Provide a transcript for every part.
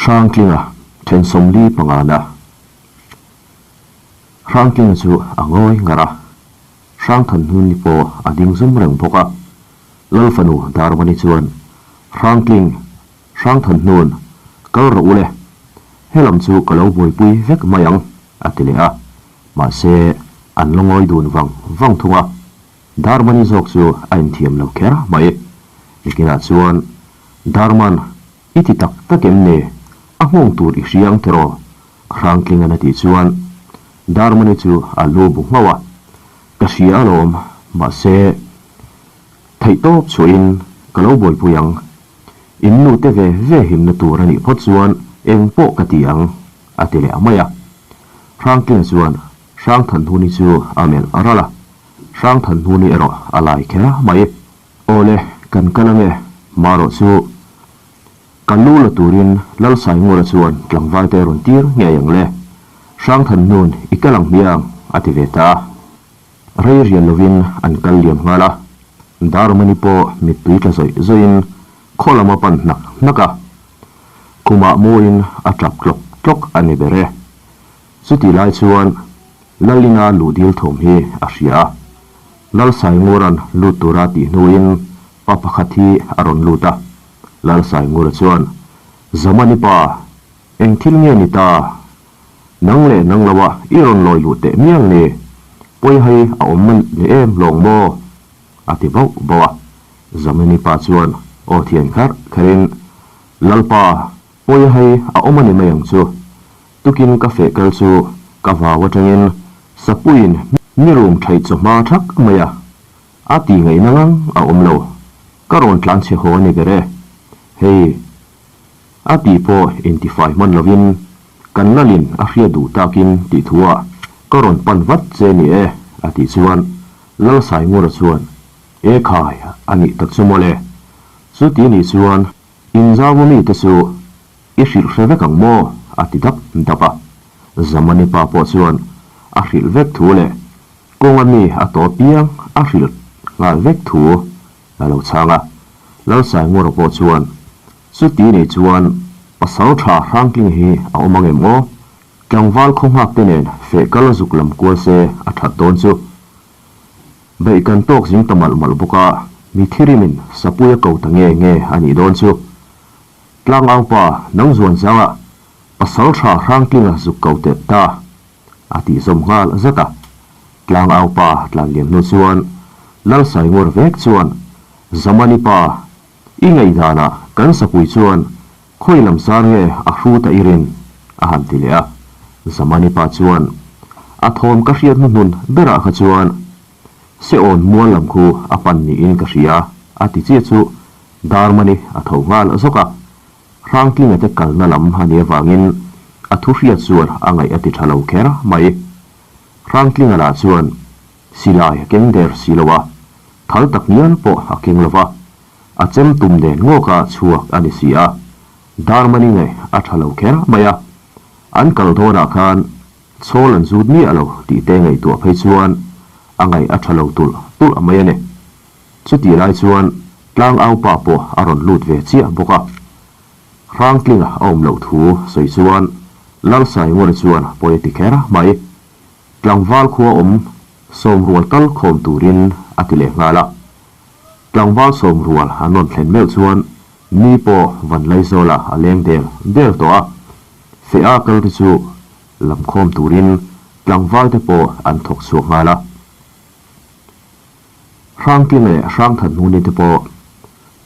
Hrangtlinga then 45 na. Hrangtlinga chu a ngawi ngar a, Hrangthanhnun ni pawh a ding zum reng bawk a. Lal fanu Darmani chuan, Hrangtling, Hrangthanhnun, kal rawh u le, helam chu ka lo buaipui vek mai ang, a ti leh a. Mahse, an la ngawi dun vang vang thung a. Darmani zawk chu a inthiam lo kher mai. Nikinah chuan, Darman, I ti tak tak em ni? A nghawng tur i hria ang tiraw? Hrangtlingan a tih chuan Darmani chu a lu bu nghauh a, Ka hria alawm, mahse theihtawp chhuahin ka lo buaipui ang. In nu te ve ve himna tur a nih phawt chuan eng pawh ka ti ang, a ti leh mai a. Hrangtlinga chuan Hrangthanhuni chu a melh ral a, Hrangthanhuni erawh a lai kher mai. Awle, kan kal ange, marawh chu ka lu la turin Lalsaingura chuan tlangval te rawn tir ngei ang le. Hrangthanhnun i kal ang hmiang, a ti ve ta a. Rei rial lovin an kal liam nghal a. Darmani pawh mittui tla zawih zawihin khaw lam a pan hnak hnak a. Khumah muin a tap tlawk tlawk a ni ber e. Chutih lai chuan Lalina luh dil thawm hi a hria a. Lalsaingura'n lut tura tih hnuin pa pakhat hi a rawn lut a. Lalsaingura chuan, Zamani pa, eng thil nge ni ta? Nang leh nang loa i rawn lawi luh teh miang ni? Pawi hai a awm leh em lawng maw? a ti bauh bauh a. Zamani pa chuan aw thian kharh kharin, Lalpa, pawi hai a awm a ni mai ang chu. Tukin ka feh kal chu ka vau atangin Sapuiin mi rum theih chawhma thak mai a, a ti ngaihna ngang a awm lo. Ka rawn tlan chhe haw a ni ber e. Hei, a tih pawh intifai hman lovin kan lalin a hriat duh takin tih thuah ka rawn pan vat che ni e, a tih chuan Lalsaingura chuan, E khai, a nih tak chu mawle. Chuti nih chuan inzau mite chu I hrilh hre vek ang maw? a ti dap dap a. Zamani pa pawh chuan a hrilh vek thu leh kawnga mi a tawp piang a hrilh nghal vek thu a lo chhang a. Lalsaingura pawh chuan, Chuti nei chuan pasal tha Hrangtling hi a awm ang em aw? Tlangval khaw nghak te nen feh kal a zuk lam kual se a that dawn chu. Beih kan tawk zing ta malh malh bawk a, mi thirimin sapui a ko ta nge nge a nih dawn chu. Tlangaupa nang zuan zangah pasal tha Hrangtlinga zuk ko teh ta, a tih zawm nghal zat a. Tlangaupa tlanliam hnu chuan Lalsaingur vek chuan, Zamani pa, i ngaihdanah kan sapui chuan khawi lam sar nge a hru ta i rin? a han ti leh a. Zamani pa chuan, A thawm ka hriat hnuhnun berah kha chuan Seawn mual lam khu a pan niin ka hria, a ti chiah chu Darmani a tho nghal zawk a, Hrangtlinga te kalna lam a nih avangin a thu hriat chuan a ngaih a ti tha lo kher mai. Hrangtlinga lah chuan silai a keng der si lo a, thal tak ngial pawh a keng lo va, a chem tum nen ngawka chhuak a ni si a, Darmani ngaih a tha lo kher mai a, an kal dawnah khan Chhawl an zut miah lo tih te ngaihtuah phei chuan a ngaih a tha lo tulh tulh mai a ni. Chutih lai chuan tlangau pa pawh a rawn lut ve chiah bawk a. Hrangtlinga a awm loh thu sawi chuan Lalsaingura chuan pawi a ti kher mai. Tlangval khua awm sawmrual tal khawm turin a ti leh nghal a. Tlangval sawmrual an rawn thlen meuh chuan ni pawh Vanlaizawla a leng del del tawh a. Feh a kal te chu lamkhawm turin tlangval te pawh an thawk chhuak nghal a. Hrangtling leh Hrangthanhmuni te pawh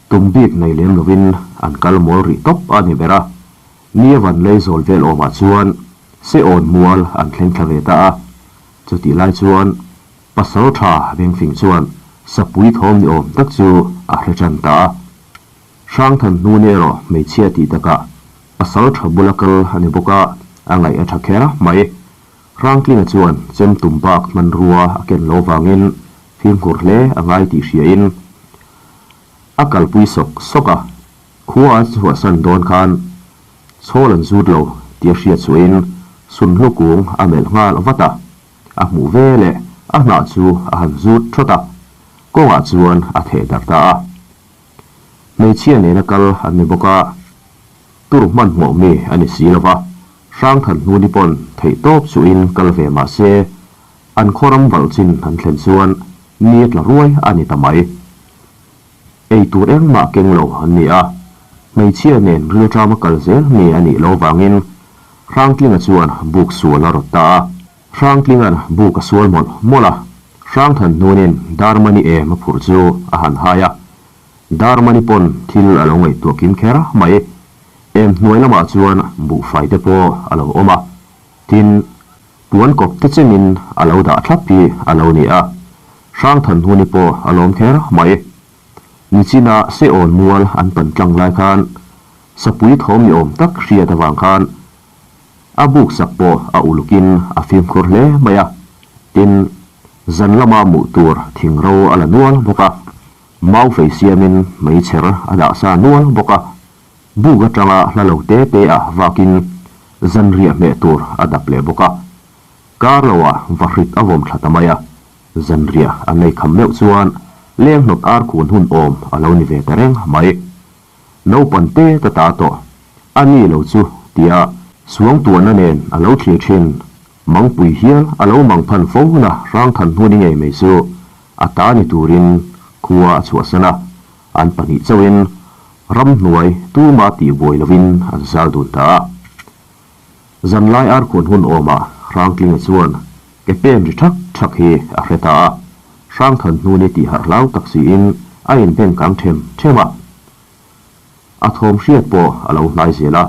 tum bik nei lem lovin an kal mawl rih tawp a ni ber a. Ni a van lei zawl vel awmah chuan Seawn mual an thleng thla ve ta a. Chutih lai chuan pasal tha Bengfing chuan sapui thawm ni awm tak chu a hre tan ta a. Hrangthanhmuni erawh hmeichhia tih takah pasal tha bula kal a ni bawk a, a ngaih a tha kher mai. Hrangtlinga chuan chem tum bak hmanrua a ken lo vangin fimkhur hle a ngai tih hriain a kalpui sawk sawk a, khua a chhuahsan dawn khan chhawl an zut lo tih a hriat suahin sunhlu kung a melh nghal vat a, a hmuh ve leh a hnah chu a han zut thawt a, kawngah chuan a theh darh ta a. Hmeichhia nena kal an ni bawk a. Tur hmanhmawh mi a ni si lo va, Hrangthanhnuni pawn theihtawp chuhin kal ve mah se, an khaw ram valh chin an thlen chuan ni a tla ruai a ni ta mai. Ei tur engmah keng lo an ni a, hmeichhia nen rilṭama kal zel mi a nih lo vangin Hrangtlinga chuan buk sual a rawt ta a. Hrangtlinga'n buk a sual mawlh mawlh a, Hrangthanhnunin Darmani em a phurh chu a han hai a, Darmani pawn thil a lo ngaihtuah kim kher mai. Em hnuai lamah chuan buhfai te pawh a lo awm a, tin, puan kawp te chengin a lo dah thlap hi a lo ni a, Hrangthanhuni pawh a lawm kher mai. Nichina Seawn mual an pan tlang lai khan sapui thawm ni awm tak hriat avang khan a buk sak pawh a ulukin a fimkhur hle mai a, tin, zan lama muh tur thingro a la nual bawk a. Mau fei siamin meichher a dah sa nual bawk a, buk atanga hla lo te te ah vakin zanriah hmeh tur a dap leh bawk a. Kar loah vahrit a vawm thla ta mai a, zanriah an nei kham meuh chuan leng hnawt ar khun hun awm a lo ni ve ta reng mai. Naupan te ka ta tawh, a ni lo chu tia suangtuahna nen a lo thlir thin Mangpui hial a lo mang phan fo na Hrangthan hmuni ngei mai chu a ta ni turin khua a chhuahsan a, an pahnih chauhin ramhnuai tuma tihbuai lovin an zal dun ta a. Zanlai arkhuan hun awmah Hrangtlinga chuan ke pen ri thak thak hi a hre ta a, Hrangthan hnuni tih harh hlau tak siin a inbeng kang them them a. A thawm hriat pawh a lo hnai zel a,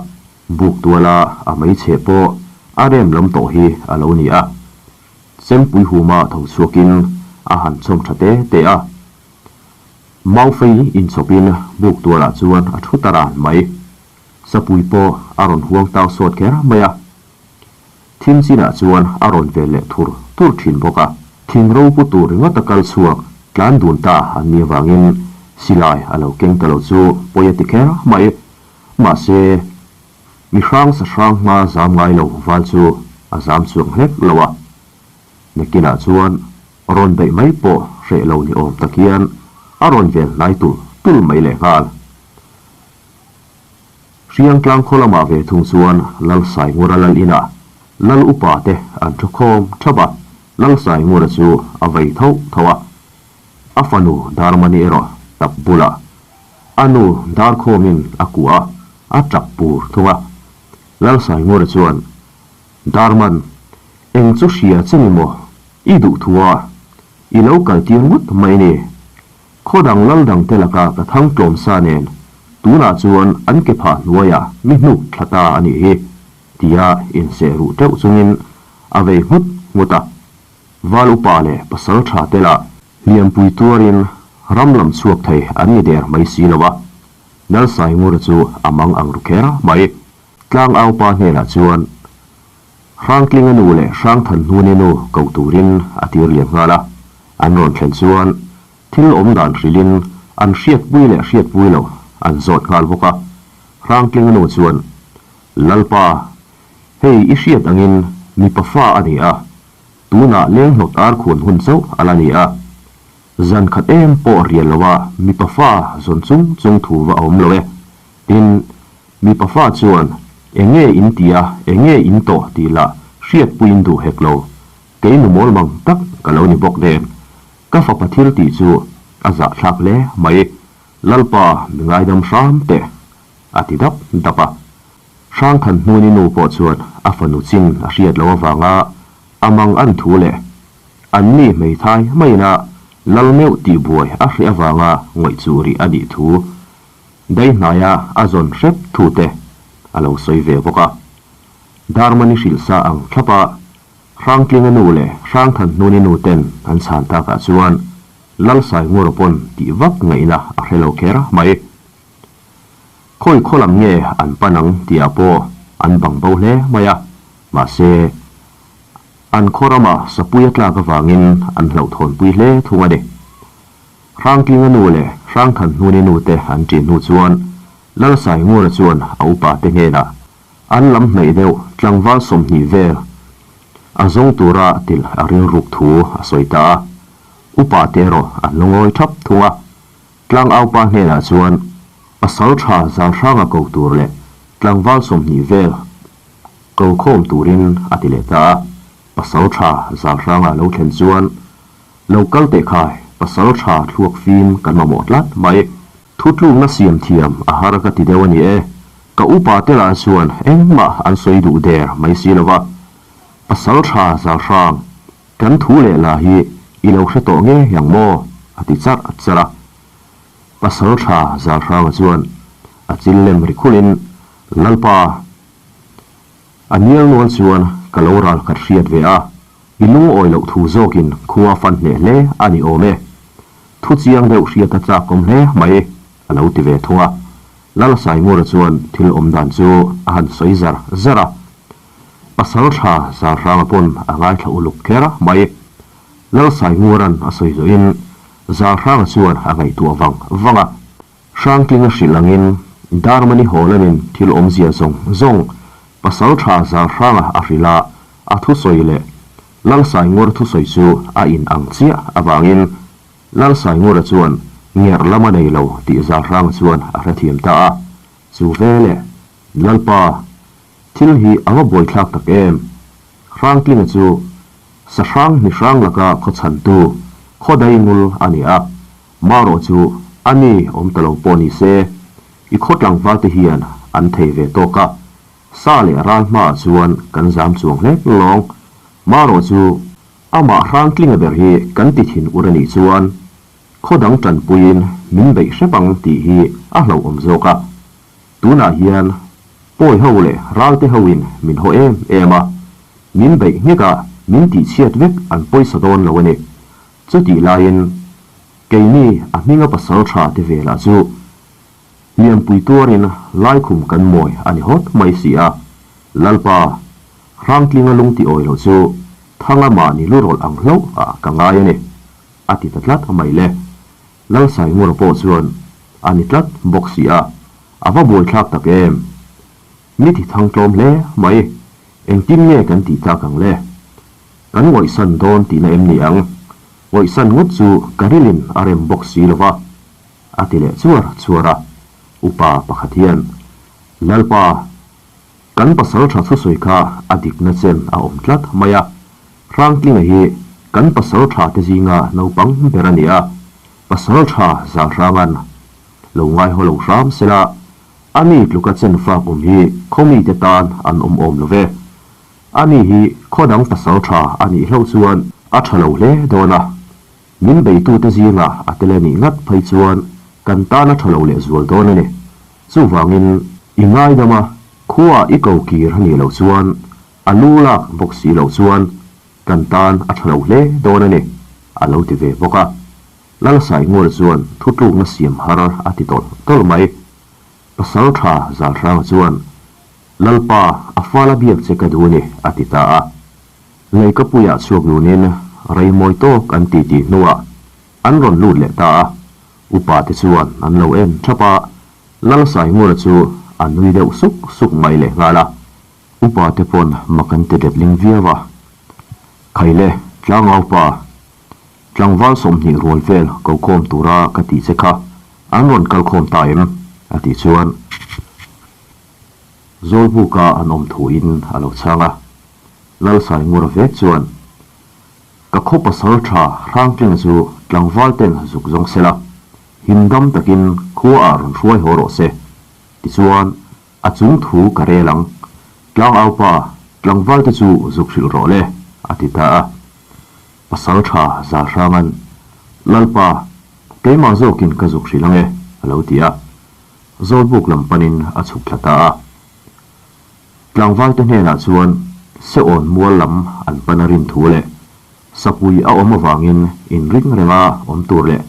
buk tuala a meichhe pawh a rem lam tawh hi a lo ni a. Chempui huma tho chhuakin a han chhawm tha te te a. Maufei inchhawpin buk tualah chuan a thu ta ran mai. Sapui pawh a rawn huang tau sawt kher mai a. Thim chinah chuan a rawn vel leh thur thur thin bawk a. Thing ropu tur ringawt a kal chhuak tlan dun ta an nih avangin silai a lo keng ta lo chu pawi a ti kher mai. Mahse, mi hrang sa hrang hma zam ngai lo val chu a zam chuang hlek lo a. Nakinah chuan rawn beih mai pawh hreh lo ni awm tak hian a rawn vel hnai tulh tulh mai lehnghal. Hriangtlang khaw lamah ve thung chuan Lalsaingura lal inah Lal upa te an thu khawm thap a, Lalsaingura chu a vei tho tho a. A fanu Darmani erawh tap bulah a nu Darkhawmin a kuah a, a tap pur thung a. Lalsaingura chuan, Darman, eng chu hria che ni maw? I duh thu a, i lo kaltir ngawt mai ni. Khaw dang lal dang te laka ka thang tlawm sa nen tunah chuan an ke phah hnuaiah mi hnuk thla ta a nih hi, tia inseh ruh teuh chungin a vei nghut nghut a. Val upa leh pasal tha te lah hliampui tuarin ram lam chhuak thei an ni der mai si lo a, Lalsaingura chu a mang ang ru kher mai. Tlangaupa hnenah chuan Hrangtlinga nu leh Hrangthanhnuni nu ko turin a tir liam nghal a, an rawn thlen chuan thil awm dan hrilhin an hriatpui leh hriatpui lo an zawt nghal bawk a. Hrangtlinga nu chuan, Lalpa, hei i hriat angin mipa fa a ni a, tunah lenghnawt ar khuan hun chauh a la ni a, zan khat em pawh rial loa mipa fa zawn chung chung thu va awm lo e, tin, Mipa fa chuan, Eng nge in ti a, eng nge in tawh tih lah hriatpuiin duh hek lo. Kei nu mawl mang tak ka lo ni bawk nen. Ka fapa thil tih chu a zahthlak hle mai. Lalpa mi ngaidam hram teh, a ti dap dap a. Hrangthan hnuni nu pawh chuan a fanu chin a hriat loh avanga a mang an thu leh an ni hmeithai maina lal meuh tihbuai a hreh avanga ngawih chuh rih a nih thu Daihnaia a zawn hrep thu te a lo sawi ve bawk a. Darmani hrilh sa ang thlap a, Hrangtlinga nu leh Hrangthanhnuni nu ten an chhan takah chuan Lalsaingura pawn tih vak ngaihna a hre lo kher mai. Khawi khaw lam nge an pan ang tihah pawh an bang bo hle mai a, mahse an khaw rama sapui a tlak avangin an hlauhthawnpui hle thung a ni. Hrangtlinga nu leh Hrangthanhnuni nu te an ṭin hnu chuan Lalsaingura chuan a upa te hnenah an lam hnaih deuh tlangval 20 vel a zawng tura tilh a rilruk thu a sawi ta a. Upa te erawh an lo ngawi ṭhap thung a. Tlangaupa hnenah chuan pasal ṭha Zalhranga ko tur leh. Tlangval 20 vel ko khawm turin a ti leh ta a. Pasaltha Zalhranga lo thlen chuan, Lo kal teh khai, pasaltha thluak fim kan mamawh tlat mai. Thutlukna siam thiam a har ka ti deuh a ni e. Ka upa te lah chuan engmah an sawi duh der mai si lo va. Pasaltha Zalhrang, kan thu leh la hi i lo hre tawh ngei ang maw? a ti charh charh a. Pasaltha Zalhranga chuan a chil lem ri khulhin, Lalpa, a nial nual chuan ka lo ral khat hriat ve a, i lungawi loh thu zawkin khua fan hneh hle a ni awm e. Thu chiang deuh hriat a chakawm hle mai, a lo ti ve thung a. Lalsaingura chuan thil awm dan chu a han sawi zar zar a. Pasaltha Zalhranga pawn a ngaithla uluk kher mai. Lalsaingura'n a sawi zawhin Zalhranga chuan a ngaihtuah vang vang a. Hrangtlinga hrilh angin Darmani haw lamin thil awmzia zawng zawng Pasaltha Zalhranga a hrilh a, a thusawi leh Lalsaingura thusawi chu a in ang chiah avangin Lalsaingura chuan ngerh lam a nei lo tih Zalhranga chuan a hrethiam ta a. Chu veleh Lalpa, thil hi a va buaithlak tak em? Hrangtlinga chu Sahrang mi hrang laka khaw chhantu, khaw daingul a ni a. Marawh chu a ni awm ta lo pawh ni se, i khaw tlangval te hian an thei ve tawk a. Sa leh ral hmaah chuan kan zam chuang hlek lawng. Marawh chu amah Hrangtlinga ber hi kan ti thin ur a nih chuan khaw dang tanpuiin min beih hrep ang tih hi a hlauhawm zawk a. Tunah hian pawi ho leh ralte hoin min haw em em a, min beih nghek a, min tihchhiat vek an pawisa dawn lo a ni. Chutih laiin keini a hminga pasal tha te velah chu hliampui tuarin laikhum kan mawi a ni hawt mai si a. Lalpa, Hrangtlinga lung ti awi lo chu Thanga mahni lu rawlh ang hlauh ah ka ngai a ni, a ti ta tlat mai le. Lalsaingura pawh chuan a ni tlat bawk si a, a va buaithlak tak em? Mi ti thang tlawm hle mai, engtin nge kan tih tak ang le? Kan ngawihsan dawn tihna em ni ang? Ngawihsan ngawt chu ka rilin a rem bawk si lo va, a ti leh chuar chuar a. Upa pakhat hian, Lalpa, kan pasal tha thusawi kha a dikna chen a awm tlat mai a, Hrangtlinga hi kan pasal tha te zinga naupang ber a ni a, pasal tha Zalhranga'n lo ngaihaw lo hram sela, a mi tluka chen fak awm hi khaw mite tan an awm awm lo ve. A mi hi khaw dang pasal tha a nih hlauh chuan a tha lo hle dawn a, min beitute zinga a tel a nih ngat phei chuan kan tan a tha lo lehzual dawn a ni. Chuvangin i ngaidam a, khuaah i ko kir a nih loh chuan A lu lak bawk si loh chuan kan tan a tha lo hle dawn a ni, a lo ti ve bawk a. Lalsaingura chuan thutlukna siam har a ti tawlh tawlh mai. Pasal tha Zalhranga chuan, Lalpa, a fala biak che ka duh a ni, a ti ta a. Leikapuiah chhuak nunin rei mawi tawk an ti tih hnuah an rawn lut leh ta a. Upa te chuan an lo en thap a, Lalsaingura chu a nui deuh suk suk mai lehnghal a. Upa te pawn mak an ti letling viau a. Khaile, tlangau pa, tlangval 20 rual vel ko khawm tura ka tih che kha an rawn kal khawm ta em? a tih chuan Zawlbuka an awm thuin a lo chhang a. Lalsaingura vek chuan, Ka khaw pasal tha Hrangtlinga chu tlangval ten zuk zawng sela, himdam takin khua ah rawn hruai haw rawh se. Tichuan, A chung thu ka rel ang. Tlangau pa, tlangval te chu zuk hrilh rawh le, a ti ta a. Pasal tha Zalhranga'n, Lalpa, keimah zawkin ka zuk hrilh ang e, a lo ti a. Zawlbuk lam panin a chhuk thla ta a. Tlangval te hnenah chuan Seawn mual lam an pan a rin thu leh Sapui a awm avangin inring renga awm tur leh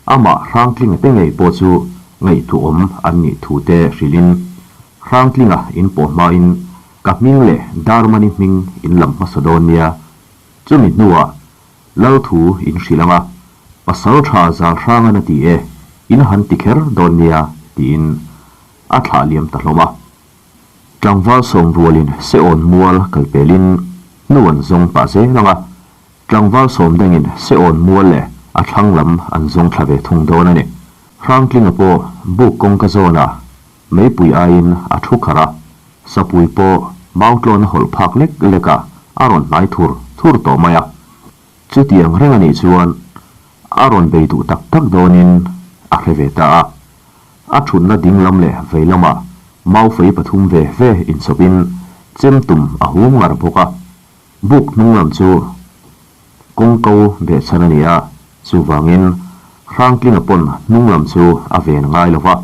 Amah Hrangtlinga te ngei pawh chu ngaihtuahawm an nih thu te hrilhin, Hrangtlinga in pawh hmain ka hming leh Darmani hming in lam hmasa dawn nia, chumi hnuah Lal thu in hrilh ang a, Pasal tha Zalhrangan a ti e, in han ti kher dawn nia, tiin a thlah liam ta hlawm a. Tlangval sawm rualin Seawn mual kal pelin hnu an zawng pah zel ang a, Tlangval sawm dangin Seawn mual leh a thlang lam an zawng thla ve thung dawn a ni. Hrangtlinga pawh buk kawngka zawnah Meipui aiin a thu kharh a, sapui pawh mautlawn a hawlh phak lek lek a, a rawn hnai thur thur tawh mai a. Chutiang reng a nih chuan a rawn bei duh tak tak dawnin a hre ve ta a. A thutna ding lam leh vei lamah maufei pathum ve ve inchhawpin chem tum a hum ngar bawk a. Buk hnung lam chu kawngko behchhan a ni a, chuvangin Hrangtlinga pawn hnung lam chu a ven ngai lo va,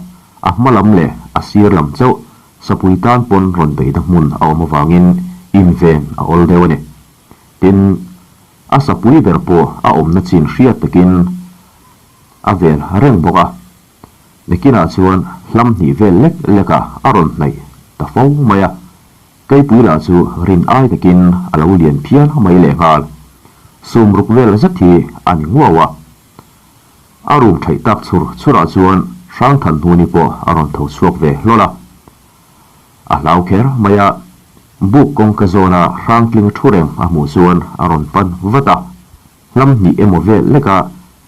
a hma lam leh a sir lam chauh sapui tan pawn rawn beihna hmun a awm avangin inven a awl deuh a ni. Tin, a sapui ber pawh a awmna chin hriat takin a ven reng bawk a. Nakinah chuan hlam hnih vel lek lekah a rawn hnaih ta fo mai a. Keipui lah chu rin ai takin a lo lian phian mai lehnghal. Sumruk vel zet hi a ni nguau a. A rum theih tak chhur chhurah chuan Hrangthanhnuni pawh a rawn tho chhuak ve hlawl a. A hlau kher mai a, buk kawngka zawna Hrangtling thu reng a hmuh chuan a rawn pan vat a. Hlam hnih emaw vel leka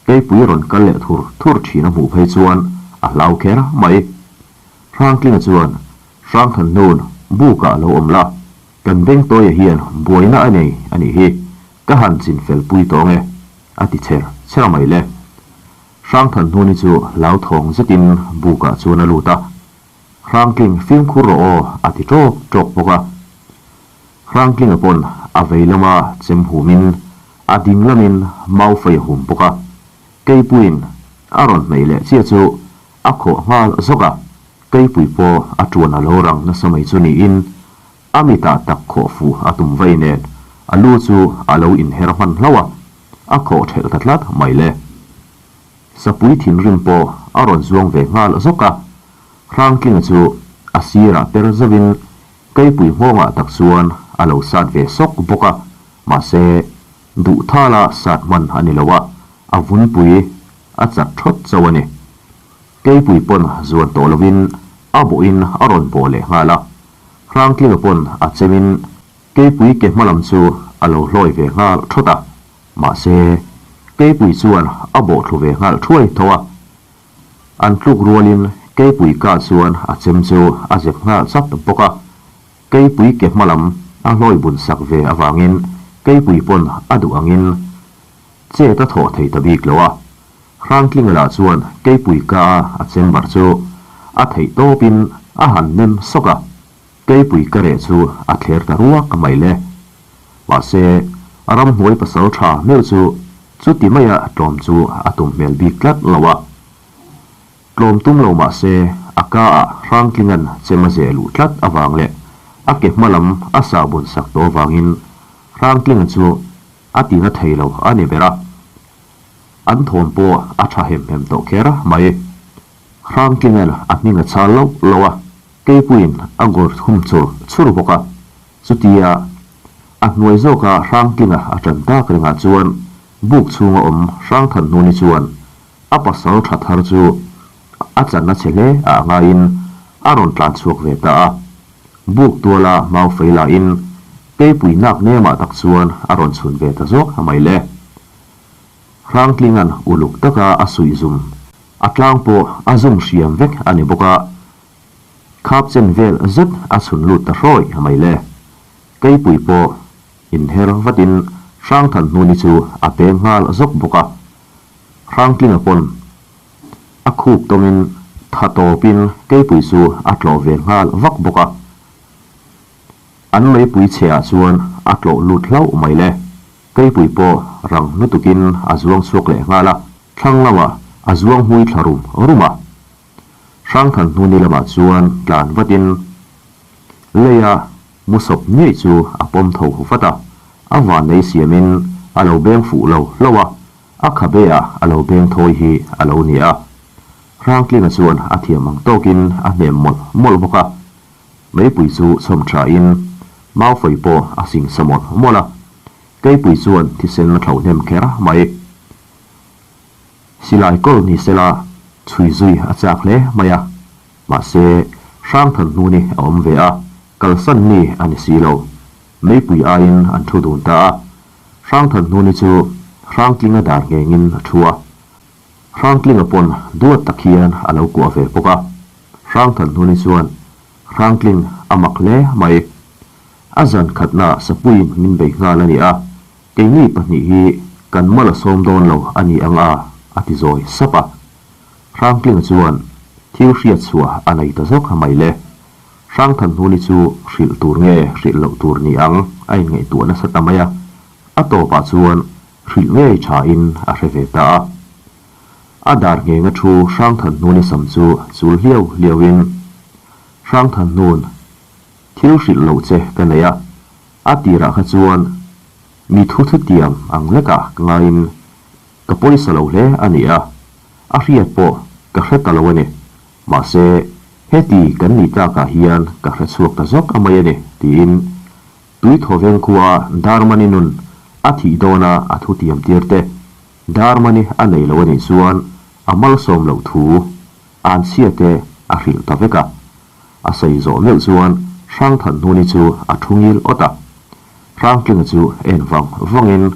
keipui rawn kal leh thur thur thin a hmuh phei chuan a hlau kher mai. Hrangtlinga chuan Hrangthanhnun bukah a lo awm la, kan Bengtawia hian buaina a nei a nih hi, ka han chin fel pui tawng e, a ti chher chher mai le. Hrangthanhnuni chu hlauthawng zetin bukah chuan a lut a, Hrangtling fimkhur rawh aw a ti ṭawk ṭawk bawk a. Hrangtlinga pawn a vei lama chem humin a ding lamin maufei a hum bawk a, Keipuiin a rawn hnaih leh chiah chu a khawh nghal zawk a. Keipui pawh a tuan a lo rang nasa mai chu niin a mitah tak khawh fuh a tum vei nen a lu chu a lo inher hman hlauh a, a khawh thelh ta tlat mai le. Sapui thinrim pawh a rawn zuang ve nghal zawk a, Hrangtlinga chu a sirah per zauhin Keipui nghawngah tak chuan a lo sat ve sawk bawk a, mahse duhthala sat hman a ni lo a, a vunpui a chat thawt chauh a ni. Keipui pawn zuan tawh lovin a bawhin a rawn bawh leh nghal a, Hrangtlinga pawn a chemin Keipui ke hma lam chu a lo hlawi ve nghal thawt a, mahse Keipui chuan a bawh thlu ve nghal thuai tho a. An tluk rualin Keipui kah chuan a chem chu a zep nghal chat bawk a, Keipui ke hma lam a hlawi bun sak ve avangin Keipui pawn a duh angin chet a thawh thei ta bik lo a. Hrangtlinga lah chuan Keipui ka a a chamber chu a theih tawpin a han nem sawk a, Keipui ka reh chu a thler ta ruak mai le. Mahse, ramhnuai pasal tha meuh chu chuti maia tlawm chu a tum hmel bik tlat lo a. Tlawm tum lo mah se, a ka ah Hrangtlinga'n chem a zeh luh tlat avang leh a ke hma lam a sahbun sak tawh avangin Hrangtlinga chu a tina thei lo a ni ber a. An thawm pawh a tha hem hem tawh kher mai. Hrangtlinga'n a hming a chhal loh loh a, Keipuiin a gawr thum chur chur bawk a. Chutia a hnuai zawka Hrangtlinga a tan tak rengah chuan buk chhunga awm Hrangthanhnuni chuan a pasal tha thar chu a channa chhe hle ah ngaiin a rawn tlan chhuak ve ta a. Buk tuala mau fei lahin Keipui nak nemah tak chuan a rawn chhun ve ta zawk mai le. Hrangtlinga'n uluk taka a suih zum, a tlang pawh a zum hriam vek a ni bawk a, khap chen vel zet a chhun lut ta hrawih mai le. Keipui pawh inher vatin Hrangthanhnuni chu a peng nghal zawk bawk a, Hrangtlinga pawn a khup tawmin tha tawpin Keipui chu a tlawh ve nghal vak bawk a. An meipui chheah chuan a tlawh lut hlauh mai le. Keipui pawh rang lutukin a zuang chhuak leh nghal a, thlang lamah a zuang hmui thla rum rum a. Hrangthanhnuni lamah chuan tlan vatin leia mu sawp ngei chu a pawm tho vat a, a vannei siamin a lo beng fuh lo hlauh a, a khabe ah a lo beng thawi hi a lo ni a. Hrangtlinga chuan a thiam ang tawkin a hnem mawlh mawlh bawk a. Meipui chu chhawm thain Maufei pawh a sing sa mawlh mawlh a, Keipui chuan thisen a thlo hnem kher mai. Silai kawl ni sela chhui zui a chak hle mai a, mahse Hrangthanhnuni a awm ve a, kalsan ni a ni si lo. Meipui aiin an thu dun ta a, Hrangthanhnuni chu Hrangtlinga dar nghengin a thu a, Hrangtlinga pawn duat tak hian a lo kuah ve bawk a. Hrangthanhnuni chuan, Hrangtling a mak hle mai. A zan khatnaah Sapuiin min bei nghal a ni a, keini pahnih hi kan mal a sawm dawn lo a ni ang a, a ti zawi sap a. Hrangtlinga chuan thil hriat chhuah a nei ta zawk mai le. Hrangthanhnuni chu hrilh tur nge hrilh loh tur ni ang a inngaihtuah nasa ta mai a, a tawpah chuan hrilh ngei thain a hre ve ta a. A dar nghenga thu Hrangthanhnuni sam chu chul hliau hliauin, Hrangthanhnun, thil hrilh loh che ka nei a, a tirah kha chuan mi thu thutiam ang lekah ka ngaiin ka pawisa lo hle a ni a, a hriat pawh ka hre ta lo a ni. Mahse, heti kan nih tlakah hian ka hre chhuak ta zawk a mai a ni, tiin Tuithaw khuaa Darmani nun a thih dawna a thutiam tir te, Darmani a nei lo a nih chuan a malsawm loh thu Anchhia te a hrilh ta vek a. A sawi zawh meuh chuan Hrangthanhnuni chu a thu ngil awt a. Hrangtlinga chu en vang vangin,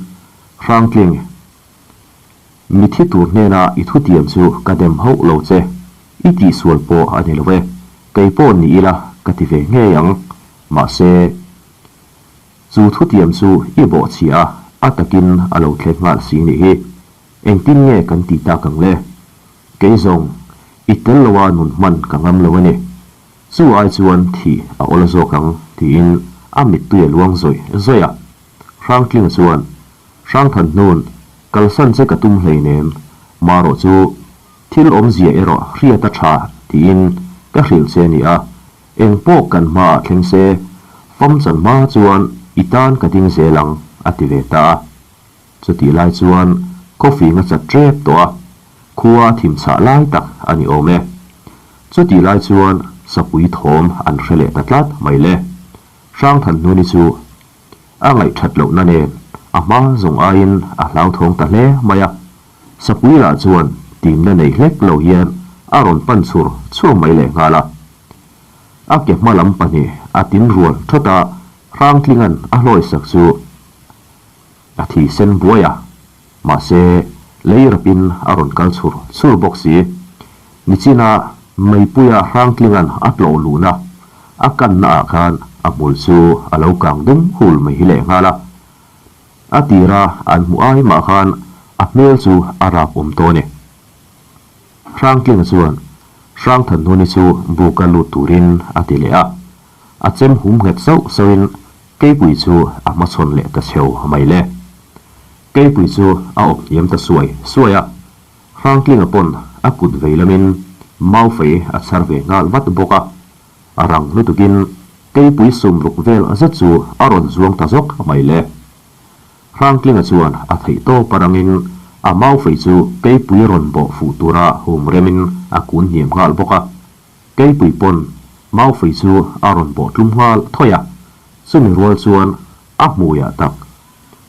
Hrangtling, mithi tur hnena i thutiam chu ka dem hauh lo che, i tihsual pawh a ni lo e, kei pawh ni ila ka ti ve ngei ang, mahse, chu thutiam chu i bawhchhiah a, a takin a lo thleng nghal si nih hi. Engtin nge kan tih tak ang le? Kei zawng, i tel loa nun hman ka ngam lo a ni. Chu ai chuan thih a awl zawk ang, tiin a mittui a luang zawih zawih a. Hrangtlinga chuan, Hrangthanhnun, kalsan che ka tum hleinem, marawh chu thil awmzia erawh hriat a tha, tiin ka hrilh che a ni a. Eng pawh kan hmaah thleng se, famchan hma chuan i tan ka ding zel ang, a ti ve ta a. Chutih lai chuan coffee nga chat tep tawh a, khua thim chhah lai tak a ni awm e. Chutih lai chuan sapui thawm an hre leh ta tlat mai le. Hrangthanhnuni chu a ngaihthat lohna nen a hma zawng aiin a hlauthawng ta hle mai a. Sapui lah chuan timna nei hlek lo hian a rawn pan chhur chhur mai lehnghal a. A ke hma lam pahnih a tin rual thawt a, Hrangtlinga'n a hlawisak chu A thi sen buai a, mahse lei rapin a rawn kal chhur chhur bawk si. Nichina Meipuia Hrangtlinga'n a tlawh luhna a kanna ah khan a hmul chu a lo kang dum hul mai hi leh nghal a. A tira an hmuh ai mah khan a hmel chu a rap awm tawh a ni. Hrangtlinga chuan Hrangthanhnuni chu buka lut turin a ti leh a. A chem hum nghet sauh sauhin Keipui chu a hmachhawn leh ta chheu mai le. Keipui chu a awp hniam ta suai suai a, Hrangtlinga pawn a kut vei lamin Maufei a chhar ve nghal vat bawk a, a rang lutukin Keipui sum ruk vel zet chu a rawn zuang ta zawk mai le. Hrangtlinga chuan a theih tawp a rangin a Maufei chu Keipui rawn bawh fuh tura hum remin a kun hniam nghal bawk a. Keipui pawn Maufei chu a rawn bawh tlum nghal thawih a, chumi rual chuan a hmuiah tak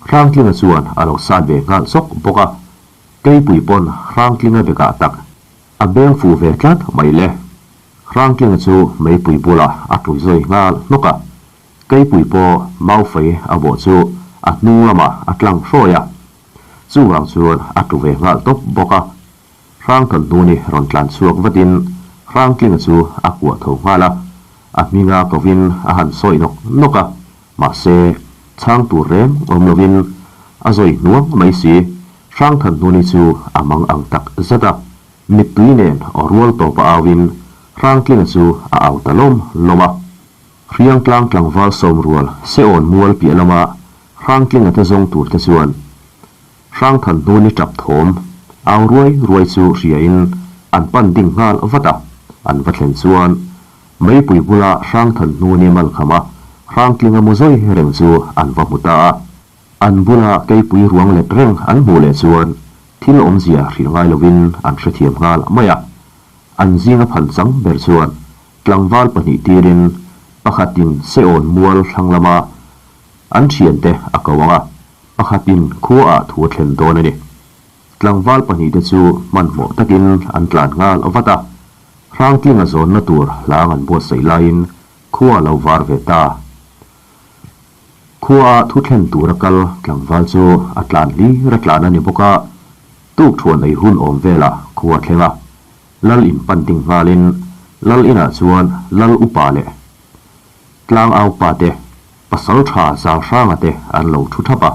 Hrangtlinga chuan a lo sat ve nghal chawk bawk a, Keipui pawn Hrangtlinga bekah tak a beng fuh ve tlat mai le. Hrangtlinga chu meipui bulah a tlu zui nghal hnawk a, Keipui pawh Maufei a bawh chu a hnung lamah a tlang hrawi a, chuvang chuan a tlu ve nghal tawp bawk a. Hrangthanhnuni rawn tlan chhuak vatin Hrangtlinga chu a kuah tho nghal a, a hminga kovin a han sawi nawk nawk a, mahse chhang tur reng awm lovin a zawi hnuang mai si. Hrangthanhnuni chu a mang ang tak zet a, mittui nen aw rual tawp a auin Hrangtlinga chu a au ta lawm lawm a. Hriangtlang tlangval sawmrual Seawn mual piah lama Hrangtlinga te zawng tur te chuan Hrangthanhnuni tap thawm au ruai ruai chu hriain an pan ding nghal vat a, an va thlen chuan meipui bula Hrangthanhnuni malkhama Hrangtlinga mu zawi reng chu an va hmu ta a. An bula keipui ruang let reng an hmuh leh chuan thil awmzia hrilh ngai lovin an hrethiam nghal mai a. An zinga phan chang ber chuan tlangval pahnih tirin pakhatin Seawn mual thlang lama an thiante a ko ang a. Pakhatin khuaah thu a thlen dawn a ni. Tlangval pahnihte chu hmanhmawh takin an tlan nghal vat a, Hrangtlinga zawnna tur hlang an buatsaih laiin khua a lo var ve ta. Khuaah thu thlen tura kal tlangval chu a tlan hlir a tlan a ni bawk a, tuk thuan ei hun awm velah khua a thleng a, Lal in pan ding nghalin Lal inah chuan Lal upa leh Tlangau pa te, Pasaltha Zalhranga te an lo thu thap a.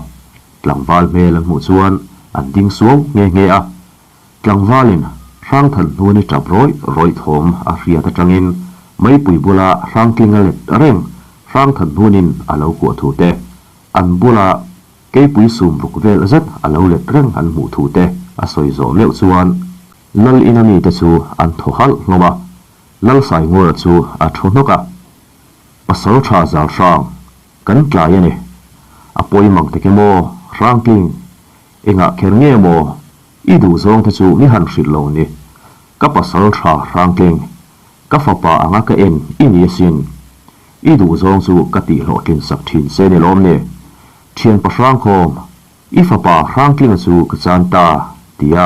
Tlangval hmel an hmuh chuan an ding suau nghe nghe a. Tlangvalin Hrangthanhnuani tap rawih rawih thawm a hriat atangin meipui bula Hrangtlinga let reng Hrangthanhnuanin a lo kuah thu te, an bula keipui sum ruk vel zet a lo let reng an hmuh thu te a sawi zawh meuh chuan Lal ina mite chu an thaw halh hlawm a, Lal Saingura chu a thu hnawk a, Pasal tha zal hrang, kan tlai a ni. A pawi mang tek emaw, Hrangtling, engah kher nge maw i duh zawng te chu mi han hrilh lo ni. Ka pasal tha Hrangtling, ka fapa anga ka en i ni asin. I duh zawng chu ka tihhlawhtlin sak thin che ni lawm ni. Thianpa Hrangkhawm, I fapa Hrangtlinga chu ka chan ta, tia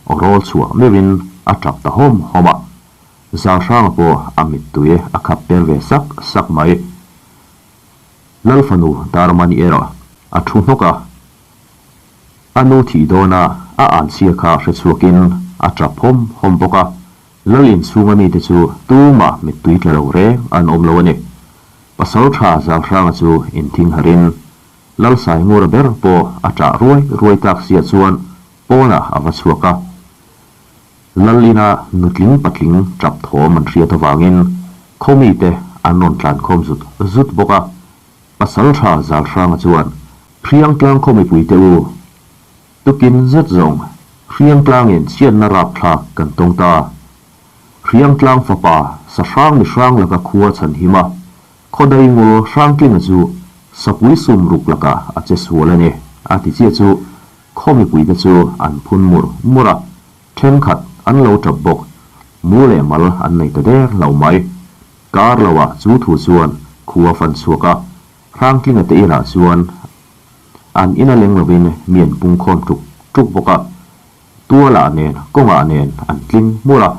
aw rawl chhuah meuhin a tap ta hawm hawm a. Zalhranga pawh a mittui a khap per ve sak sak mai. Lal fanu Darmani erawh a thu hnawk a. A nu thih dawna a anchhia kha hre chhuakin a tap hawm hawm bawk a. Lal inchhunga mite chu tumah mittui tla lo reng an awm lo a ni. Pasaltha Zalhranga chu inthing harin Lalsaingura ber pawh a ṭah ruai ruai tak siah chuan pawnah a va chhuak a. Lal ina nutling patling ṭap thawm an hriat avangin khawmite an rawn tlankhawm zut zut bawk a. Pasalṭha Zalhranga chuan, Hriangtlang khaw mipuite u, tukin zet zawng Hriangtlangin chhiatna rapthlak kan tawng ta. Hriangtlang fapa Sahrang mihrang laka khua chhan him a, Khawdai ngul Hrangtlinga chu sapui sum ruk lakah a che sual a ni, a ti chiah chu khaw mipuite chu an phun mur mur a, thenkhat an lo tap bawk. Mu leh mal an nei ta der lo mai. Kar loah chu thu chuan khu a fan chhuak a, Hrangtlinga te inah chuan an ina leng lovin mi an pungkhawm tuk tuk bawk a, tualah nen kawngah nen an tling hmur a.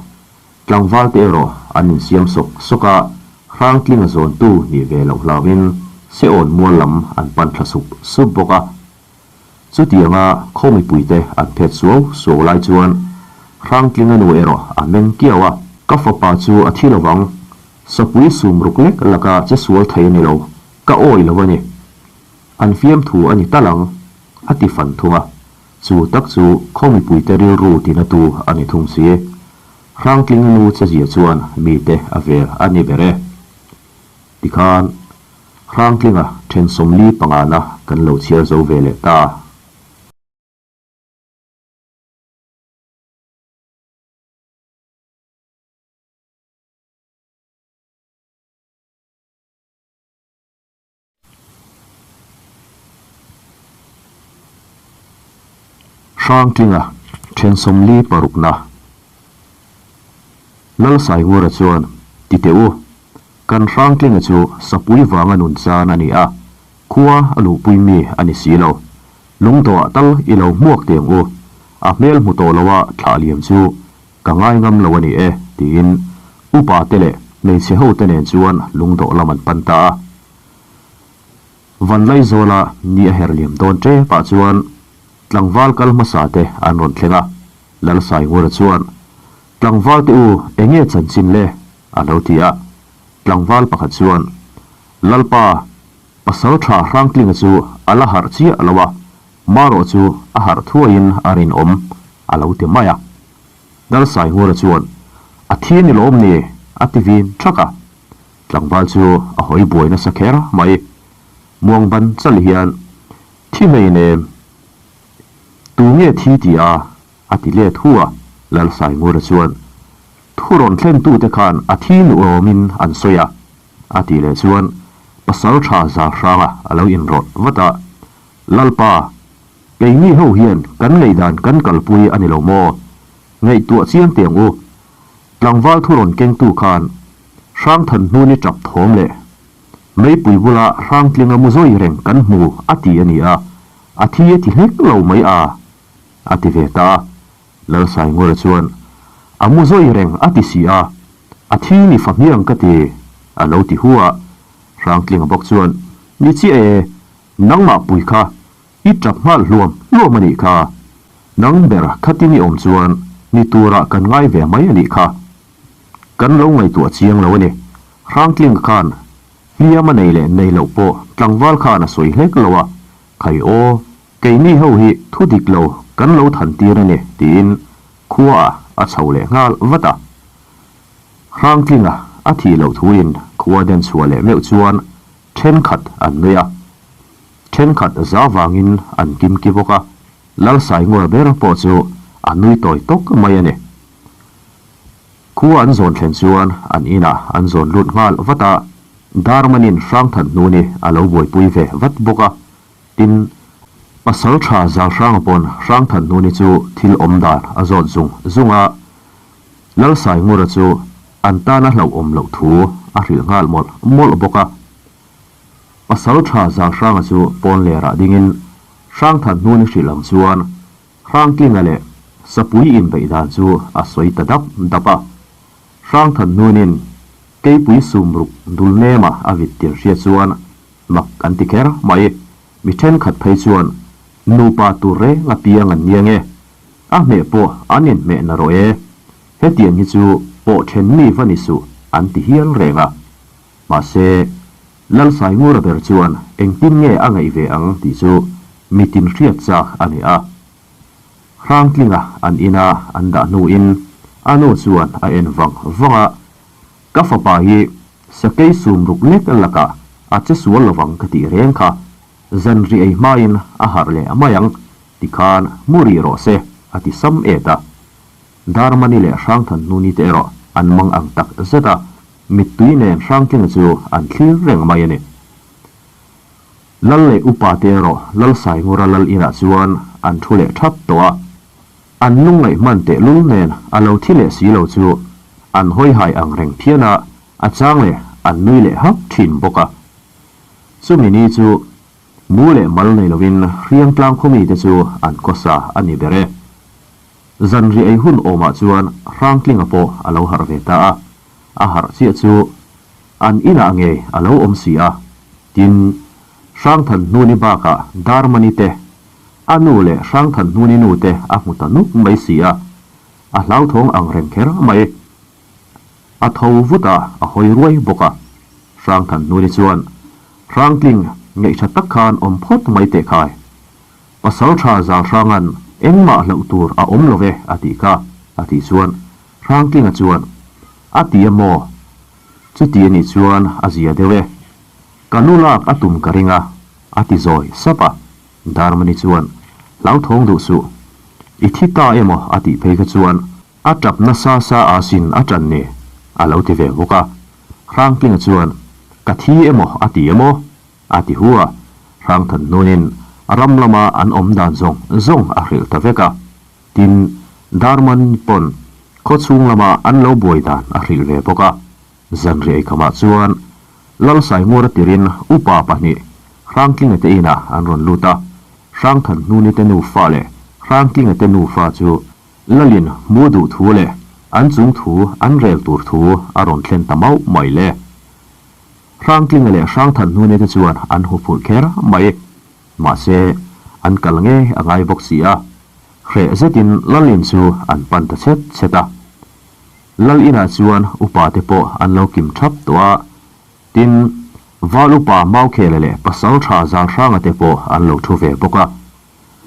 Tlangval te erawh an insiam sawk sawk a, Hrangtlinga zawntu nih ve loh hlauhin Seawn mual lam an pan thla sup sup bawk a. Chutianga khaw mipuite an phet suau suau lai chuan Hrangtlinga nu erawh a meng kiau a. Ka fapa chu a thi lovang, sapui sum ruk lek laka che sual thei a ni lo, ka awi lo a ni. An fiamthu a ni tal ang, a ti fan thung a. Chu tak chu khaw mipuite rilru tinatu a ni thung si. Hrangtling nu che zia chuan mite a vel a ni ber e. Tikhan, Hrangtlinga then 45 na kan lo chhiar zo ve leh ta. Hrangtlinga then 46 na Lalsaingura chuan, Ti teh u, kan Hrangtlinga chu sapui vanga nun chan a ni a, khua a luhpui mi a ni si lo. Lungdawhah tal i lo hmuak teh ang u, a hmel hmu tawh loa thlah liam chu ka ngai ngam lo a ni e, tiin upa te leh hmeichhe ho te nen chuan lungdawh lam an pan ta a. Vanlaizawla ni a her liam dawn tep ah chuan tlangval kal hmasa te an rawn thleng a, Lalsaingura chuan, Tlangval te u, enge chanchin le? a lo ti a. Tlangval pakhat chuan, Lalpa, pasal tha Hrangtlinga chu a la harh chiah lo a, marawh chu a harh thuaiin a rinawm, a lo ti mai a. Lalsaingura chuan, A thi ni lawm ni? a ti vin thak a. Tlangval chu a hawi buai nasa kher mai. Muang ban chal hian, Thi hmei nem, tu nge thi ti a? a ti let hu a. Lalsaingura chuan, Thu rawn thlentute khan a thi nuawmin an sawi a, a tih leh chuan pasal tha Zalhranga a lo inrawlh vat a. Lalpa, keini ho hian kan ngaihdan kan kalpui a ni lo maw? Ngaihtuah chiang teh ang u. Tlangval thu rawn kengtu khan Hrangthan hnuni tap thawm leh meipui bula Hrangtlinga mu zawi reng kan hmu a ti a ni a, a thi a ti hlek lo mai a, a ti ve ta a. Lalsaingura chuan, A mu zawi reng a ti si a, a thi ni fa hmiang ka ti, a lo ti hu a. Hrangtlinga bawk chuan, Ni chiah e, nangmah pui kha I tap nghal hluam hluam a nih kha. Nang ber khatin i awm chuan ni turah kan ngai ve mai a nih kha. Kan lo ngaihtuah chiang lo a ni. Hrangtlinga khan hliam a nei leh nei loh pawh tlangval khan a sawi hlek lo a, Khai aw, keini ho hi thu dik lo kan lo than tir a ni, tiin khuaah a chho leh nghal vat a. Hrangtlinga a thih loh thuin khua den chhuah leh meuh chuan thenkhat an nui a, thenkhat za vangin an kimki bawk a, Lalsaingura ber pawh chu a nui tawi tawk mai a ni. Khua an zawn thlen chuan an inah an zawn lut nghal vat a, Darmanin Hrangthanhnuni a lo buaipui ve vat bawk a. Tin, pasal tha Zalhranga pawn Hrangthanhnuni chu thil awm dan a zawt zung zung a, Lalsaingura chu an tana hlauhawm loh thu a hrilh nghal mawlh mawlh bawk a. Pasal tha Zalhranga chu pawn lerah dingin Hrangthanhnuni hrilh ang chuan Hrangtlinga leh Sapui inbeih dan chu a sawi ta dap dap a. Hrangthanhnunin Keipui sumruk dul nema a vit tir hria chuan mak an ti kher mai. Mi thenkhat phei chuan nupa tur reng a piang an nia nge, a hmeh pawh an inhmeh na rawh e, hetiang hi chu pawh then mi va ni suh an ti hial reng a. Mahse, Lalsaingura ber chuan engtin nge a ngaih ve ang tih chu mitin hriat chak a ni a. Hrangtlinga an ina an dah hnuin a nu chuan a en vang vang a, Ka fapa hi sakei sum ruk lek lakah a che sual lovang ka tih reng kha, zan ri ei hmain a harh leh mai ang tikhan mu rih rawh se a ti sam et a. Darmani leh Hrangthanhnuni te erawh an mang ang tak zet a, Mittui nen Hrangtlinga chu an thlir reng mai a ni. Lal leh upa te erawh Lalsaingura lal inah chuan an thu leh thap tawh a. An lungngaih hman tehlul nen a lo thi leh si lo chu an hawihai ang reng phian a, a chang leh an nui leh hak thin bawk a. Chumi ni chu mu leh mal nei lovin Hriangtlang khawmite chu an khawsa a ni ber e. Zanriah ei hun awmah chuan Hrangtlinga pawh a lo harh ve ta a, a harh chiah chu an inah ngei a lo awm si a, tin, Hrangthanhnuni bakah Darmani te, a nu leh Hrangthanhnuni nu te a hmu ta nuk mai si a, a hlauthawng ang reng kher mai. A tho vut a, a hawi ruai bawk a. Hrangthanhnuni chuan, Hrangtling, ngaihṭha tak khan awm phawt mai teh khai. Pasal tha zal hranga'n engmah hlauh tur a awm lo ve a tih kha, a tih chuan Hrangtlinga chuan, A ti a maw? Chuti a nih chuan a zia deuh e. Ka nu lak a tum ka ring a, a ti zawi sap a. Darmani chuan, Hlauthawng duh suh. I thi ta emaw a tih phei kha chuan a tap nasa sa a sin a ṭan ni, a lo ti ve bawk a. Hrangtlinga chuan, Ka thi emaw a ti emaw? A ti hu a, Hrangthanhnunin ram lama an awm dan zawng zawng a hrilh ta vek a. Tin, Darman pawn khaw chhung lama an lo buai dan a hrilh ve bawk a. Zanriah eikhawmah chuan Lalsaingura tirin upa pahnih Hrangtlinga te inah an rawn lut a. Hrangthanhnuni te nufa leh Hrangtlinga te nufa chu Lalin hmu duh thu leh an chung thu an rel tur thu a rawn thlen ta mauh mai le. Hrangtlinga leh Hrangthanhnune te chuan an hu phurh kher mai. Mahse, an kal nge a ngai bawk si a. Hreh zetin Lalin chu an pan ta chhet chhet a. Lal inah chuan upa te pawh an lo kim thap tawh a. Tin, Val upa Maukhela leh Pasal tha Zalhranga te pawh an lo thu ve bawk a.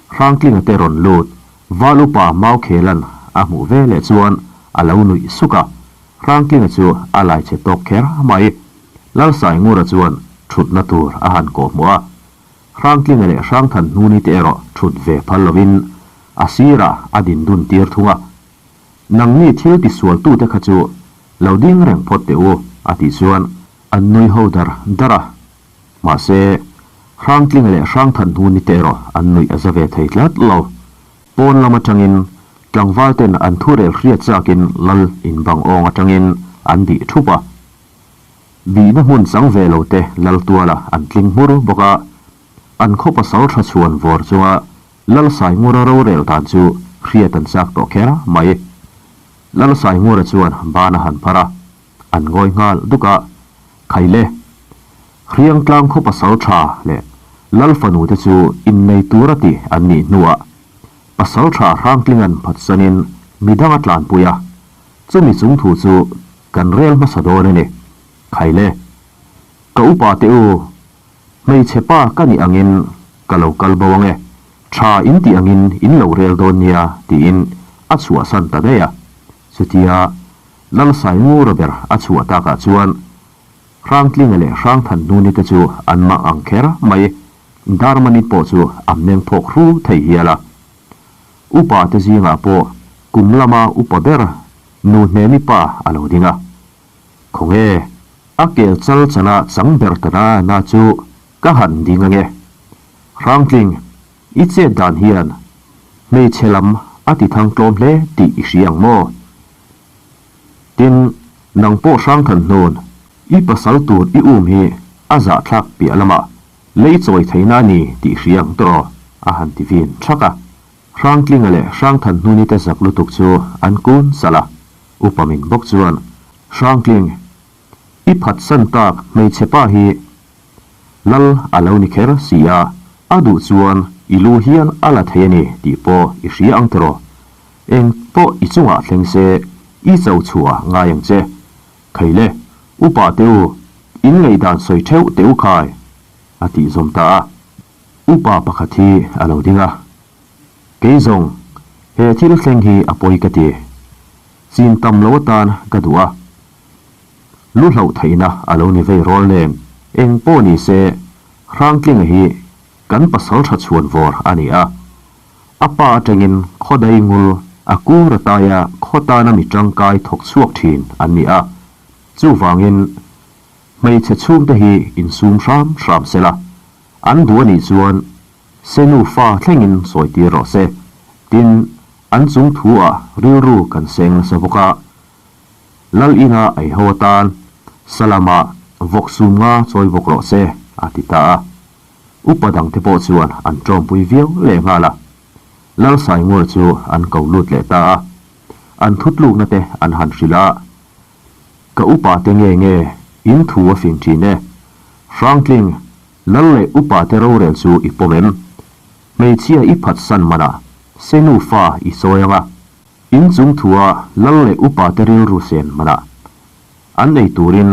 Hrangtlinga te rawn lut, Val upa Maukhelan a hmuh ve leh chuan a lo nuih suk a. Hrangtlinga chu a lai che tawk kher mai. Lalsaingura chuan thutna tur a han kawhhmuh a. Hrangtlinga leh Hrangthanhnuni te erawh thut ve phal lovin a sirah a din dun tir thung a. Nangni thil tisualtute kha chu lo ding reng phawt teh u, a tih chuan an nui ho dar dar a. Mahse, Hrangtlinga leh Hrangthanhnuni te erawh an nuih a za ve thei tlat lo. Pawn lam atangin tlangval ten an thurel hriat chakin lal in bang awng atangin an bih thup a. Bihna hmun chang ve lo te lal tuala an tling hmur bawk a, an khaw pasal tha chhuan vawr chunga Lal Saingura rorel dan chu hriat an chak tawh kher mai. Lal Saingura chuan ban a han phar a, an ngawi nghal duk a, Khaile! Hriangtlang khaw pasal tha leh Lal fanu te chu innei tur a ti an nih hnuah pasal tha Hrangtlinga'n phatsanin midang a tlanpui a, chumi chung thu chu. Kan rel hmasa dawn a ni. Khaile, ka upa te u, hmeichhe pa ka nih angin ka lo kal bo ang e, tha in tih angin in lo rel dawn nia tiin a chhuahsan ta daih a. Chutia Lalsaingura ber a chhuah takah chuan Hrangtlinga leh Hrangthanhnuni te chu an mah ang kher mai, Darmani pawh chu a meng phawk hru thei hial a. Upa te zingah pawh kum lama upa ber nu hnemi pa a lo ding a. Khawnge, a kel chal chana chang ber ta na na chu ka han ding ange. Hrangtling, i chet dan hian hmeichhe lam a ti thang tlawm hle tih i hria ang maw? Tin, nang pawh Hrangthanhnawn, i pasal tur i um hi a zahthlak piah lamah lei chawi theihna a ni tih hria ang tawh a han ti vin thak a. Hrangtlinga leh Hrangthanhnuni te zak lutuk chu an kun salh a, upa min bawk chuan, Hrangtling, i phatsan tak hmeichhe pa hi Lal a lo ni kher si a, a duh chuan i lu hial a la thei a ni tih pawh i hria ang tawh. Eng pawh i chungah thleng se, i cho chhuah ngai ang che. Khaile, upa te u, in ngaihdan sawi theuh teh u khai, a tih zawm ta a. Upa pakhat hi a lo ding a, Kei zawng, he thil thleng hi a pawi ka ti. Chin tam lo atan ka duh a. Lu hlauh theihna a lo ni vei rawl nen, eng pawh ni se, Hrangtlinga hi kan pasal tha chhuan vawr a ni a. A pa atangin khawdai ngul a kur ataia khaw tana mi tangkai thawk chhuak thin an ni a. Chuvangin, hmeichhe chhungte hi insum hram hram se la, an duh a nih chuan se nufa thlengin sawi tir rawh se. Tin, an chung thu ah rilru kan seng nasa bawk a. Lal ina ei ho atan Salama vawk sum nga chawi bawk rawh se, a ti ta a. Upa dangte pawh chuan an ṭawmpui viau leh nghal a. Lal Saingura chu an ko lut leh ta a. An thutlukna te an han hrilh a. Ka upa te nge nge in thu a fing ṭhin e. Hrangtling, Lal leh upa te rorel chu i pawm em? Hmeichhia i phatsan manah se nufa i sawi ang a. In chung thua lal leh upa te rilru sen hmanah an ei turin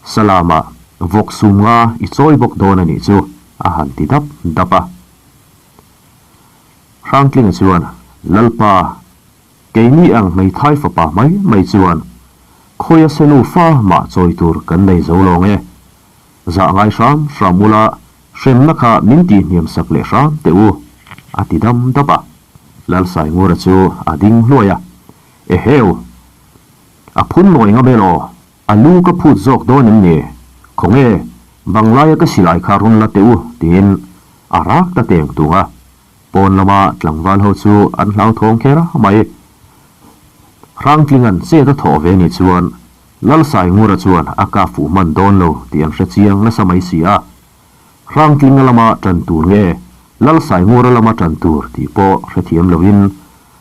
Salama vawk sum nga i chawi bawk dawn a nih chu a han ti dap dap a. Hrangtlinga chuan, Lalpa, keini ang hmeithai fapa mai mai chuan khawia senu fa mah chawi tur kan nei zo lawng e. Zah ngai hram hram ula hremna kha min tih hniam sak leh hram teh u, a ti dam dap a. Lalsaingura chu a ding hluai a, Eheu! A phun nawi ngam elaw? A lu ka phut zawk dawn em ni? Khawnge, banglaia ka silai kha rawn la teh u, tiin a rak ta teng tung a. Pawn lama tlangval ho chu an hlauthawng kher mai. Hrangtlinga'n chet a thawh ve ni chuan Lalsaingura chuan a ka fuh hman dawn lo tih an hre chiang nasa mai si a. Hrangtlinga lama ṭan tur nge Lalsaingura lama ṭan tur tih pawh hrethiam loin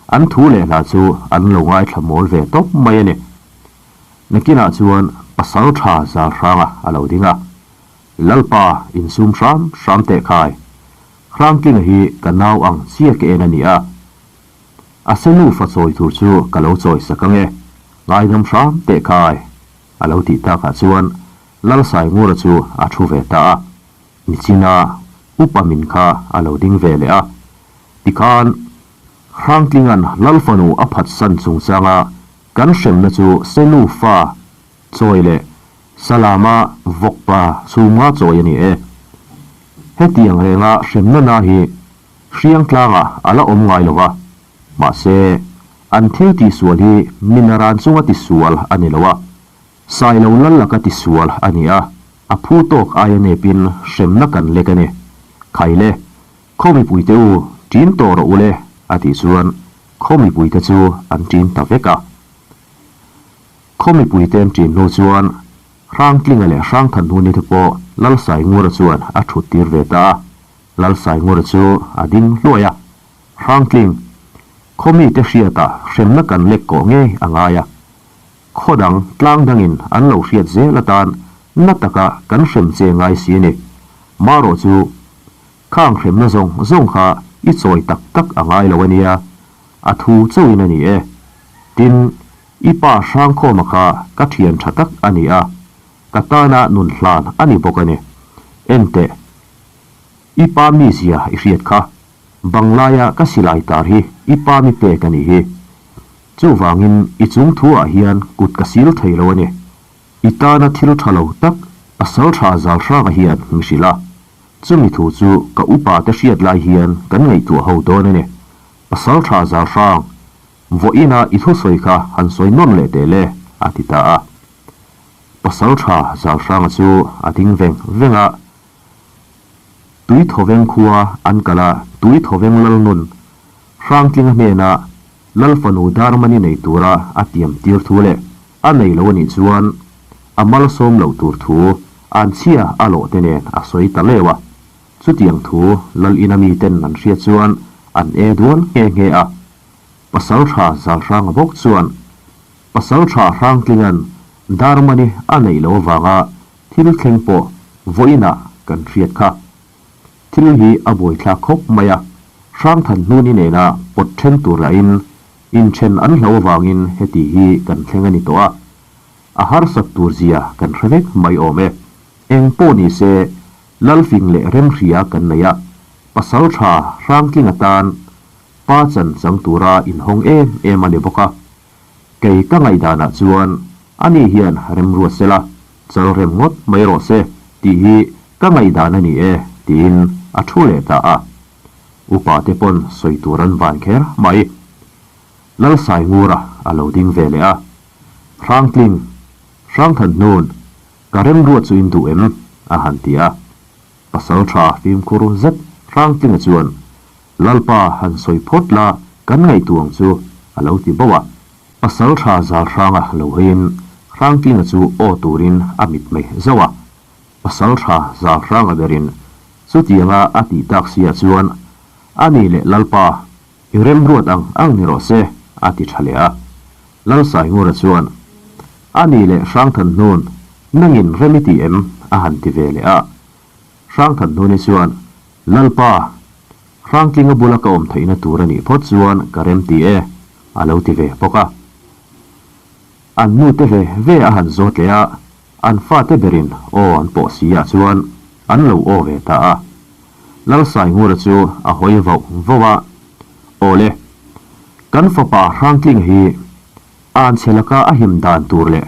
an thu leh hla chu an lo ngaithla mawl ve tawp mai a ni. Nakinah chuan pasal ṭha zal hranga a lo ding a, Lalpa insum hram hram teh khai, Hrangtlinga hi ka nau ang chiah ke en a ni a. A senu fa chawi tur chu ka lo chawi sak ang e, ngaidam hram teh khai, a lo tih takah chuan Lalsaingura chu a thu ve ta a. Nichina upa min kha a lo ding ve leh a. Tikhan Hrangtlinga'n Lalfanu a phatsan chungchanga kan hremna chu senu fa chawi leh Salama vawkpa chhunga chawi a ni e. Hetiang renga hremna na hi Hriang tlangah a la awm ngai lo va, mahse, an thil tihsual hi minaran chunga tisual a ni lo a, Sailo lal laka tisual a ni a, a phu tawk aia nepin hremna kan lek a ni. Khaile, khaw mipuite u, ṭin tawh rawh u le, a tih chuan khaw mipuite chu an ṭin ta vek a. Khaw mipuite an ṭin hnu chuan Hrangtlinga leh Hrangthanhuni te pawh Lalsaingura chuan a ṭhut tir ve ta a. Lalsaingura chu a ding hluai a, Hrangtling, khaw mite hriata hremna kan lek kawh ngei a ngai a. Khaw dang tlang dangin an lo hriat zel atan na taka kan hrem che ngai si a ni. Marawh chu khang hremna zawng zawng kha i chawi tak tak a ngai lo a nia, a thu chauhin a ni e. Tin. I pa Hrangkhawma kha ka thian tha tak a ni a, ka tana nun hlan a ni bawk a ni. Enteh, i pa mizia i hriat kha, Banglaia ka silai tar hi i pa mi pek a nih hi. Chuvangin i chung thu ah hian kut ka sil thei lo a ni. I tana thil tha lo tak pasal tha zal hranga hian mi hrilh a. Chumi thu chu ka upa te hriat lai hian kan ngaihtuah ho dawn a ni. Pasal tha zal hrang, vawiina i thusawi kha han sawi nawn leh teh le, a ti ta a. Pasal tha zal hranga chu a ding veng veng a. Tui thawveng khua an kal a, tui thawveng lal nun Hrangtlinga hnena Lal fanu Darmani nei tura a tiam tir thu leh a nei lo a nih chuan a malsawm loh tur thu an chhia a lawh te nen a sawi ta leu a. Chutiang thu Lal ina miten an hriat chuan an e dual nghe nghe a. Pasaltha Zalhranga bawk chuan Pasaltha Hrangtlinga'n Darmani a neih loh avanga Thil thleng pawh vawiinah kan hriat kha. Thil hi a buaithlak khawp mai a, Hrangthan hnuni nena pawt then tur lahin inthen an hlo avangin heti hi kan thleng a ni tawh a, a harsat tur zia kan hre vek mai awm e. Eng pawh ni se, Lalfing leh Remhria kan nei a, pasal tha Hrangtlinga tan pa chan chang tura inhawng em em a ni bawk a. Kei ka ngaihdanah chuan ani hian remruat sela, chal rem ngawt mai rawh se tih hi ka ngaihdan a ni e tiin a thu leh ta a. Upa te pawn sawi tur an van kher mai. Lalsaingura a lo ding ve leh a. Hrangtling, Hrangthanhnun, ka remruat chu in duh em? a han ti a. Pasal tha fimkhur zet Hrangtlinga chuan Lalpa han sawi phawt la kan ngaihtuah ang chu a lo ti bauh a. Pasal tha zal hranga lo heiin Hrangtlinga chu aw turin a mit mai zauh a. Pasal tha zal hranga berin chutianga a tih tak siah chuan a ni leh Lalpa i remruat ang ang ni rawh se a ti tha leh a. Lalsaingura chuan a ni leh Hrangthanhnun nangin rem i ti em a han ti ve leh a. Hrangthanhnuni chuan Lalpa, Hrangtlinga bula ka awm theihna tur a nih phawt chuan ka rem ti e, a lo ti ve bawk a. An nute ve ve a han zawt leh a, an fate berin aw an pawh si ah chuan an lo aw ve ta a. Lalsaingura chu a hawi vauh vauh a, Awle, kan fapa Hrangtlinga hi anchhe laka a him dan tur leh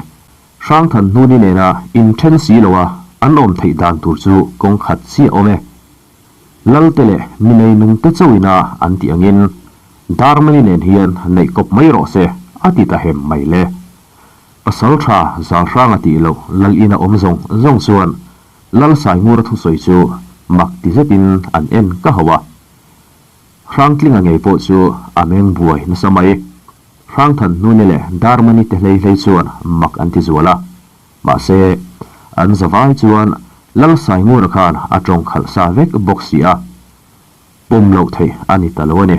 Hrangthan hnuni nena inthen si loa an awm theih dan tur chu kawng khat chiah awm e. Lalte leh mi neinungte chauhina an tih angin Darmani nen hian neih kawp mai rawh se a ti ta hem mai le. Pasal tha Zalhranga tih loh Lal ina awm zawng zawng chuan Lal Saingura thusawi chu mak ti zetin an en ka hauh a. Hrangtlinga ngei pawh chu a meng buai nasa mai. Hrangthanhnuni leh Darmani te hlei hlei chuan mak an ti zual a. Mahse, an zavai chuan Lalsaingura khan a tawng khalh sa vek bawk si a, pawm loh theih a ni ta lo a ni.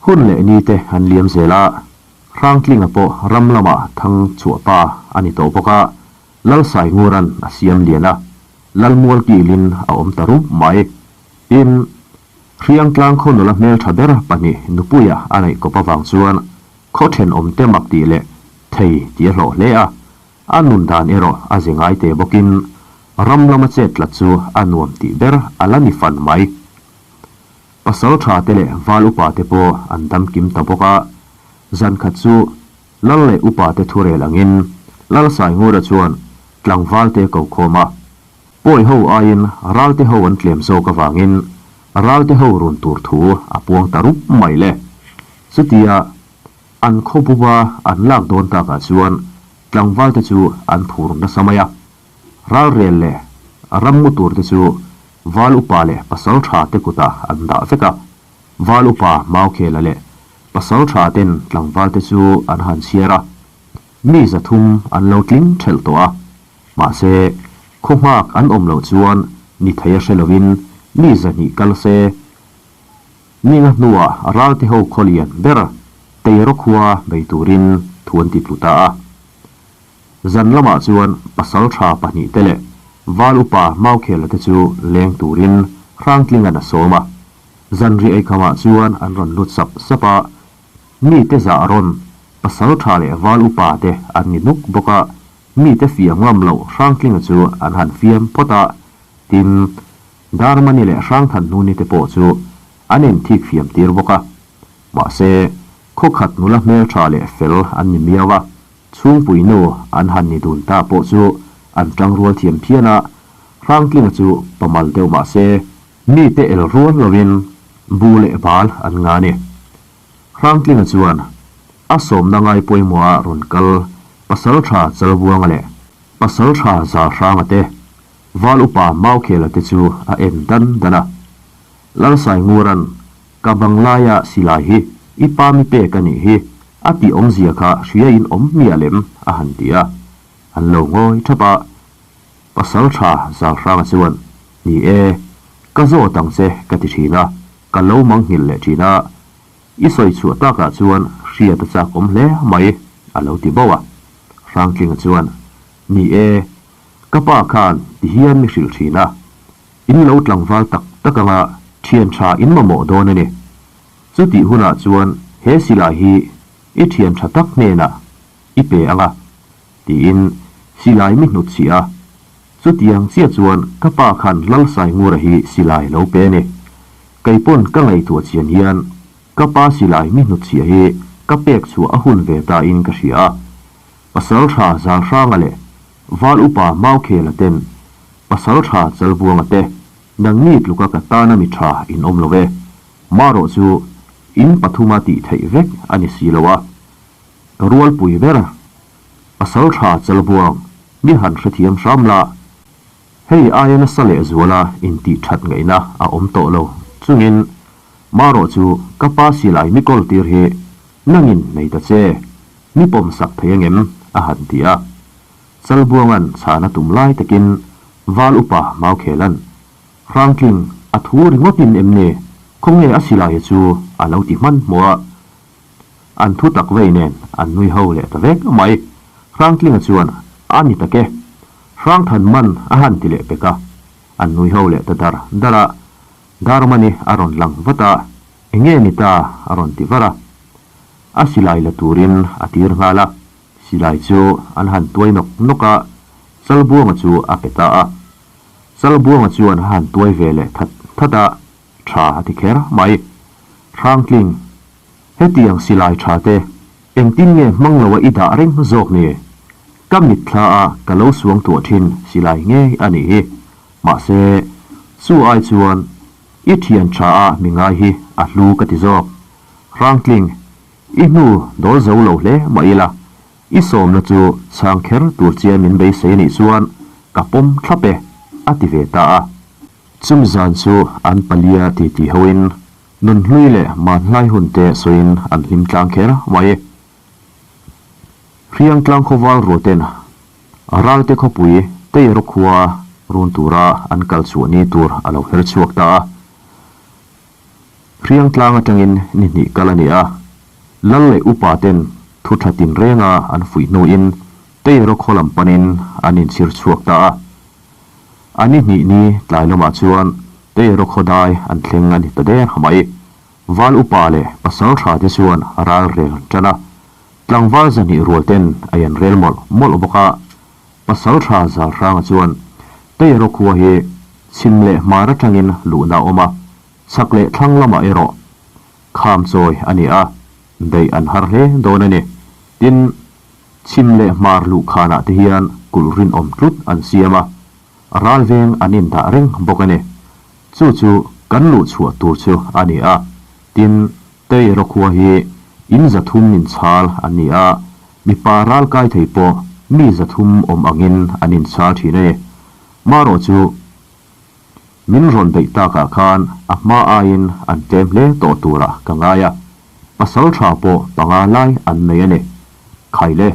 Hun leh ni te an liam zel a, Hrangtlinga pawh ram lamah thang chhuah pa a ni tawh bawk a, Lalsaingura'n a siam lian a, Lalmualkilin a awm ta rup mai. Tin, Hriangtlang khaw nula hmeltha ber pahnih nupuia a neih kawp avang chuan khaw thenawmte mak tih leh thei tih a hlawh hle a, a nun dan erawh a ze ngai te bawkin ram lama chet tlat chu a nuam tih ber a la ni fan mai. Pasal tha te leh val upa te pawh an dam kim ta bawk a, zan khat chu Lal leh upa te thurel angin Lal Saingura chuan tlangval te ko khawm a, Pawi ho aiin Ralte ho an tlem zawk avangin Ralte ho run tur thu a puang ta rup mai le. Chutia an khaw buba an lak dawn takah chuan tlangvalte chu an phur nasa mai a. Ralrel leh rammu turte chu Val upa leh pasal tha te kutah an dah vek a. Val upa Maukhela leh pasal tha ten tlangvalte chu an han chhiar a. Mi 300 an lo tling thelh tawh a. Mahse, khaw nghak an awm loh chuan ni thei a hre lovin mi 200 kal se. Ninga hnuah Ralte ho khaw lian ber Teiraw khua bei turin thu an ti tlu ta a. Zan lamah chuan pasal tha pahnih te leh Val upa Maukhela te chu leng turin Hrangtlinga'n a sawm a. Zan ri eikhamah chuan an rawn lut sap sap a. Mite zah rawn pasaltha leh val upa te an ni nuk bawk a, mite fiam ngam loh Hrangtlinga chu an han fiam phawt a, tin, Darmani leh Hrangthanhnuni te pawh chu an inthik fiam tir bawk a. Mahse, khawkhat nula hmeltha leh fel an ni miau a, chhungpui nu an han ni dun ta pawh chu an tangrual thiam phian a, Hrangtlinga chu pamal deuh mahse, mite el rual loin bu leh bal an nga ni. Hrangtlinga chuan a sawmna ngai pawimawha rawn kal Pasaltha Chalbuanga leh Pasaltha Zalhranga te, Val upa Maukhela te chu a en dan dan a. Lalsaingura'n ka banglaia silai hi i pa mi pek a nih hi a tih awmzia kha hriain awm miah lem a han ti a. An lo ngawi thap a. Pasaltha Zalhranga chuan, Ni e, ka zawt ang che ka ti thin a. Ka lo manghilh leh thin a, i sawi chhuah takah chuan hriat a chak awm hle mai, a lo ti bauh a. Hrangtlinga chuan, Ni e, ka pa khan ti hian mi hrilh thin a, in lo tlangval tak tak anga thian tha in mamawh dawn a ni. Chutih hunah chuan he silai hi i thian tha tak hnenah i pe anga, tiin silai mi hnutchhiah a. Chutiang chiah chuan ka pa khan Lalsaingura hi silai lo pe a ni. Kei pawn ka ngaihtuah chian hian ka pa silai mi hnutchhiah hi ka pek chhuah a hun ve ta in ka hria a. Pasaltha Zalhranga leh Val Upa Maukhela ten Pasaltha Chalbuanga te nangni tluka ka tana mi tha in awm lo e. Marawh chu in pathuma tih theih vek a ni si lo a. Ka rualpui ber Pasaltha Chalbuang mi han hrethiam hram la, hei aia nasa leh zuala intih that ngaihna a awm tawh lo chungin marawh chu ka pa silai mi kawl tir hi nangin nei ta che, mi pawm sak thei angem? a han ti a. Chalbuanga'n chhana tum lai takin Val Upa Maukhelan, Hrangtling, a thu ringawtin em ni? Khawnge a silaia chu a lo ti hmanhmawh a. An thu tak vei nen an nui ho leh ta vek mai. Hrangtlinga chuan a ni tak e. Hrangthan man a han ti leh pek a. An nui ho leh ta dar dar a. Darmani a rawn lang vat a, Enge ni ta? a rawn ti var a. A silai la turin a tir nghal a. Silai chu an han tuai nawk nawk a, Chalbuanga chu a pe ta a. Chalbuanga chuan a han tuai ve leh that that a, Tha a ti kher mai. Hrangtling, hetiang silai tha te engtin nge hmang loa i dah reng zawk ni? Ka mitthla a ka lo suang tuah thin silai ngei a nih hi. Mahse, chu ai chuan i thian tha a mi ngai hi a hlu ka ti zawk. Hrangtling, i hnu dawl zo lo hle mah ila, i sawmna chu chhang kher tur chian min beisei a nih chuan ka pawm thlap e, a ti ve ta a. Chumi zan chu an palia titi hoin nunhlui leh manhlai hun te sawiin an hlim tlang kher mai. Hriang tlang khawval rualten Ralte khawpui Teiro khua run tura an kal chhuah ni tur a lo her chhuak ta a. Hriang tlang atangin ni hnih kal a ni a, Lal leh upa ten thu tha tinrenga an fuih hnuin Teiro khaw lam panin an inchhir chhuak ta a. A ni hnih ni tlai lamah chuan Teiro khawdai an thleng a ni ta der mai. Val upa leh pasal tha te chuan ral rel an tan a, tlangval zahnih rual ten a in rel mawlh mawlh bawk a. Pasal tha Zalhranga chuan Teiro khua hi chhim leh hmar atangin luhna a awm a, chhak leh thlang lamah erawh kham chawi a ni a, beih an har hle dawn a ni. Tin, Chhim leh hmar luhkhanah te hian kulh rinawm tlut an siam a, ral veng an indah reng bawk a ni. Chu chu kan luh chhuah tur chu a ni a, tin, Tei Rawkhua hi in 300 inchhal an ni a, mipa ral kai thei pawh mi 300 awm angin an inchhal thin a ni. Marawh chu min rawn beih takah khan a hma aiin an tlem hle tawh turah ka ngai a, pasal tha pawh panga lai an nei a ni. Khai le,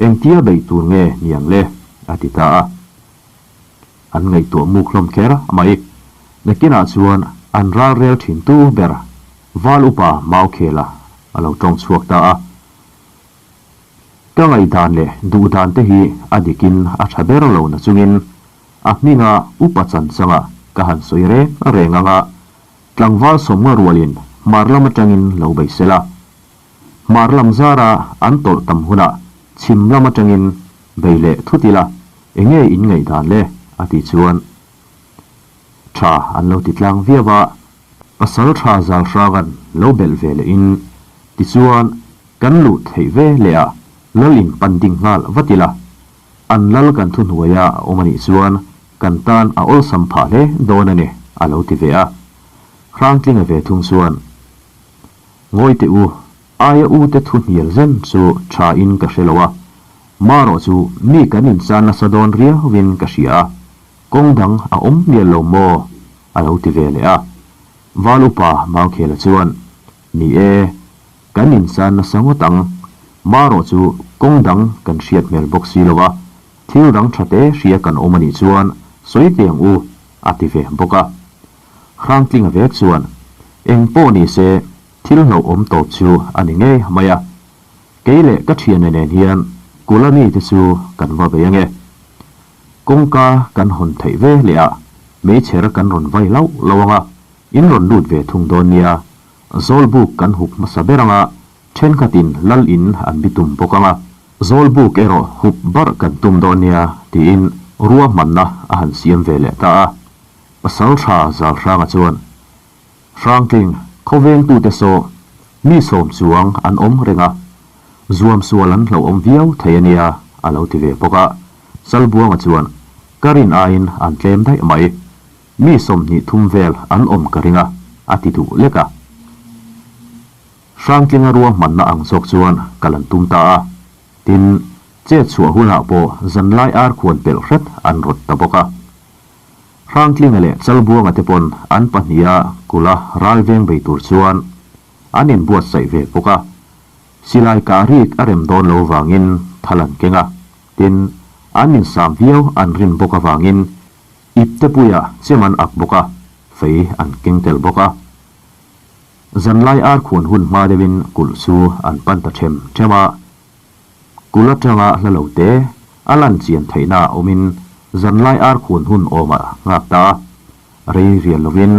engtia beih tur nge niang le? a ti ta a. An ngaihtuah muk hlawm kher mai. Nakinah chuan an ral rel thin tu ber Val Upa Maukhela a lo tawng chhuak ta a. Ka ngaihdan leh duhdan te hi a dikin a tha ber lo na chungin A hminga upa chanchanga ka han sawi reng reng anga tlangval 50 rualin hmar lam atangin lo bei sela. Hmar lam zara an tawlh tam hunah chhim lam atangin bei leh thut ila, enge in ngaihdan le? a tih chuan tha an lo ti tlang viau a, pasal tha zal hrangan lo belh ve leh in tichuan kan luh theih ve leh a lal in pan ding nghal vat ila, an lal kan thuhnuaia a awm a nih chuan kan tan a awlsam phah hle dawn a ni a lo ti ve a. Hrangtlinga ve thung chuan Ngawi teh u, aia u te thu hnial zen chu tha in ka hre lo a, marawh chu mi kan inchan nasa dawn riau in ka hria a, kawng dang a awm mial lo maw? a lo ti ve leh a. Val upa Maukhela chuan, Ni e, kan inchan nasa ngawt ang, marawh chu kawng dang kan hriat hmel bawk si lo a, thil dang tha te hria kan awm a nih chuan sawi teh ang u, a ti ve bawk a. Hrangtlinga vek chuan eng pawh ni se thil hlauhawm tawp chu a ni ngei mai a, kei leh ka thiana nen hian kula mite chu kan va bei ange. Kawngka kan hawn theih ve leh a, meichher kan rawn vai hlauh lo anga, in rawn lut ve thung dawn nia, Zawlbuk kan hup hmasa ber anga, thenkhatin lal in an bitum bawk anga, Zawlbuk erawh hup barh kan tum dawn nia tiin ruahmanna a han siam ve leh ta a. Pasal tha Zalhranga chuan, Hrangtling, khawvengtute saw mi sawm chuang an awm reng a, zuam sual an hlauhawm viau thei a nia, a lo ti ve bawk a. Chalbuanga chuan, Ka rin aiin an tlem daih mai, mi 20 thum vel an awm ka ring a, a ti duh lek a. Hrangtlinga ruahmanna ang zawk chuan kal an tum ta a, tin, chet chhuah hunah pawh zanlai ar khuan pelh hret an rawt ta bawk a. Hrangtlinga leh Chalbuanga te pawn an pahniha kula ral veng bei tur chuan an inbuatsaih ve bawk a, silai kah rik a rem dawn lo vangin thal an keng a, tin, an insam viau an rin bawk avangin ipte puia chem an ak bawk a, fei an keng tel bawk a. Zanlai ar khuan hun hma deuhin kulh chu an pan ta ṭhem ṭhem a. Kul atanga hla lo te a lan chian theihna a awmin zanlai ar khuan hun awm a nghak ta a, rei rial lovin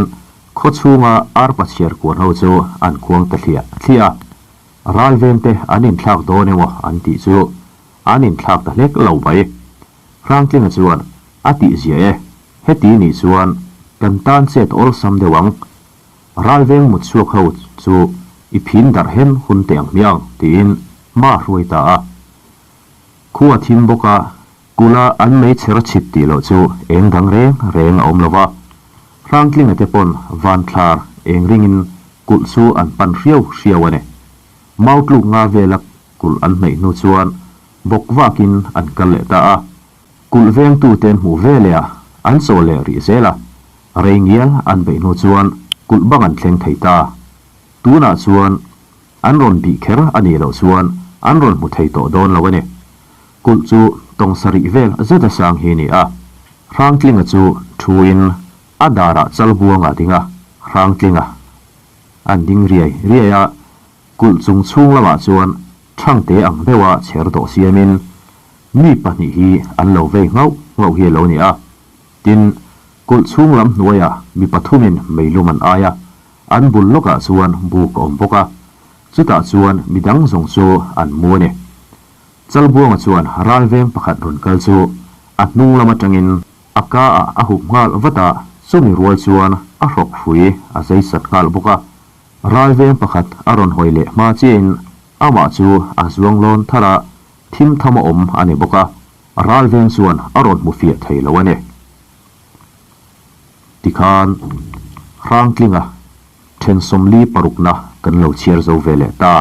khaw chhunga ar pachhiar kuan ho chu an khuang ta thliah thliah a, ral veng te an inthlak dawn emaw an tih chu an inthlak ta hlek lo mai. Hrangtlinga chuan a tih ziah e, heti nih chuan kan tan chet awlsam deuh ang. Ralveng mut chhuak ho chu i phin darh hen hun teh ang hmiang tiin hma a hruai ta a. Khua thim bawk a, kula an meichher chhit tih loh chu eng dang reng reng a awm lo va. Hrangtlinga te pawn vanthlar eng ringin kulh chu an pan hriau hriau a ni. Mau tluk nga vela kulh an hnaih hnu chuan bawk vakin an kal leh ta a. Kulh vengtute an hmuh ve leh a, an chaw leh rih zel a. Rei ngial an beih hnu chuan kulh bang an thleng thei ta. Tunah chuan an rawn bih kher a nih loh chuan an rawn hmu thei tawh dawn lo a ni. Kulh chu tawng sarih vel zet a sang hi a ni a. Hrangtlinga chu thuin a darah chalbuanga ding a, Hrangtlinga an ding riai riai a, kulh chung chhung lamah chuan thangte ang deuha chher dawh siamin mi pahnih hi an lo vei nghauh nghauh hi a lo ni a. Tin, kulh chhung lam hnuaiah mi pathumin meilum an ai a, an bul lawkah chuan buk a awm bawk a, chutah chuan mi dang zawng chu an mu a ni. Chalbuanga chuan ralveng pakhat rawn kal chu a hnung lam atangin a ka ah a hup nghal vat a, chumi rual chuan a hrawk hrui a zai sat nghal bawk a. Ralveng pakhat a rawn hawi leh hma chiahin amah chu a zuang lawn thar a, thim tham a awm a ni bawk a. Ralveng chuan a rawn hmu fiah thei lo a ni. Tikhan Hrangtlinga then 46na kan lo chhiar zo ve leh ta.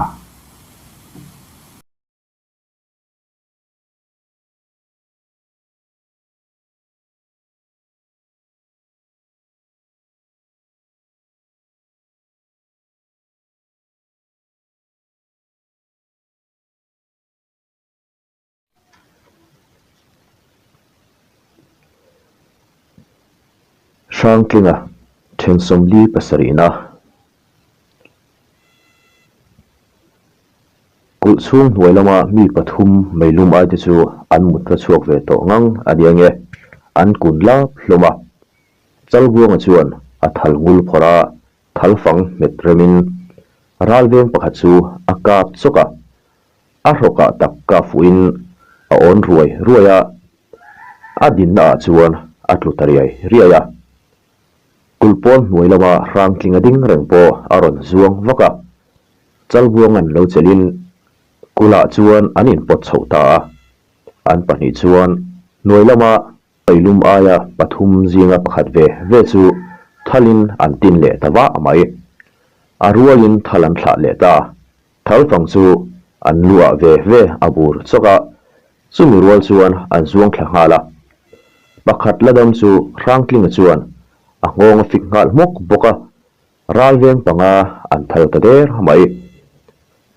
Hrangtlinga then 47na Kulh chhung hnuai lama mi pathum meilum aite chu an mut ra chhuak ve tawh ngang a nia nge, an kun lap hlawm a. Chalbuanga chuan a thal ngul phawrh a, thal fang hmet remin. Ralveng pakhat chu a kap chawk a, a hrawkah tak kap fuhin a awn ruai ruai a, a dinna ah chuan a tlu ta riai riai a. Kulhpawn hnuai lama hrangtling a ding reng pawh a rawn zuang vak a, Chalbuanga'n lo chelhin kulhah chuan an inpawt chhoh ta a, an pahnih chuan hnuai lama Pailum aia pathum zinga pakhat ve ve chu thalin an tin leh ta vah mai. A rualin thal an thlah leh ta. Thal fang chu an lu ah ve ve a bur chawk a, chumi rual chuan an zuang thla nghal a. Pakhat la dam chu Hrangtlinga chuan a nghawng a fik nghal hmawk bawk a, ralveng panga an thal ta der mai.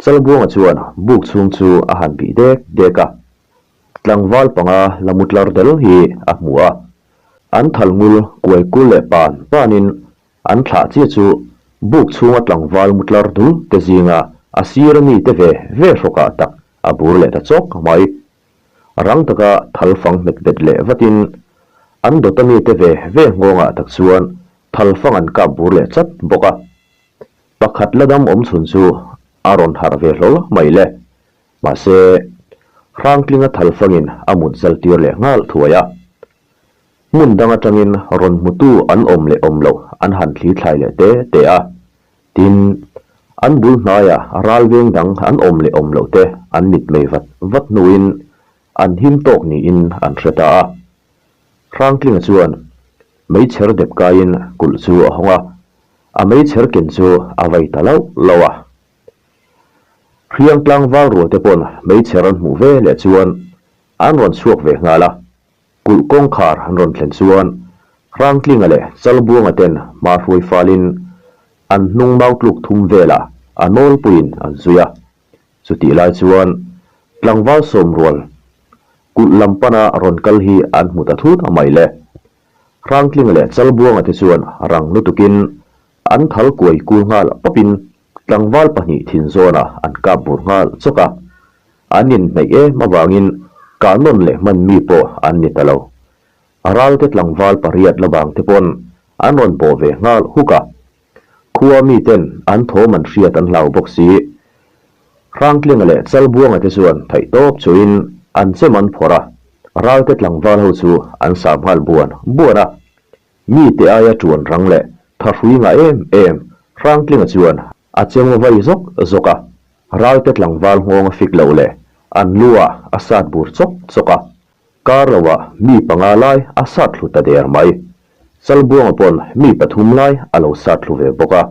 Chalbuanga chuan buk chhung chu a han bih dek dek a, Tlangval panga la mutlar del hi a hmu a, an thal ngul kuai kul leh pan panin an thlah chiah chu buk chhunga tlangval mutlar dul te zinga a sir ami te ve ve hrawkah tak a bur leh ta chawk mai. Rang taka thal fang hmet bet leh vatin an dawt ami te ve ve nghawngah tak chuan thal fang an kap bur leh chat bawk a. Pakhat la dam awm chhun chu a rawn harh ve hlawl mai le. Mahse, Hrangtlinga thalfangin a mut zal tir leh nghal thuai a. Hmun dang atangin rawn hmutu an awm leh awm loh an han thli thlai leh te te a. Tin, an bul hnaia ralveng dang an awm leh awm loh te an mit mei vat vat hnuin an him tawk niin an hre ta a. Hrangtlinga chuan meichher dep kaiin kulh chu a hawng a, a meichher ken chu a vai ta lauh lauh a. Hriang tlangval rual te pawn hmeichher an hmuh ve leh chuan an rawn chhuak ve nghal a, kulh kawngkhar an rawn thlen chuan Hrangtlinga leh Chalbuanga ten hma hruai falin an hnung mau tluk thum velah a nawlpuiin an zui a. Chutih lai chuan tlangval sawm rual kulh lam pana rawn kal hi an hmu ta thut mai le. Hrangtlinga leh Chalbuanga te chuan rang lutukin an thal kuai kul nghal pawpin Tlangval pahnih thin zawnah an kap bur nghal chawk a, an inhnaih em avangin kah nawn leh hman mi pawh an ni ta lo. A ralte tlangval pariat la vang te pawn an rawn bawh ve nghal huk a, khua miten an thawm an hriat an hlau bawk si. Hrangtlinga leh Chalbuanga te chuan theihtawp chuin an chem an phawrh a, ralte tlangval ho chu an sam nghal buan buan a. Mite aia ṭuan rang leh thahrui ngah em em Hrangtlinga chuan a cheng vai zawk zawk a, ralte tlangval nghawng a fik loh leh an lu ah a sat bur chawk chawk a, kar lo ah mi panga lai a sat thlu ta der mai. Chalbuanga pawn mi pathum lai a lo sat thlu ve bawk a.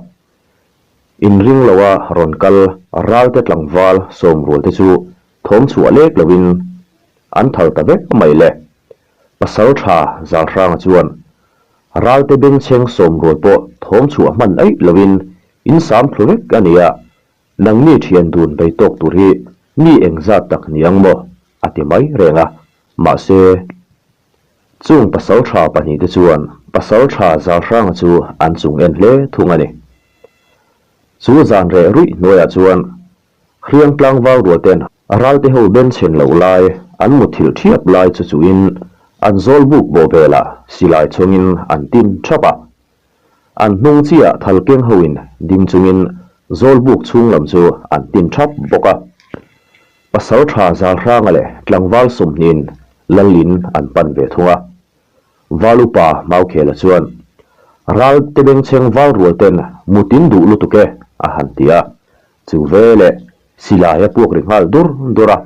Inring lo a rawn kal ralte tlangval sawmrual te chu thawm chhuah lek lo in an thal ta vek mai le. Pasal tha Zalhranga chuan ralte bengchheng sawmrual pawh thawm chhuah hman aih loin in sam thlu vek a nia, nangni thian dun bei tawk tur hi mi engzat tak niang maw? a ti mai reng a. Mahse, chung pasal tha pahnihte chuan pasal tha Zalhranga chu an chung en hle thung a ni. Chu zan reh ruih hnuaiah chuan Hriang tlangval rualten ralte ho benchhen loh lai an muthilh thiap lai chu chuhin an zawl buk bawh velah silai chungin an tin thap a. An hnung chiah thal keng hoin ding chungin zawl buk chhung lam chu an tin thap bawk a. Pasal tha Zalhranga leh tlangval sawmhnihin Lalin an pan ve thung a. Val upa Maukhela chuan, Ral te bengchheng val rual ten mutin duh lutuk e, a han ti a. Chu ve leh silai a puak ri nghal dur dur a.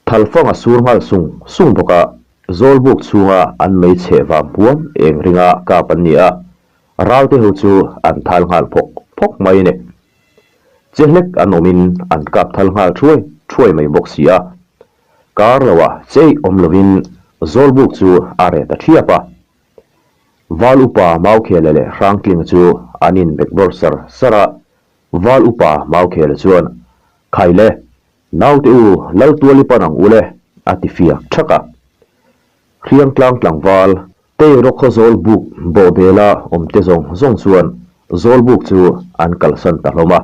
Thalfang a sur nghal sung sung bawk a, Zawlbuk chhunga an mei chheh vang huam eng ringa kap an ni a, ral te ho chu an thal nghal phawk phawk mai a ni. Che hlek an awmin an kap thal nghal thuai thuai mai bawk si a. Kar loah chei awm lovin Zawlbuk chu a reh ta thiap a. Val upa Maukhela leh Hrangtlinga chu an inbek bawrh sar sar a, Val upa Maukhela chuan, Khai le, naute u Laltuali pan ang u le, a ti fiak thak a. Hriangtlang tlangval, Tei rawkhaw Zawlbuk bawhbela awmte zawng zawng chuan Zawlbuk chu an kalsan ta hlawm a.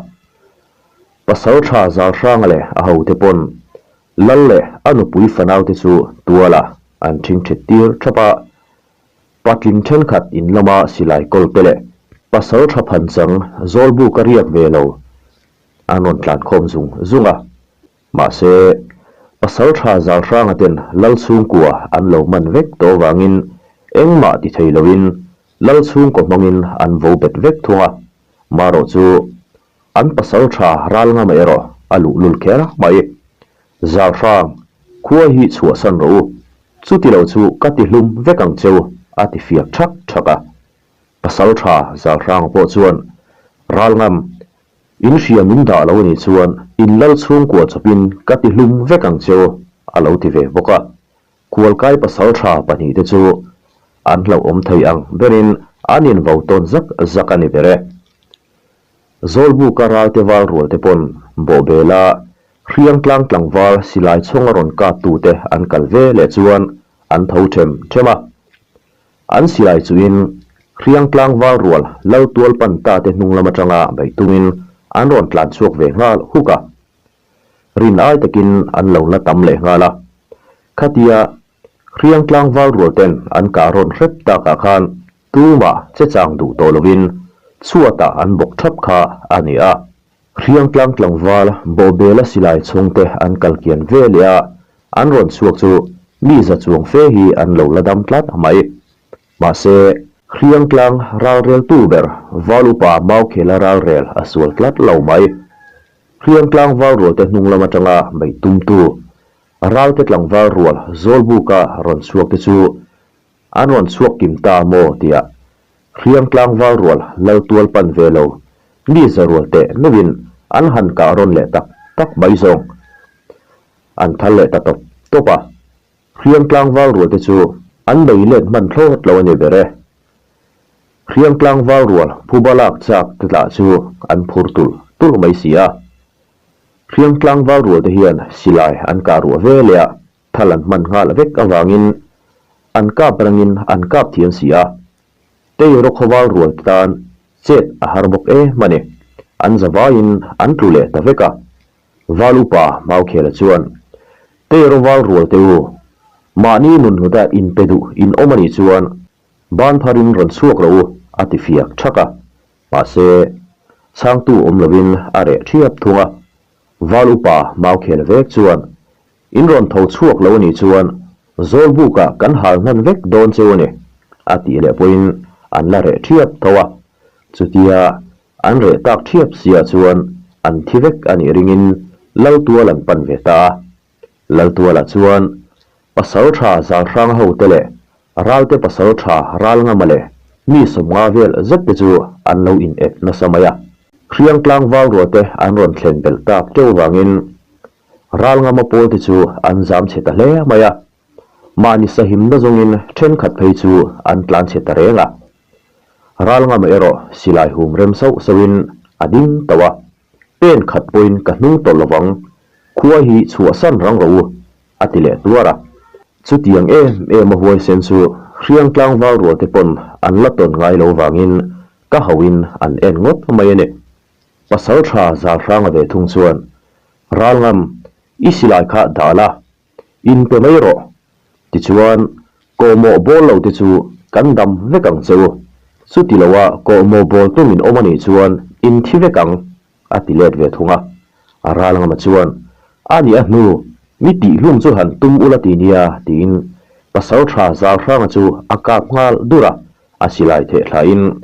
Pasal tha Zalhranga leh a hote pawn Lal leh a nupui fanaute chu tualah an ṭhingṭhit tir ṭhap a. Patling ṭhenkhat in lama silai kawl te leh pasal tha phanchang Zawlbuka riak ve lo. an rawn tlan khawm zung zung a. Mahse, Pasalṭha Zalhranga ten Lal chhungkua an lo man vek tawh vangin engmah ti thei loin Lal chhungkaw hmangin an vo bet vek thung a. Marawh chu an Pasalṭha Ralngama erawh a luhlul kher mai. Zalhrang, khua hi chhuahsan rawh u, chuti lo chu ka ti hlum vek ang cheu a ti fiak ṭhak ṭhak a. Pasalṭha Zalhranga pawh chuan Ralngam, In hria min dah lo anih chuan in lal chhungkua chawpin ka ti hlum vek ang che u, a lo ti ve bawk a. Kualkai pasalṭha pahnihte chu an hlauhawm thei ang berin an invo tawn zak zak a ni ber e. Zawlbuka ralte val rualte pawn bawhbela hriangtlang tlangval silai chhawnga rawn kaptute an kal ve leh chuan an tho ṭhem ṭhem a. An silai chuin Hriangtlang val rual lal tual pan ta te hnung lam atanga beih tumin an rawn tlan chhuak ve nghal huk a. Rin ai takin an lo la tam leh nghal a. Khatia Hriangtlang val rual ten an kah rawn hrep takah khan tumah che chang duh tawh lovin chhuatah an bawk thap kha a ni a. Hriangtlang tlangval bawhbela silai chhungte an kal kian ve leh a, an rawn chhuak chu mi za chuang fe hi an lo la dam tlat mai. Mahse, Hriangtlang ralreltu ber Val upa Maukhela ralrel a sual tlat lo mai. Hriangtlang val rualte hnung lam atanga beih tumtu ralte tlangval rual Zawlbuka rawn chhuak te chu An rawn chhuak kim ta maw tia hriang tlangval rual lal tual pan ve lo mi za rual teh meuhin an han kah rawn leh tak tak mai zawng an thal leh ta tawp tawp a. Hriang tlangval rual te chu an bei let hman thlawt lo a ni ber e. Hriang tlangval rual phuba lak chak te tlah chu an phur tulh tulh mai si a. Hriang tlangval rual te hian silai an kah ruah ve leh a. Thal an hman nghal vek avangin an kap rangin an kap thiam si a, tei rawkhaw rual te tan chet a har bawk em a ni. An zavaiin an tlu leh ta vek a. Val upa Maukhela chuan, Tei rawval rual te u, mahni nun hluta inpe duh in awm a nih chuan ban pharin rawn chhuak rawh u, a ti fiak thak a. Mahse, chhangtu awm lovin a reh thiap thung a. Val upa Maukhela vek chuan, In rawn tho chhuak lo anih chuan Zawlbukah kan hal hman vek dawn cheu a ni, a tih leh pawhin an la reh thiap tho a. Chutia an reh tak thiap siah chuan an thi vek a nih ringin Laltual an pan ve ta a. Laltualah chuan Pasaltha Zalhrang hote leh Ralte Pasaltha Ralngama leh mi 50 vel zet te chu an lo in ep nasa mai a. Hriangtlang Valruate an rawn thlen belh tak teuh vangin Ralngama pawl te chu an zam chhe ta hle mai a, mahni sahimna zawngin thenkhat phei chu an tlan chhe ta reng a. Ralngama erawh silai hum rem sauh sauhin a ding tauh a, pen khat pawhin ka hnung tawh lovang, khua hi chhuahsan rang rawh u, a ti leh tuar a. Chutiang em em a huaisen chu hriang tlangval rual te pawn an la tawn ngai lo vangin ka hauhin an en ngawt mai a ni. Pasaltha Zalhranga ve thung chuan, Ralngam, i silai kha dah la, in pe mai rawh. Tichuan, kawhmawh bawl lo te chu kan dam vek ang che u. Chuti loa kawhmawh bawl tumin awm a nih chuan in thi vek ang, a ti let ve thung a. Ralngama chuan, A nih a hnu, mi tihhlum chu han tum ula ti nia, tiin Pasaltha Zalhranga chu a kap nghal dur a, a silai theh thlain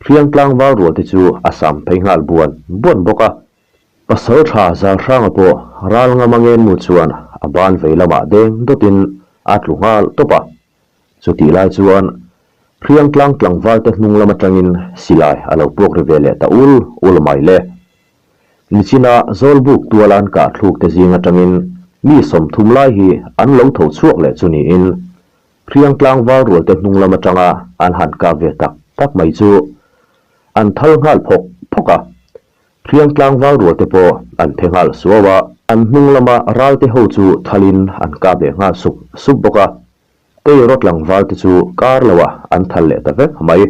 Hriang tlangval rual te chu a sam phei nghal buan buan bawk a. Pasaltha Zalhranga pawh ral ngam a ngenmu chuan a ban vei lamah deng dawtin a tlu nghal tawp a. Chutih lai chuan Hriang tlang tlangval te hnung lam atangin silai a lo puak ri ve leh ta ul ul mai le. Nichina Zawlbuk tuala an kah thluk te zing atangin mi 30 lai hi an lo tho chhuak leh chu niin Hriang tlangval rualte hnung lam atanga an han kap ve tak tak mai chu an thal nghal phawk phawk a. Hriang tlangval rualte pawh an phe nghal suau a. An hnung lama ralte ho chu thalin an kap leh nghal sup sup bawk a. Teiraw tlangval te chu kar loah an thal leh ta vek mai.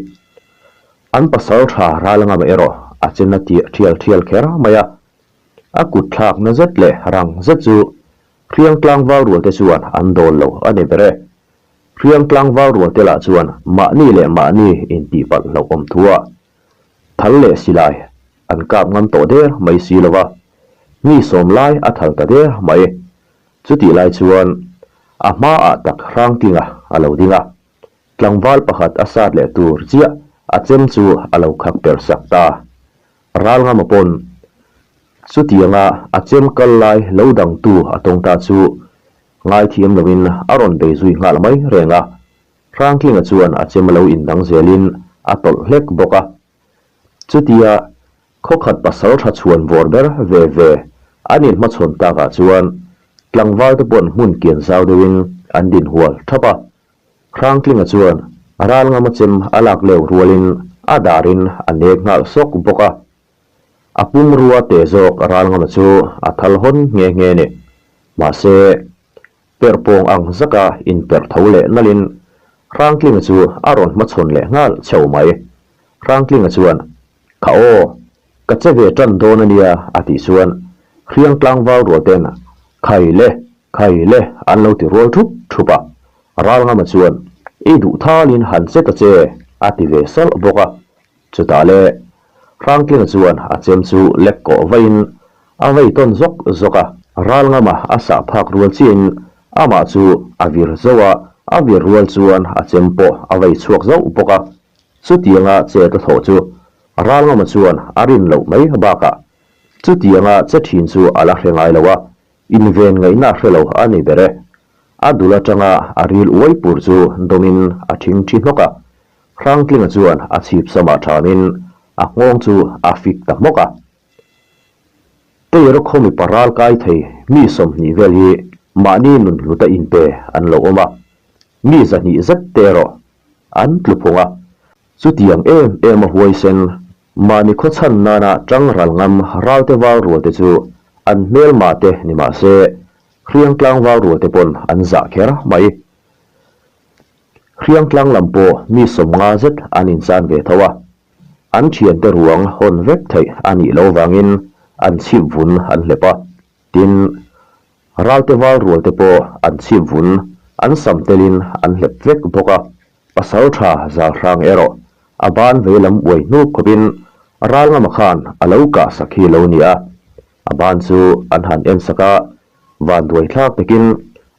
An pasal tha ral ngam erawh a chen a tirh thial thial kher mai a. A kut thlakna zet leh rang zet chu Hriang tlangval rualte chuan an dawl lo a ni ber e. Hriang tlangval rualte lah chuan mahni leh mahni intihpalh hlauhawm thua thal leh silai an kap ngam tawh der mai si lo va. Mi sawm lai a thal ta der mai. Chutih lai chuan a hmaah tak Hrangtlinga a lo ding a, tlangval pakhat a sat leh tur chiah a chem chu a lo khak per sak ta. Ralngama pawn chutianga a chem kal lai lo dangtu a tawng ta chu ngaithiam loin a rawn bei zui nghal mai reng a. Hrangtlinga chuan a chem a lo indang zelin a tawlh hlek bawk a. Chutia khawkhat pasal tha chhuan vawr ber ve ve an inhmachhawn takah chuan tlangval te pawn hmun kian zau deuhin an din hual thap a. Hrangtlinga chuan ralngama chem a lak leu rualin a darin a nek nghal sawk bawk a. A pumrua te zawk ralngama chu a thal hawn nghe nghe ni. Mahse, Perhpawng ang zaka inperh tho leh nalhin Hrangtlinga chu a rawn hmachhawn leh nghal chho mai. Hrangtlinga chuan, Kha aw, ka che ve tan dawn a nia a tih chuan Hriang tlangval rual ten Khai le, khai le an lo ti rual thup thup a. Ralngama chuan, I duh thalin han che ta che a ti ve salh bawk a. Chutah le Hrangtlinga chuan a chem chu lek kawh vaiin a vei tawn zawk zawk a. Ralngama a sah phak rual chiahin amah chu a vir zauh a, a vir rual chuan a chem pawh a vei chhuak zauh bawk a. Chutianga chet a thawh chu Ralngama chuan a rin loh mai bakah chutianga che thin chu a la hre ngai lo a, inven ngaihna a hre lo a ni ber e. A dul atanga a ril uai pur chu dawmin a thingthi hnawk a, Hrangtlinga chuan a chhip samah thamin a nghawng chu a fik ta hmawk a. Teira khaw mipa ral kai thei mi 20 vel hi mahni nun hluta inpe an lo awm a, mi 200 zet te erawh an tlu phung a. Chutiang em em a huaisen, mahni khaw chhan nana tang ral ngam ralte val rual te chu an hmelma te ni mah se, hriang tlangval rual te pawn an zah kher mai. Hriangtlang lam pawh mi 50 zet an inchan ve tho a, an thiante ruang hawn vek theih a nih loh vangin an chhip vun an hlep a, tin, ralte val rual te pawh an chhip vun an sam telin an hlep vek bawk a, pasal tha zal hrang erawh a ban vei lam uai hnup khawpin Ralngama khan a lo kah sak hi lo ni a, a ban chu an han en sak a, vanduai thlak takin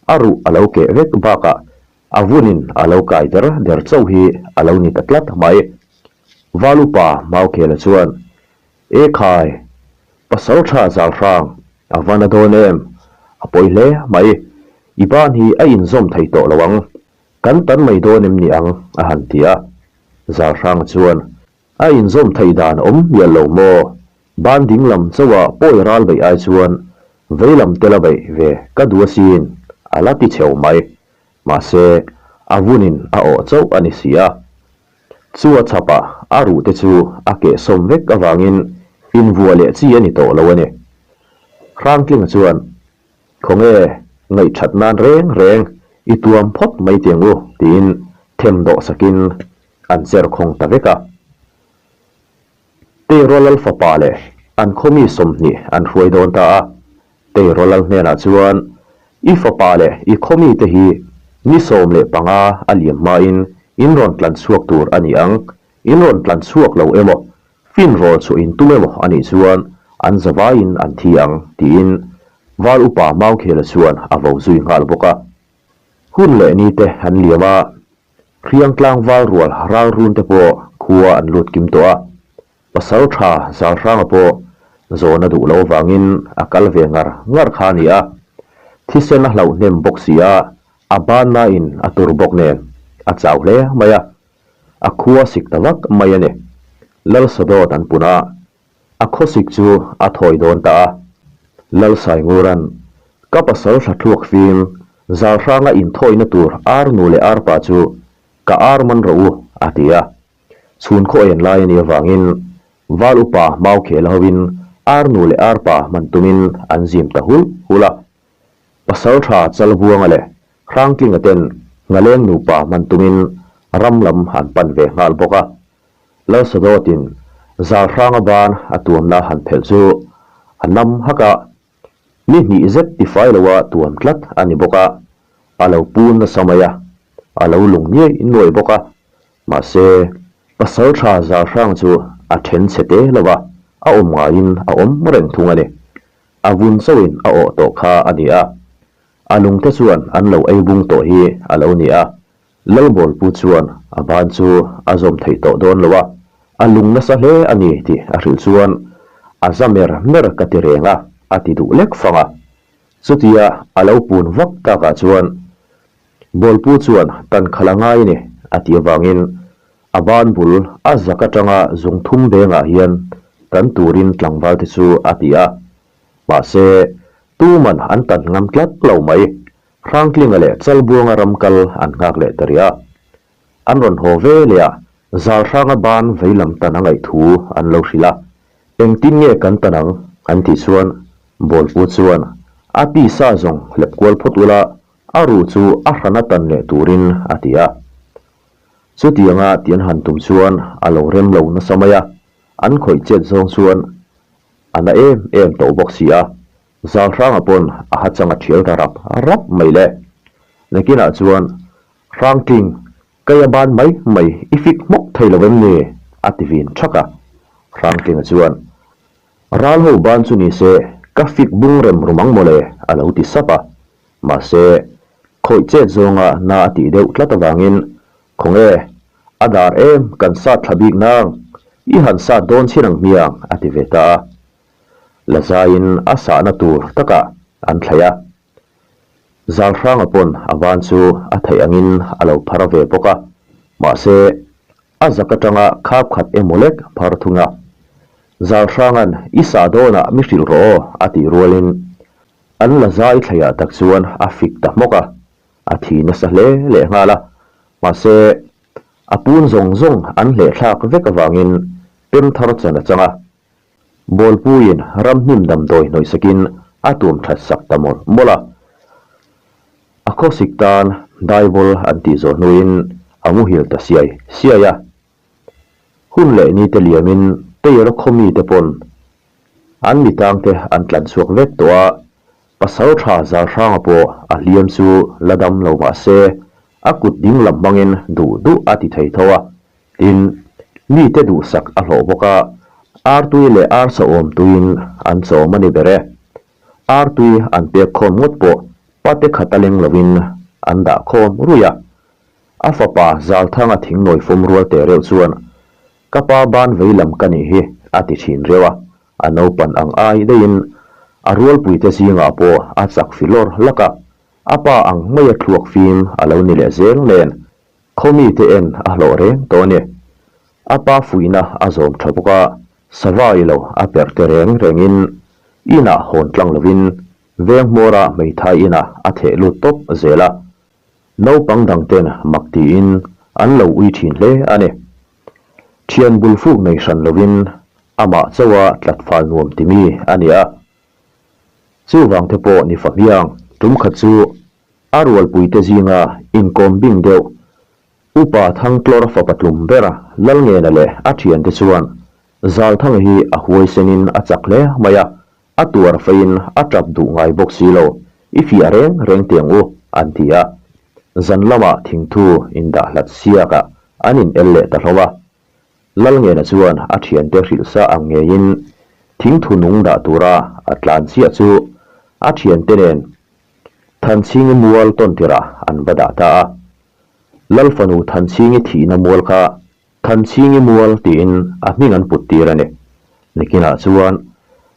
a ruh a lo keh vek bakah a vunin a lo kai der der chauh hi a lo ni ta tlat mai. Valupa Maukhela chuan, E khai, pasal tha zal hrang, a va na dawn em? A pawi hle mai, i ban hi a inzawm thei tawh lo ang, kan tan mai dawn em ni ang? a han ti a. Zal hranga chuan, A inzawm theih dan awm mial lo maw? Ban ding lam chauha pawi ral beih ai chuan vei lam tela beih ve ka duh asin, a la ti cheu mai. Mahse, a vunin a awh chauh a ni si a. Chu a chhapah a ruh te chu a kehsawm vek avangin invuah leh chi a ni tawh lo a ni. Hrangtlinga chuan, Khawnge, ngaihthat nan reng reng i tuam phawt mai tiang u, tiin them dawh sakin an cher khawng ta vek a. Teirawlal fapa leh an khawmi 20 an hruai dawn ta a. Teirawlal hnenah chuan, I fapa leh i khawmite hi ni 15 a liam hmain in rawn tlan chhuak tur a ni ang. In rawn tlan chhuak lo emaw, fin rawl chhuah in tum emaw a nih chuan an zavaiin an thi ang, tiin Val upa Maukhela chuan a vo zui nghal bawk a. Hun leh ni te an liam a, Hriang tlangval rual ral run te pawh khua an lut kim tawh a, pasal tha zal hranga pawh zawn a duh lo vangin a kal ve ngar ngar kha a ni a, thisen a hlauh hnem bawk si a, a banna in a tur bawk nen a chau hle mai a, a khua sik ta vak mai a ni. Lalsadawt an pun a, A khawsik chu a thawi dawn ta a. Lalsainguran, Ka pasal thla thluak fim, zal hranga inthawina tur ar nu leh ar pa chu ka ar man rawh u, a ti a. Chhun khaw en lai a nih avangin Val upa Maukhela hovin ar nu leh ar pa hman tumin an zim ta hulh hulh a. Pasal tha Chalbuanga leh Hrangtlinga ten Ngaleng nupa hman tumin ram lam an pan ve nghal bawk a. Lalsadawtin zal hranga ban a tuamna han phelh chu a nam hak a, ni hnih zet tifai loa tuam tlat a ni bawk a, a lo pun nasa mai a, a lo lung niai nuai bawk a, mahse pasal tha zal hrang chu a then chhe te lo va, a awm ngaiin a awm reng thung a ni. A vun chauhin a awh tawh kha a ni a. A lungte chuan an lo ei bung tawh hi a lo ni a. Lalbawlpu chuan a ban chu a zawm theih tawh dawn lo a, a lung nasa hle a ni tih a hrilh chuan a za mer mer ka ti reng a, a ti duh lek fang a. Chutia a lo pun vak takah chuan Bawlpu chuan tan khalh a ngai ni a tih avangin a ban bul a zak atanga zung thum bengah hian tan turin tlangval te chu a ti a. Mahse, tuman an tan ngam tlat lo mai. Hrangtlinga leh Chalbuanga ram kal an nghak leh ta rih a. An rawn haw ve leh a, Zalhranga ban veilam tan a ngaih thu an lo hrilh a. Engtin nge kan tan ang? an tih chuan Bawlpu chuan a tisa zawng hlep kual phawt ula, a ruh chu a hrana tan leh turin a ti a. Chutianga ti an han tum chuan a lo rem lo nasa mai a, an khawih chet zawng chuan a na em em tawh bawk si a. Zalhranga pawn a ha chang a thial ta rap rap mai le. Nakinah chuan Hrangtling, kei a ban mai mai i fik hmawk thei lo em ni? a ti vin thak a. Hrangtlinga chuan, Ral ho ban chu ni se, ka fik bung rem rum ang mawle, a lo ti sap a. Mahse, khawih chet zawnga na a tih deuh tlat avangin, Khawnge, a dar em kan sat thla bik nang, i han sat dawn chin ang hmiang, a ti ve ta a. La zaiin a sahna tur takah an thlei a. Zalhranga pawn a van chu a theih angin a lo phar ve bawk a, mahse, a zak atanga khap khat emaw lek phar thung a. Zalhranga'n i sah dawnah mi hrilh rawh aw a tih rualin an la zai thleiah tak chuan a fik ta hmawk a, a thi nasa hle leh nghal a, mahse, a pun zawng zawng an hlehthlak vek avangin pem thar chan a chang a. Bawlpuiin ramhnim damdawi hnawihsakin a tum that sak ta mawlh mawlh a. A khawsik tan Daivul an tih zawh hnuin a muhil ta siai siai a. Hun leh ni te liamin Teira khaw mite pawn an mitangte an tlan chhuak vek tawh a, pasal tha Zalhranga pawh a hliam chu la dam lo mah se a kut ding lam hmangin duh duh a ti thei tho a. Tin, mite duhsak a hlawh bawk a, artui leh arsa awm tuiin an chawm a ni ber e. Artui an pek khawm ngawt pawh pate khat a leng lovin an dah khawm ruih a. A fapa Zalthanga thingnawi fawm rual teh reuh chuan, Ka pa ban vei lam ka nih hi a ti thin reuh a, a naupan ang ai daihin a rualpuite zingah pawh a chak fi lawr lak a, a pa ang maia thluak fim a lo ni leh zel nen Khawmite en a hlawh reng tawh a ni. A pa fuihna a zawm tha bawk a, savai lo a perh te reng rengin inah hawn tlang lovin veng hmawra hmeithai inah a theh lut tawp zel a. Naupang dangten mak tiin an lo ui thin hle a ni. Thian bul fuk nei hran lovin amah chauha tlatfal nuam timi a ni a. Chuvang te pawh ni fahmiang tum khat chu A rualpuite zinga inkawm bing deuh Upa Thangtlawr fapa tlum bera Lalngena leh a thiante chuan Zalthanga hi a huaisenin a chak hle mai a, a tuar feiin a tap duh ngai bawk si lo, i fiah reng reng tiang u, an ti a. Zan lamah thingthu indah hlat siakah an in el leh ta hlawm a. Lalngena chuan a thiante hrilh sa ang ngeiin thingthu nung dah tura a tlan chiah chu a thiante nen Thanchhingi mual tawn tirah an va dah ta a. Lal fanu Thanchhingi thihna mual kha Thanchhingi mual tiin a hming an put tir a ni. Nikinah chuan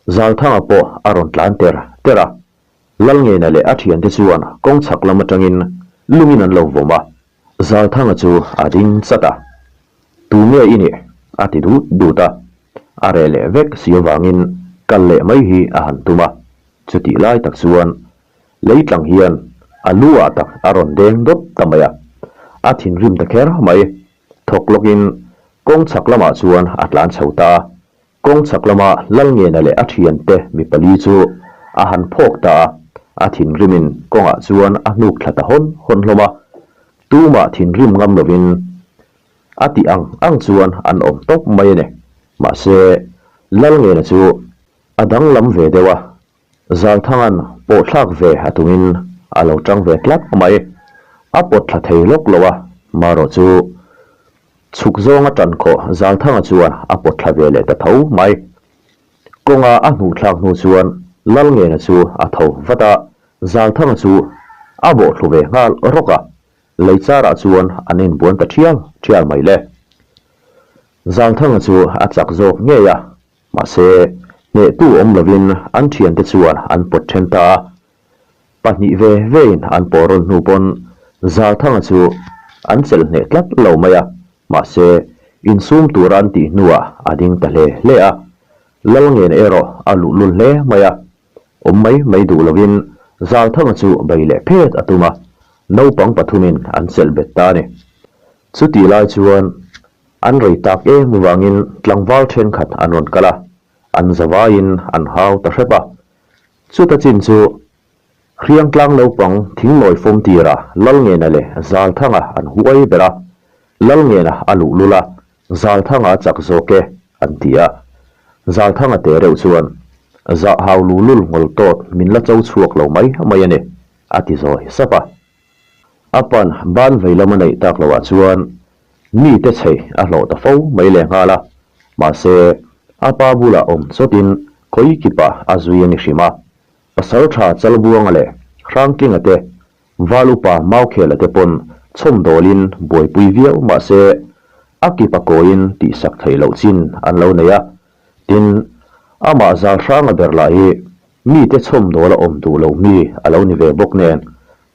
Zalthanga pawh a rawn tlan ter ter a. Lalngeina leh a thiante chuan kawng chhak lam atangin lungin an lo vawm a. Zalthanga chu a ding chat a. Tu nge i nih? a ti dut dut a. A reh leh vek si avangin kal leh mai hi a han tum a. Chutih lai tak chuan lei tlang hian a lu ah tak a rawn deng dawt ta mai a, a thinrim ta kher mai. Thawk lawkin kawng chhak lamah chuan a tlan chho ta a, kawng chhak lama Lalngena leh a thiante mi pali chu a han phawk ta a, a thinrimin kawngah chuan a hnuk thla ta hawn hawn hlawm a, tumah thinrim ngam lovin a tih ang ang chuan an awm tawp mai a ni. Mahse, Lalngena chu A danglam ve deuh a, Zalthanga'n pawhthlak ve a tumin a lo tang ve tlat mai. A pawt thla thei lawk lo a, marawh chu chhuk zawnga tan khawh Zalthanga chuan a pawt thla ve leh ta tho mai. Kawnga a hnuhthlak hnu chuan. Lalngena chu a tho vat a, Zalthanga chu a bawhthlu ve nghal rawk a, lei charah chuan an inbuan ta thial thial mai le. Zalthanga chu a chak zawk ngei a, mahse hnehtu awm lovin an thiante chuan an pawt then ta a. Pahnih ve vein an pawh rawn hnu pawn Zalthanga chu an chelh hneh tlat lo mai a, mahse insum tura an tih hnuah a ding ta hle hle a. Lalngen erawh a luhlul hle mai a, awm mai mai duh lovin Zalthanga chu bei leh phet a tum a, naupang pathumin an chelh bet ta a ni. Chutih lai chuan an rei tak em avangin tlangval thenkhat an rawn kal a, an zavaiin an hau ta hrep a. Chuta chin chu Hriangtlang naupang thinglawi fawm tira Lalngena leh Zalthanga an huai ber a, Lalngena a luhlul a, Zalthanga a chak zawk e, an ti a. Zalthanga teh reuh chuan, Zah hau luhlul ngawl tawt min la cho chhuak lo mai mai a ni, a ti zawi sap a. A pan ban vei lam a neih tak loh ah chuan mite chei a hlawh ta fo mai leh nghal a, mahse a pa bulah awm chawtin khawi kipah a zui a ni hrim a. Pasal tha Chalbuanga leh Hrangtlinga te, Val upa Maukhela te pawn chhawmdawlin buaipui viau mahse a kipa kawiin tihsak theih loh chin an lo nei a, tin, amah Zalhranga ber lah hi mite chhawmdawla awm duh lo mi a lo ni ve bawk nen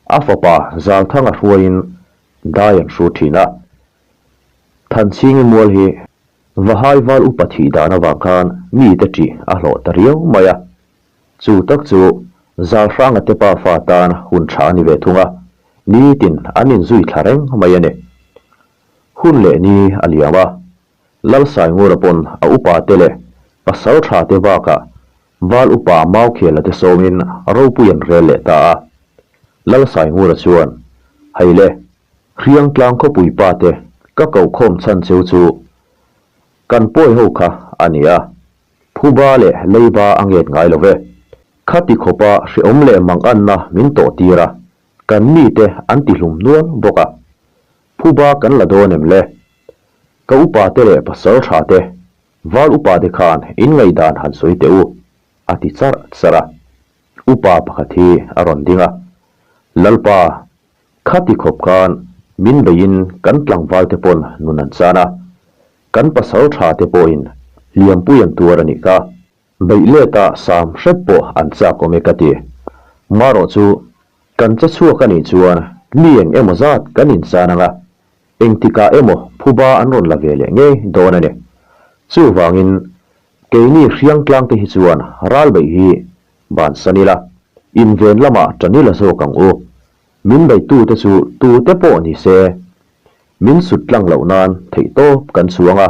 a fapa Zalthanga hruaiin dai an hru thin a. Thanchhingi mual hi Vahai Val upa thih dan avang khan mite ṭih a hlawh ta riau mai a. Chu tak chu Zalhranga te pa fa tan hun tha a ni ve thung a, nitin an inzui thla reng mai a ni. Hun leh ni a liam a, Lalsaingura pawn a upa te leh pasal tha te bakah Val upa Maukhela te sawmin ropui an rel leh ta a. Lalsaingura chuan, Hei le, Hriangtlang khawpui pa te ka kohkhawm chhan cheu chu kan pawi ho kha a ni a, Phuba leh leiba a nget ngai lo ve. Khati khawpa hreawm leh manganna min tawh tir a, kan mite an ti hlum nual bawk a. Phuba kan la dawn em le? Ka upa te leh pasal tha te, val upa te khan in ngaihdan han sawi teh u, a ti charh charh a. Upa pakhat hi a rawn ding a, Lalpa, khati khawp khan min beiin kan tlangval te pawn nun an chan a, Kan pasal tha te pawhin hliampui an tuar a nih kha. Beih leta sam hrep pawh an chak awm e ka ti. Marawh chu kan che chhuak a nih chuan mi eng emaw zat kan inchan ang a, engtikah emaw phuba an rawn la ve leh ngei dawn a ni. Chuvangin keini hriangtlang te hi chuan ral beih hi bansan ila, inven lamah tan ila zawk ang u. Min beitute chu tute pawh ni se Min sut tlang loh nan theihtawp kan chuang a,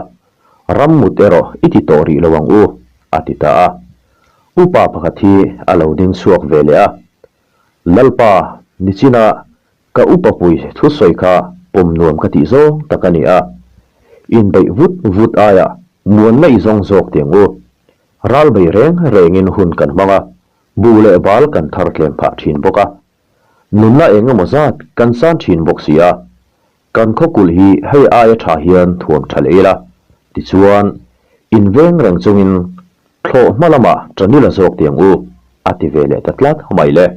ram mut erawh i ti tawh rih lo ang u, a ti ta a. Upa pakhat hi a lo ding chhuak ve leh a, Lalpa, nichina ka upa pui thusawi kha pawm nuam ka tih zawng tak a ni a, inbeih vut vut aia muanna i zawng zawk tih ang u. Ral bei reng rengin hun kan hmang a, buh leh bal kan thar tlem phah thin bawk a. Nunna eng emaw zat kan san thin bawk si a, kan khawkulh hi hei aia tha hian thuam tha leh ila, tichuan inveng reng chungin thlawh hma lamah tanila zawk tiang u, a ti ve leh ta tlat mai le.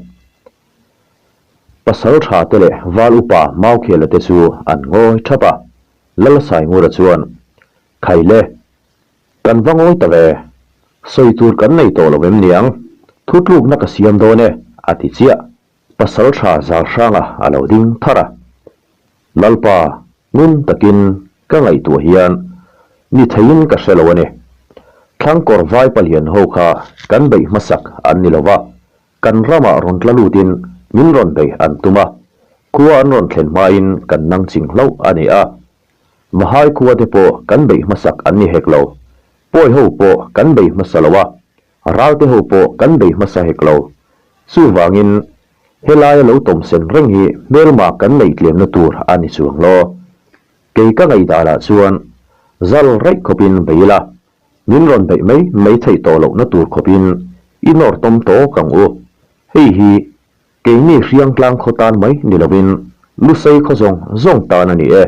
Pasal tha te leh val upa Maukhela te chu an ngawi thap a, Lalsaingura chuan, Khai le, Kan va ngawi ta ve. Sawi tur kan nei tawh lo em niang? Thutlukna ka siam dawn e, a ti chiah. Pasal tha Zalhranga a lo ding thar a. Lalpa, ngun takin ka ngaihtuah hian ni theiin ka hre lo a ni. Thlangkawr vai palian ho kha kan beih hmasak an ni lo va, kan ramah rawn tla lutin min rawn bei an tum a, khua an rawn thlen hmain kan nang ching hlauh a ni a. Vahai khua te pawh kan beih hmasak an ni hek lo. Pawi ho pawh kan bei hmasa lo a, ral te ho pawh kan bei hmasa hek lo. Chuvangin, helaia lo tawm sen reng hi hmelma kan neih tlemna tur a ni chuang lo. Kei ka ngaihdanah chuan zal raih khawpin bei ila, min rawn beih mai mai theih tawh lohna tur khawpin i nawr tawm tawk ang u. Hei hi Keini Hriangtlang khaw tan mai ni lovin Lusei khaw zawng zawng tan a ni e.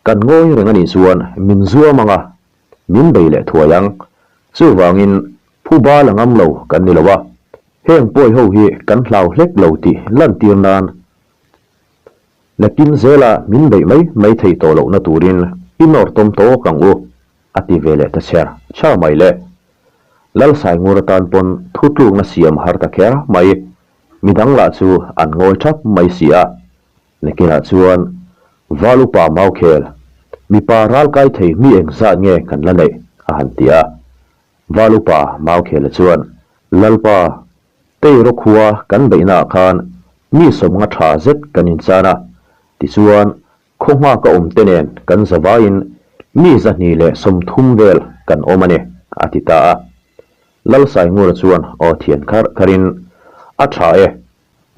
Kan ngawi reng a nih chuan min zuam ang a, min bei leh thuai ang. Chuvangin phuba la ngam lo kan ni lo a. Heng pawi ho hi kan hlau hlek lo tih lantir nan nakin zela min beih mai mai thei tawh lohna turin i nawr tawm tawk ang u, a ti ve leh ta chher chher mai le. Lalsaingura tan pawn thutlukna siam har ta kher mai, midang lah chu an ngawi thap mai si a. Nakinah chuan Val upa Maukhel, mipa ralkai thei mi engzat nge kan la neih? a han ti a. Val upa Maukhela chuan, Lalpa, Teiraw khua kan beihnaah khan mi sawmnga tha zet kan inchan a, tichuan khaw nghaka awm te nen kan zavaiin mi 230 vel kan awm a ni, a ti ta a. Lalsaingura chuan aw thian kharh kharhin, A tha e,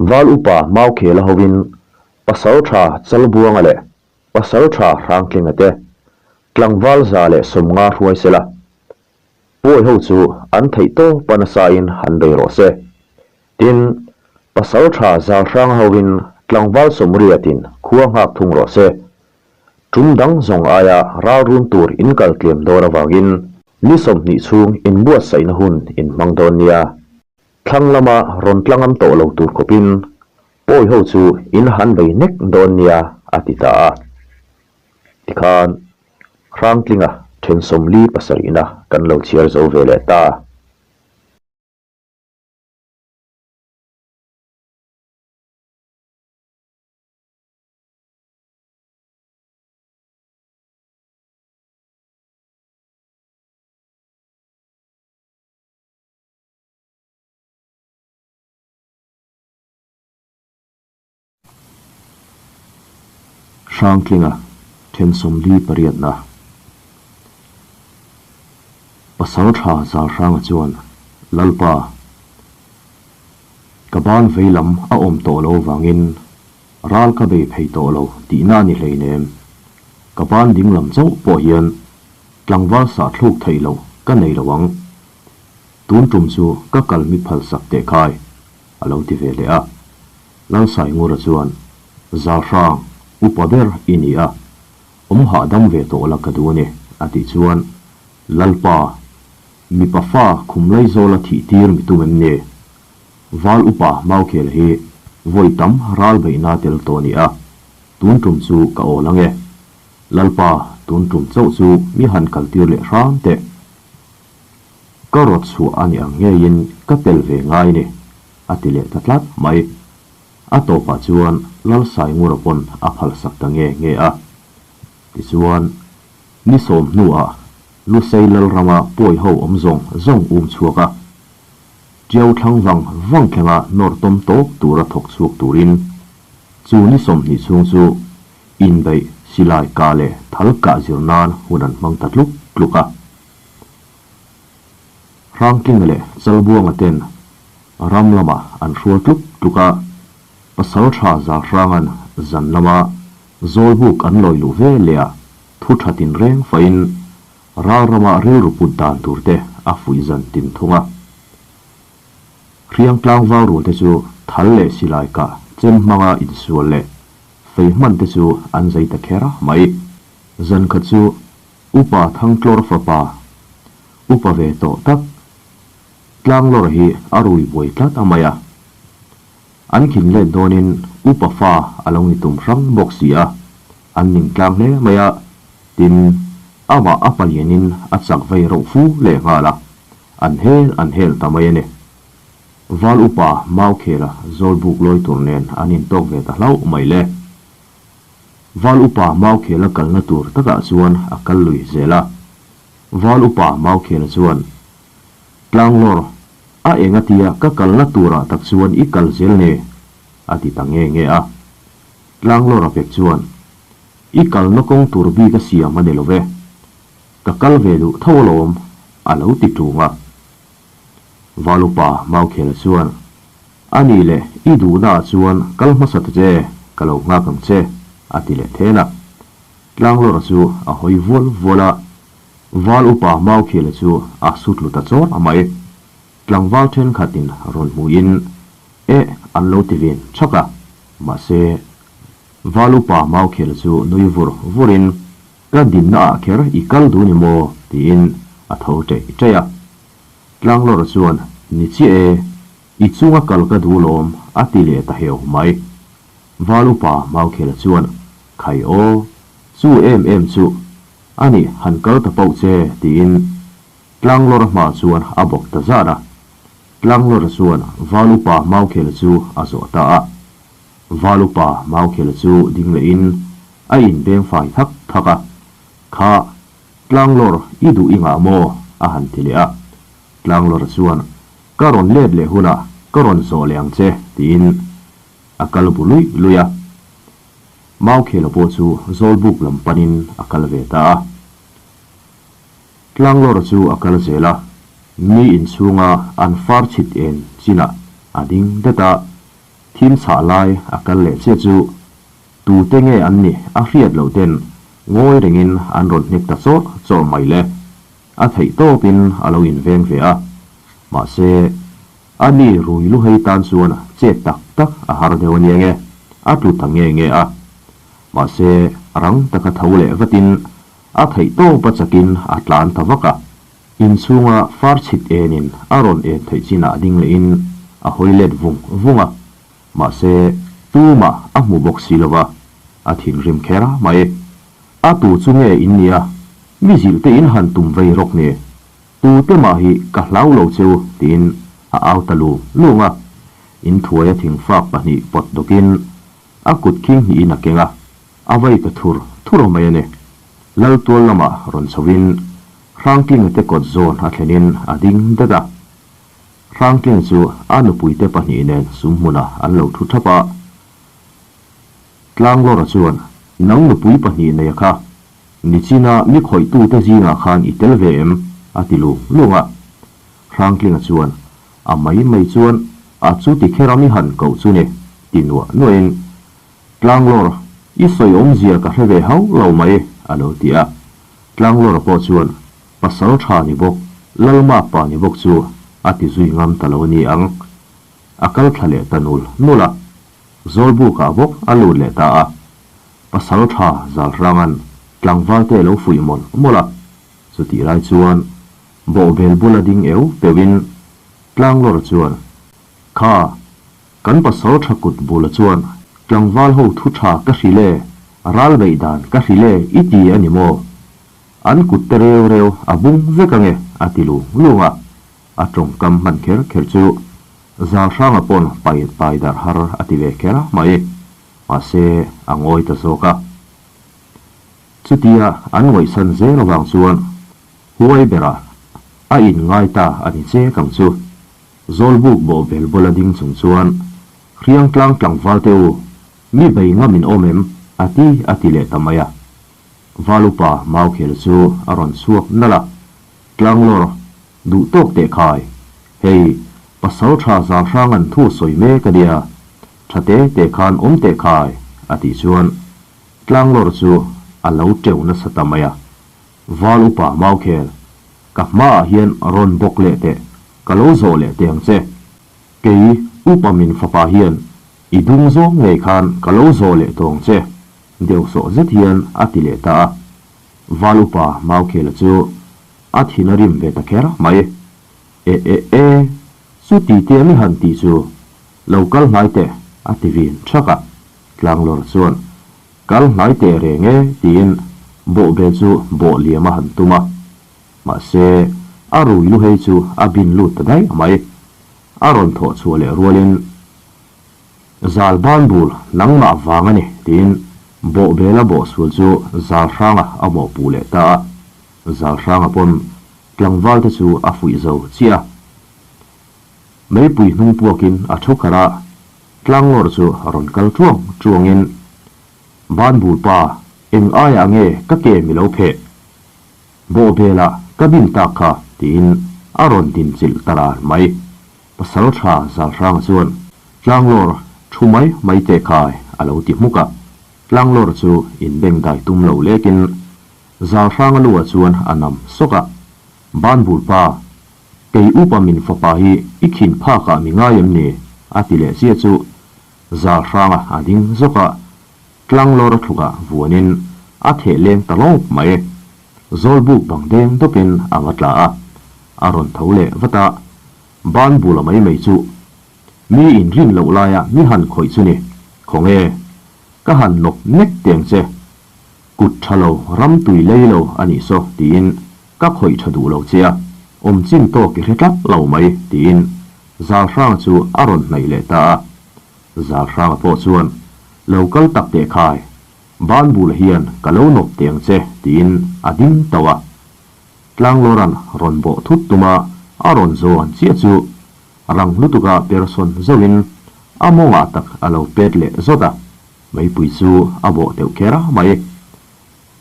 Val upa Maukhela hovin Pasaltha Chalbuanga leh Pasaltha Hrangtlinga te tlangval 150 hruai sela, Pawi ho chu an theih tawpa nasain han bei rawh se. Tin, Pasaltha Zalhranga hovin tlangval 80in khua nghak thung rawh se. Tum dang zawng aia ral run tur in kal tlem dawn avangin ni 20 chhung inbuatsaihna hun in hmang dawn nia. Thlang lama rawn tlangam tawh lo tur khawpin pawi ho chu in han bei nek dawn nia a ti ta a. Tikhan Hrangtlinga then 47na kan lo chhiar zo ve leh ta. Hrangtlinga then 48na Pasal tha Zalhranga chuan Lalpa ka ban vei lam a awm tawh lo vangin ral ka bei phei tawh lo tihna a ni hleinem. Ka ban ding lam chauh pawh hian tlangval sah thluk theih loh ka nei lo ang. Tun tum chu ka kal mi phal sak teh khai, a lo ti ve leh a. Lalsaingura chuan, Zalhrang, upa ber i ni a, awm hahdam ve tawh la ka duh a ni, a tih chuan, Lalpa, mipa fa khum Laizawla thih tir mi tum em ni? Val upa Maukhel hi vawi tam ral beihna tel tawh a ni a, tun tum chu ka awl ang e. Lalpa, tun tum chauh chu mi han kal tir leh hram teh. Ka rawt chhuah a ni ang ngeiin ka tel ve ngai ni, a ti leh ta tlat mai. A tawpah chuan Lalsaingura pawn a phalsak ta nge nge a. Tichuan, ni sawm hnuah Lusei Lalrama pawi ho awm zawng zawng um chhuak a. Tiau thlang vang vang thlenga nawr tawm tawk tura thawk chhuak turin chu ni 20 chhung chu inbeih silai kah leh thal kah zir nan hun an hmang ta tluk tluk a. Hrangtlinga leh Chalbuanga ten ram lamah an hrual tluk tluk a, Pasaltha Zalhranga'n zan lama Zawlbuk an lawi luh ve leh a thu tha tinreng fahin ral rama rilru put dan tur te a fuih zan tin thung a. Hriang tlangval rul te chu thal leh silai kah chem hmanga insual leh fei hman te chu an zei ta kher mai. Zan khat chu Upa Thangtlawr fapa, upa ve tawh tak, Tlanglawr hi a rui buai tlat a mai a. An khin let dawnin upa fa a lo ni tum hrang bawk si a, an ning tlang hle mai a, tin, amah a palianin a chak vei reuh fu leh nghal a, an hel an hel ta mai a ni. Val upa Maukhela Zawlbuk lawi tur nen an intawk ve ta hlauh mai le. Val upa Maukhela kalna tur takah chuan a kal lui zel a. Val upa Maukhela chuan, Tlanglawr, a eng a tia ka kalna turah tak chuan i kal zel ne? a ti ta nge nge a. Tlanglawr a pek chuan, I kalna kawng tur bik a siam a ni lo ve. Ka kal ve duh tho alawm, a lo ti ṭung a. Val upa Maukhela chuan, A nih leh i duhnaah chuan kal hmasa ta che, ka lo nghak ang che, a ti leh then a. Tlanglawra chu a hawi vual vual a, Val upa Maukhela chu a sut lut a chawr a mai. Tlangval thenkhatin rawn hmuhin, Eh, an lo ti vin chhak a. Mahse, Val upa Maukhela chu nui vur vurin, Ka dinnaah kher i kal duh ni maw? tiin a tho ṭeih ṭeih a. Tlanglawra chuan, Ni chiah e. I chunga kal ka duh lawm, a ti leh ta heu mai. Val upa Maukhela chuan, Khai aw, chu em em chu, a nih han kal ta pauh che, tiin Tlanglawra hma chuan a bawk ta zat a. Tlanglawra chuan Val upa Maukhela chu a zawh ta a. Val upa Maukhela chu ding lehin a inbeng fai thak thak a, Kha, Tlanglawr i duh i ngah maw? a han ti leh a. Tlanglawra chuan, Ka rawn let leh hunah ka rawn zawh leh ang che, tiin a kal bu luih luih a. Maukhela pawh chu Zawlbuk lam panin a kal ve ta a. Tlanglawra chu a kal zel a, mi inchhunga an far chhit en chinah a ding det a, thim chhah lai a kal leh chiah chu tute nge an nih a hriat loh ten ngawi rengin an rawn hnek ta chawrh chawrh mai le. A theih tawpin a lo inveng ve a, mahse a ni rui luhei tan chuan chet tak tak a har deuh a nia nge, a tlu ta nge nge a. Mahse rang taka tho leh vatin A theih tawp a chakin a tlan ta vak a, inchhunga far chhit enin a rawn en theih chinah ding lehin a hawi let vung vung a, mahse tumah a hmu bawk si lova, a thinrim kher mai. A tu chu nge in nia, mi zilh te in han tum vei rawk nge, tu te mah hi ka hlau lo cheu tiin a au ta lung lung a, inthuai a thingfak pahnih pawt dawkin a kut khing hnihin a keng a. A vai ta thur thur mai a ni. Lal tual lamah rawn chhoin Hrangtlinga te kawt zawn a thlenin a ding dat a. Hrangtlinga chu a nupuite pahnih nen sum hmunah an lo thu thap a. Tlanglawra chuan, Nang nupui pahnih nei a kha, nichina mi khawihtute zingah khan i tel ve em? a ti lung lung a. Hrangtlinga chuan, A mai mai chuan a chu ti kher a mi han koh chu ni, ti nuah nuahin Tlanglawr, i sawi awmzia ka hre ve hauh lo mai, a lo ti a. Tlanglawra pawh chuan, Pasal tha ni bawk, Lalma pa ni bawk chu a ti zui ngam ta lo a ni ang. A kal thla leh ta nul nul a. Zawlbukah bawk a lut leh ta a. Pasal tha Zalhranga'n tlangvalte a lo fuih mawlh mawlh a. Chutih lai chuan bawhbel bula ding eu peuhin Tlanglawra chuan, Kha, Kan pasal tha kut bula chuan tlangval ho thu tha ka hrilh e, ral beih dan ka hrilh e i ti a ni maw? An kut te reu reu a bung vek ange a ti lung lung a, a tawngkam hman kher kher chu Zalhranga pawn pai pai darh har a ti ve kher mai. Mahse a ngawi ta zawk a. Chutia an ngawihsan zel avang chuan huai berah a inngai ta a ni chek ang chu. Zawlbuk bawh bel bawla ding chung chuan, Hriang tlang tlangval te u, mi bei ngam in awm em? a ti a ti leh ta mai a. Val upa Maukhel chu a rawn chhuak nalh a, Tlanglawr, duh tawk teh khai, hei, pasal tha Zalhrang an thu sawi mek a nia, tha te te khan awm teh khai, a tih chuan Tlanglawr chu a lo teuh nasa ta mai a. Val upa Maukhel, ka hmaah hian rawn bawk leh teh, Ka lo zawh leh teh ang che. Kei upa min fapa hian i dung zawng ngei khan ka lo zawh leh tawh ang che, deuh sawh zet hian a ti leh ta a. Val upa Maukhela chu a thin a rim ve ta kher mai. E e e, chu ti te mi han tih chu, lo kal hnai teh, a ti vin thak a. Tlanglawr chuan, Kal hnai teh reng e, tiin bawhbel chu bawh liam a han tum a. Mahse, a rui lu hei chu a bin lut ta daih mai. A rawn thawh chhuah leh rualin, Zal ban bul nangmah vang a ni, tiin bawhbela bawhsual chu Zalhranga a mawhpuh leh ta a. Zalhranga pawn tlangval te chu a fuih zo chiah a. Meipui hnung puakin a thu kharh a, tlanglawr chu rawn kal ṭuang ṭuangin, Ban bul pa, eng aiah nge ka ke mi lo pheh? Bawhbelah ka bin tak kha, tiin a rawn din chilh ta ral mai. Pasal tha Zalhranga chuan, Tlanglawr, thu mai mai teh khai, a lo ti hmuk a. Tlanglawr chu inbeng dai tum lo lekin Zalhranga luah chuan a nam sawk a. Banbul pa, kei upa min fapa hi i khin phakah mi ngai em ni? a ti leh chiah chu Zalhranga a ding zawk a. Tlanglawr a thlukah vuanin a theh leng ta lawp mai. Zawlbuk bang deng dawpin a va tla a, a rawn tho leh vat a, ban bula mai mai chu. Mi in rin loh laia mi han khawih chu ni. Khawnge? Ka han nawp nek teng che. Kut tha lo, ram tui lei lo a nih saw tiin ka khawih tha duh lo che a, awm chin tawk i hre tlat lo mai tiin Zalhranga chu a rawn hnaih leh ta a. Zalhranga pawh chuan, Lo kal tak teh khai, banbul hian ka lo nawp teng che tiin a ding tauh a. Tlanglawra'n rawn bawh thut tuma a rawn zawn chiah chu Rang lutuka persawn zauhin a mawngah tak a lo pet leh zawt a, meipui chu a bawh deuh kher mai.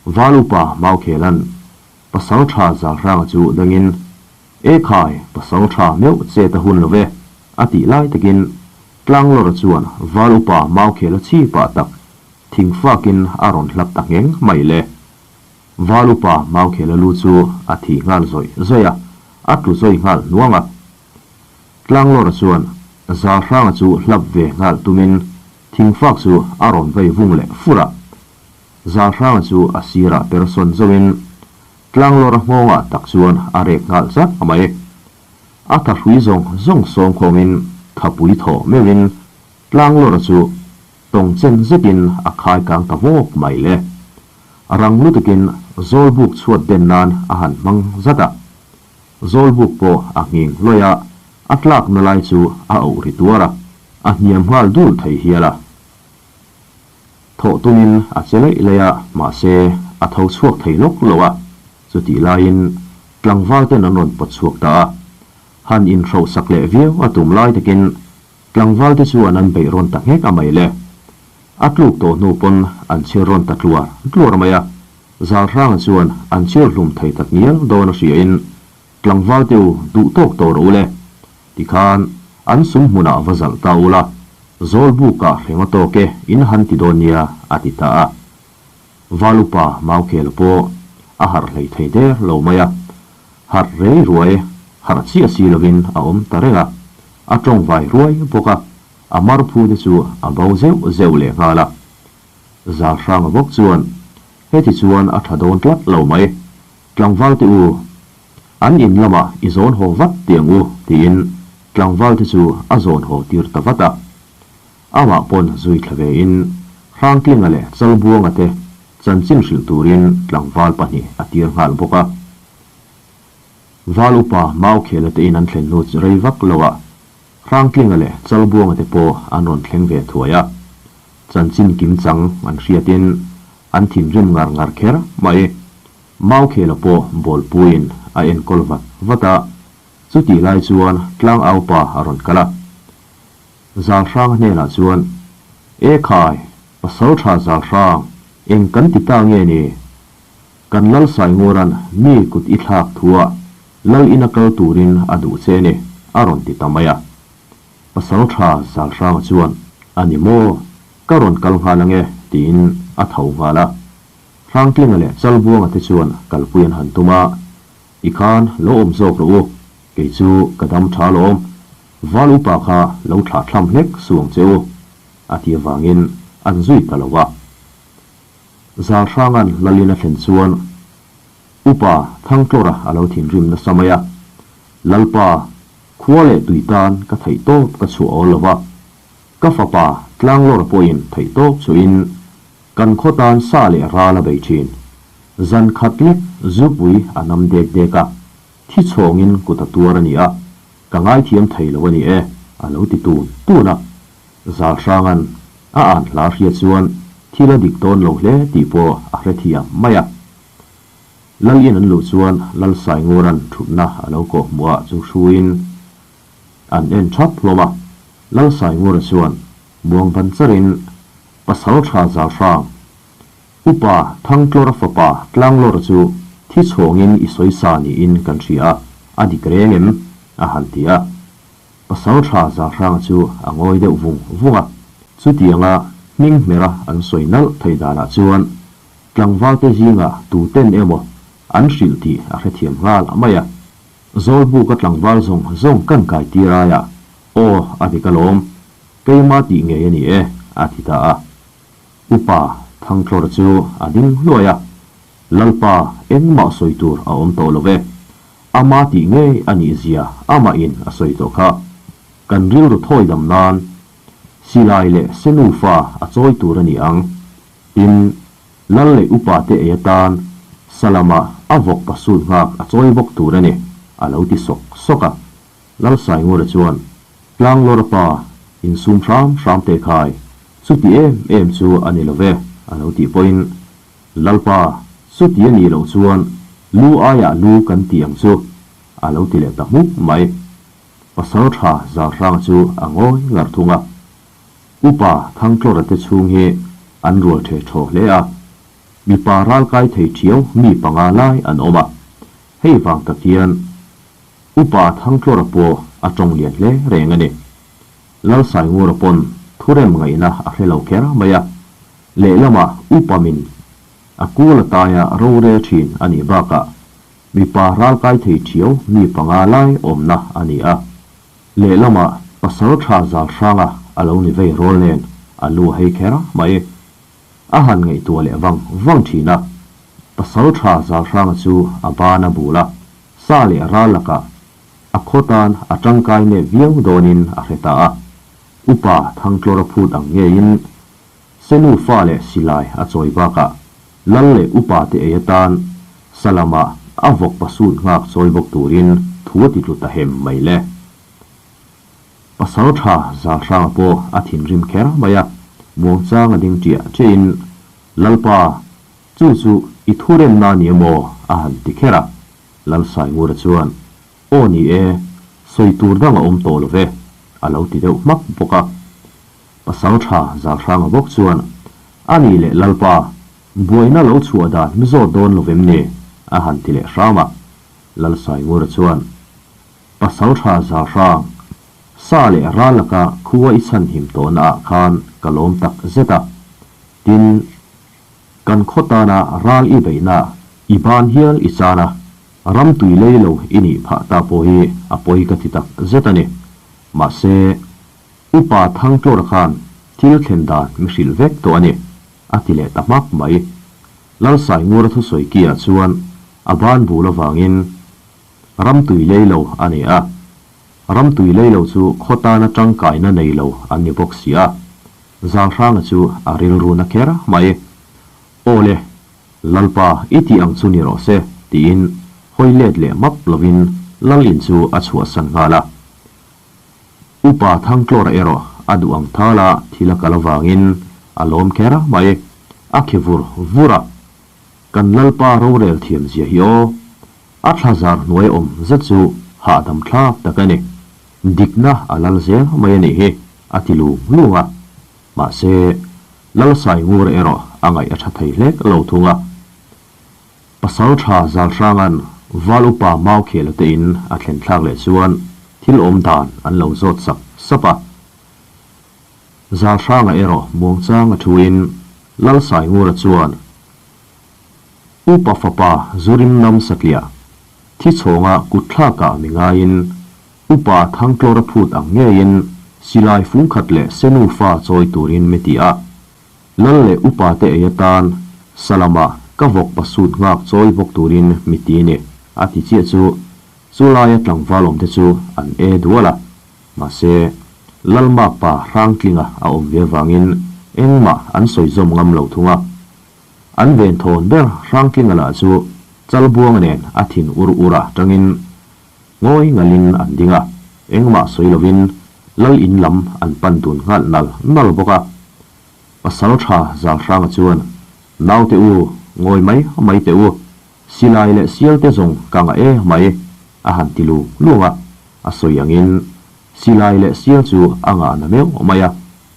Val upa Maukhela'n pasal tha Zalhranga chu dangin, E khai, pasal tha meuh che ta hun lo ve, a tih lai takin Tlanglawra chuan Val upa Maukhela chhipah tak thingfakin a rawn hlap ta ngheng mai le. Val upa Maukhela lu chu a thi nghal zawih zawih a, a tlu zawih nghal hnuang a. Tlanglawra chuan Zalhranga chu hlap ve nghal tumin thingfak chu a rawn vei vung leh fur a. Zalhranga chu a sirah per sawn zauhin Tlanglawra nghawngah tak chuan a rek nghal chat mai. A thahrui zawng zawng sawm khawngin thapui thaw meuhin Tlanglawra chu tawng chen zetin a khai kang ta vawk mai le. A rang lutukin Zawlbuk chhuat den nan a han hmang zat a. Zawlbuk pawh a nghing hlawih a, a tlakna lai chu a auh ri tuar a, a hniam nghal dul thei hial a. Thawh tumin a che laih laih a, mahse a tho chhuak thei lawk lo a, chutih laiin tlangval ten an rawn pawt chhuak ta a. Han inhroh sak leh viau a tum lai takin tlangval te chuan an beih rawn ta nghek a mai le. A tluk tawh hnu pawn an chhir rawn ta tluar tluar mai a, Zalhranga chuan an chhir hlum thei tak ngial dawn a hriain, Tlangval te u, duh tawk tawh rawh u le. Tikhan an sum hmunah va zalh ta ula, Zawlbukah hreng a tawk e, in han ti dawn nia, a ti ta a. Val upa Maukhela pawh a harh hlei thei der lo mai a, harh rei ruai, harh chiah si lovin a awm ta reng a, a tawngvai ruai bawk a. A mar phu te chu a bo zeuh zeuh leh nghal a. Zalhranga bawk chuan, Heti chuan a tha dawn tlat lo mai. Tlangval te u, an in lamah i zawn haw vat tiang u, tiin tlangval te chu a zawn haw tir ta vat a. Amah pawn zui thla ve in Hrangtlinga leh Chalbuanga te chanchin hrilh turin tlangval pahnih a tir nghal bawk a. Val upa Maukhela te in an thlen hnu rei vak lo ah Hrangtlinga leh Chalbuanga te pawh an rawn thleng ve thuai a, chanchin kim chang an hriatin an thinrim ngar ngar kher mai. Maukhela pawh bawlpuiin a enkawl vat vat a, chutih lai chuan Tlangaupa a rawn kal a. Zalhranga hnenah chuan, E khai, Pasaltha Zalhrang, eng kan ti ta nge ni? Kan Lal Saingura'n mi kut i thlak thuah Lal ina kal turin a duh che ni, a rawn ti ta mai a. Pasaltha Zalhranga chuan, A ni maw? Ka rawn kal nghal ange, tiin a tho nghal a. Hrangtlinga leh Chalbuanga te chuan kalpui an han tum a, I khan lo awm zawk rawh u, kei chu ka dam tha alawm, Val upa kha lo thlah thlam hlek suh ang che u, a ti avangin an zui ta lo a. Zalhranga'n Lalin a thlen chuan Upa Thangtlawra a lo thinrim nasa mai a, Lalpa, khua leh tui tan ka theih tawp ka chhuah awl lo va, ka fapa Tlanglawra pawhin theih tawp chhuahin kan khaw tan sa leh ral a bei thin. Zan khat lek zupui a nam dek dek a, thi chhawngin kut a tuar a ni a, ka ngaithiam thei lo a ni e, a lo ti tun tun a. Zalhranga'n a an hla hria chuan thil a dik dawn lo hle tih pawh a hrethiam mai a. Lal in an luh chuan Lal Saingura'n thutna a lo kawh hmuh ah chu hruiin an en thap hlawm a. Lal Saingura chuan muang ban charin Pasal tha Zalhrang, Upa Thangtlawra fapa Tlanglawra chu thi chhawngin i sawi sa niin kan hria a, a dik reng em? a han ti a. Pasal tha Zalhranga chu a ngawi deuh vung vung a, chutianga hming hmera an sawi nalh thei danah chuan tlangvalte zingah tuten emaw an hrilh tih a hrethiam nghal mai a. Zawlbuka tlangval zawng zawng kan kai tir aiah, Aw, a dik alawm, keima tih ngei a ni e, a ti ta a. Upa Thangthlawra chu a ding hluai a, Lalpa, engmah sawi tur a awm tawh lo ve. Ama tih ngei a nih zia amahin a sawi tawh kha. Kan rilru thawi dam nan silai leh se nufa a chawi tur a ni ang. Tin, lal leh upa te ei atan Salama a vawk pasut nghak a chawi bawk tur a ni, a lo ti sawk sawk a. Lalsaingura chuan, Tlanglawra pa, insum hram hram teh khai, chuti em em chu a ni lo ve, a lo tih pawhin, Lalpa, chuti a nih loh chuan lu aiah lu kan ti ang chu, a lo ti leh ta hmuk mai. Pasal tha Zalhranga chu a ngawi ngar thung a. Upa Thangtlawra te chhung hi an rual the thaw hle a, mipa ralkai thei thiau mi panga lai an awm a. Hei vang tak hian Upa Thangtlawra pawh a tawng lian hle reng a ni. Lalsaingura pawn thurem ngaihna a hre lo kher mai a, lehlamah Upa min a kul ataia rorel thin a nih bakah Mipa ralkai thei thiau mi panga lai awmna a ni a, lehlamah pasal tha zal hranga a lo ni vei rawl nen a lu a hei kher mai. A han ngaihtuah leh vang vang thin a, pasal tha zal hranga chu a ban a bul a, sa leh ral lakah a khaw tan a tangkai nep viau dawnin a hre ta a. Upa Thangtlawra phut ang ngeiin Senu fa leh silai a chawi bakah lal leh upa te ei atan Salama a vawk pasut nghak chawi bawk turin thu a ti tlu ta hem mai le. Pasal tha Zalhranga pawh a thinrim kher mai a, muangchang a ding ṭiah ṭiahin, Lalpa, chu chu i thuremna a ni emaw? a han ti kher a. Lalsaingura chuan, Aw ni e, sawi tur dang a awm tawh lo ve, a lo ti deuh hmak bawk a. Pasal tha Zalhranga bawk chuan, A nih leh Lalpa, buaina lo chhuah dan mi zawt dawn lo vem ni? a han ti leh hram a. Lalsaingura chuan, Pasal tha Zalhrang, sa leh ral laka khua i chhanhim tawhna ah khan ka lawm tak zet a. Tin, kan khaw tana ral i beihna i ban hial i chan a, ram tui lei lo i nih phah ta pawh hi a pawi ka ti tak zet a ni. Mahse, Upa Thangtlawra khan thil thlen dan mi hrilh vek tawh a ni, a ti leh ta hmak mai. Lalsaingura thusawi kiah chuan a ban bul avangin ram tui lei lo a ni a, ram tui lei lo chu khaw tana tangkaina nei lo an ni bawk si a, Zalhranga chu a rilru na kher mai. Aw le, Lalpa i tih ang chu ni rawh se, tiin hawi let leh map lovin Lal in chu a chhuahsan nghal a. Upa Thangtlawra erawh a duh ang thal a thil a kal avangin a lawm kher mai. A khi vur vur a, Kan Lalpa rorel thiam zia hi aw. A thla zar hnuai awm zet chu hahdam thlak tak a ni. Dikna a lal zel mai a nih hi, a ti lung lung a. Mahse, Lalsaingura erawh a ngaih a tha thei hlek lo thung a. Pasal tha Zalhranga'n Val Upa Maukhela te in a thlen thlak leh chuan thil awm dan an lo zawt sap sap a. Zalhranga erawh muangchang a thuin Lalsaingura chuan Upa fapa Zurim Nam Satliah thi chhawnga kut thlakah mi ngaiin Upa Thangtlawra phut ang ngeiin silai fungkhat leh senu fa chawi turin mi ti a. Lal leh upa te ei atan Salama ka vawk pasut nghak chawi bawk turin mi ti ni, a ti chiah chu chu laia tlangval awm te chu an e dual a. Mahse, Lalmak pa Hrangtlinga a awm ve vangin engmah an sawi zawm ngam lo thung a. An venthawn ber Hrangtlinga lah chu Chalbuanga nen a thin ur ur a tangin ngawi ngalin an ding a, engmah sawi lovin Lal in lam an pan dun nghal nal nal bawk a. Pasal tha Zalhranga chuan, Naute u, ngawi mai mai teh u, silai leh sial te zawng ka ngah e mai, a han ti lung lung a. A sawi angin silai leh sial chu a ngah na meuh mai a,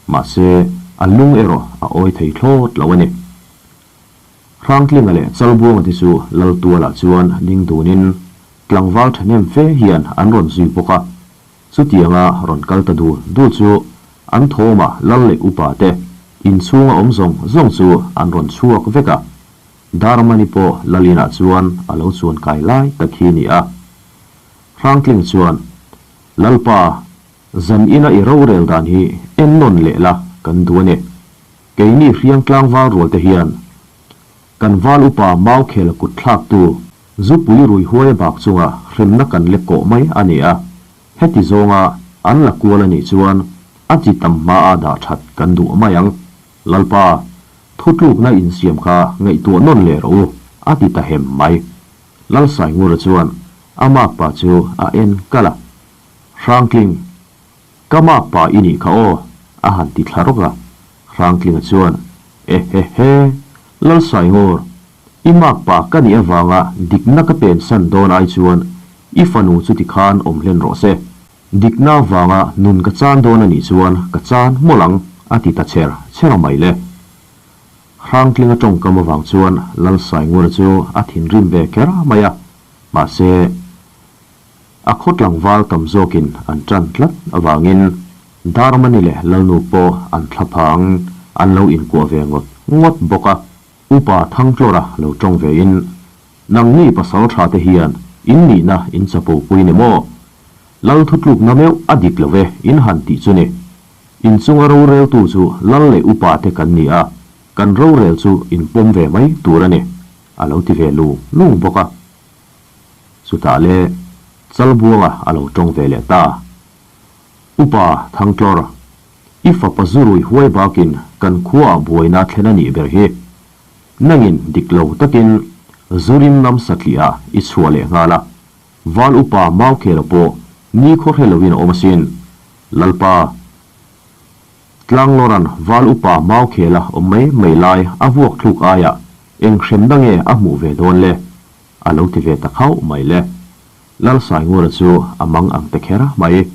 mahse a lung erawh a awi thei thlawt lo a ni. Hrangtlinga leh Chalbuanga te chu Laltualah chuan ding dunin tlangval thahnem fe hian an rawn zui bawk a. Chutianga rawn kal ta dul dul chu an thawma lal leh upa te inchhunga awm zawng zawng chu an rawn chhuak vek a, Darmani pawh lal inah chuan a lo chuan kai lai tak hi ni a. Hrangtling chuan, Lalpa, zan ina i rorel dan hi en nawn leh la kan duh a ni. Keini hriang tlangval rual te hian kan val upa Maukhela kut thlaktu Zupui rui huai a bak chunga hremna kan lek kawh mai a ni a, heti zawnga An la kual a nih chuan a chi tam hmaa dah that kan duh mai ang. Lalpa, thutlukna insiam kha ngaihtuah nawn leh rawh u, a ti ta hem mai. Lalsaingura chuan a makpa chu a en kalh a, Hrangtling, ka makpa i nih kha aw, a han ti thla rawk a. Hrangtlinga chuan, Ehehe, Lalsaingur, i makpa ka nih avanga dikna ka pensan dawn ai chuan i fanu chuti khan awm hlen rawh se. Dikna avanga nun ka chan dawn a nih chuan ka chan mawlh ang, a ti ta cher cher mai le. Hrangtlinga tawngkam avang chuan Lalsaingura chu a thinrim ve kher mai a, mahse, a khaw tlangval tam zawkin an tan tlat avangin Darmani leh Lalnu pawh an thlaphang an lo inkuah ve ngawt ngawt bawk a. Upa Thangtlawra lo tawng vein, Nangni pasal tha te hian in nihna in chapo pui ni maw? Lal thutlukna meuh a dik lo ve in han tih chu ni. In chunga roreltu chu lal leh upa te kan ni a, kan rorel chu in pawm ve mai tur a ni, a lo ti ve lung lung bawk a. Chutah le Chalbuanga a lo tawng ve leh ta. Upa Thangtlawr, i fapa zurui huai bakin kan khuaah buaina thlen a nih ber hi. Nangin dik lo takin zurim nam satliah i chhuah leh nghal a. Val upa Maukhela pawh ni khaw hre loin a awm asin. Lalpa, Tlanglawran val upa Maukhela awm mai mai lai a vuak thluk aiah eng hremna nge a hmuh ve dawn le? A lo ti ve ta khauh mai le. Lalsaingura chu a mang ang ta kher mai.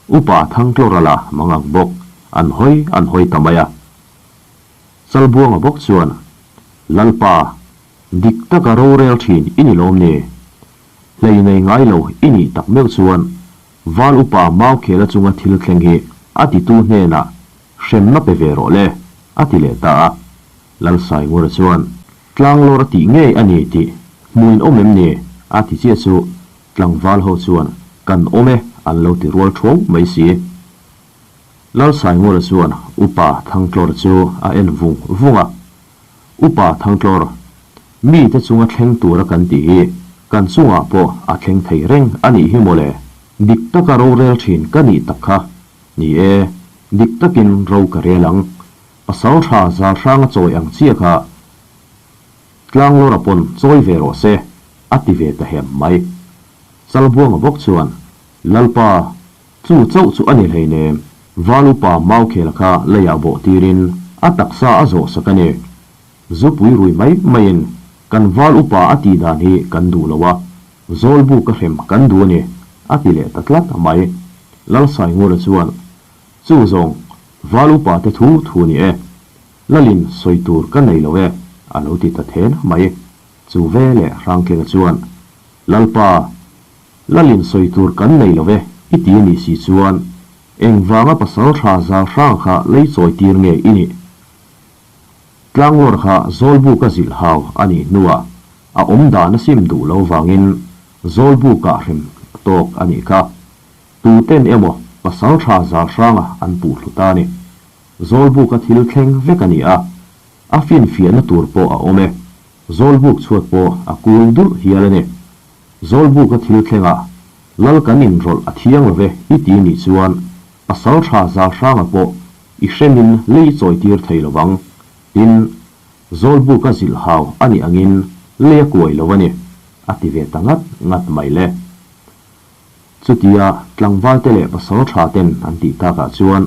Upa Thangtlawra lah mang ang bawk, an hawi an hawi ta mai a. Chalbuanga bawk chuan, Lalpa, dik taka rorel thin i ni lawm ni? Hlei nei ngai lo i nih tak meuh chuan Val upa Maukhela chunga thil thleng hi a titu hnenah hremna pe ve rawh le, a ti leh ta a. Lalsaingura chuan, Tlanglawr a tih ngei a ni tih hmuin awm em ni? a ti chiah chu tlangval ho chuan, Kan awm e, an lo ti rual thuau mai si. Lalsaingura chuan Upa Thangtlawr chu a en vung vung a, Upa Thangtlawr, mite chunga thleng tura kan tih hi kan chungah pawh a thleng thei reng a nih hi mawle, dik taka rorel thin ka nih tak kha. Ni e, dik takin ro ka rel ang. Pasal tha zal hranga chawi ang chiah kha Tlanglawra pawn chawi ve rawh se, a ti ve ta hem mai. Chalbuanga bawk chuan, Lalpa, Chu chauh chu a ni hleinem, Val upa Maukhela kha leiah bawh tirin a taksa a zawh sak a ni. Zupui rui mai maiin kan Val upa a tih dan hi kan duh lo a, Zawlbu ka hrem kan duh a ni, a ti leh ta tlat mai. Lalsaingura chuan, Chu zawng, Val upa te thu thu ni e, Lalin sawi tur ka nei lo e, a lo ti ta then mai. Chu ve leh Hrangtlinga chuan, Lalpa, Lalin sawi tur kan nei lo e, i ti a nih si chuan engvanga pasal tha zal hrang kha lei chawi tir nge i nih? Tlanglawr kha Zawlbuk a zilh hau a nih hnuah a awm dan a sim duh lo vangin Zawlbuk ah hrem tawk a nih kha. Tuten emaw pasal tha zal hranga an puh hlu ta a ni. Zawlbuk a thil thleng vek a ni a, a finfiahna tur pawh a awm e. Zawlbuk chhuat pawh a kul dulh hial a ni. Zawlbuka thil thlengah Lal kan inrawlh a thiang lo ve i ti nih chuan pasal tha zal hranga pawh i hremin lei chawi tir thei lo vang. Tin, Zawlbuka zilh hau a nih angin lei a kuai lo a ni, a ti ve ta ngat ngat mai le. Chutia tlangvalte leh pasal tha ten an tih takah chuan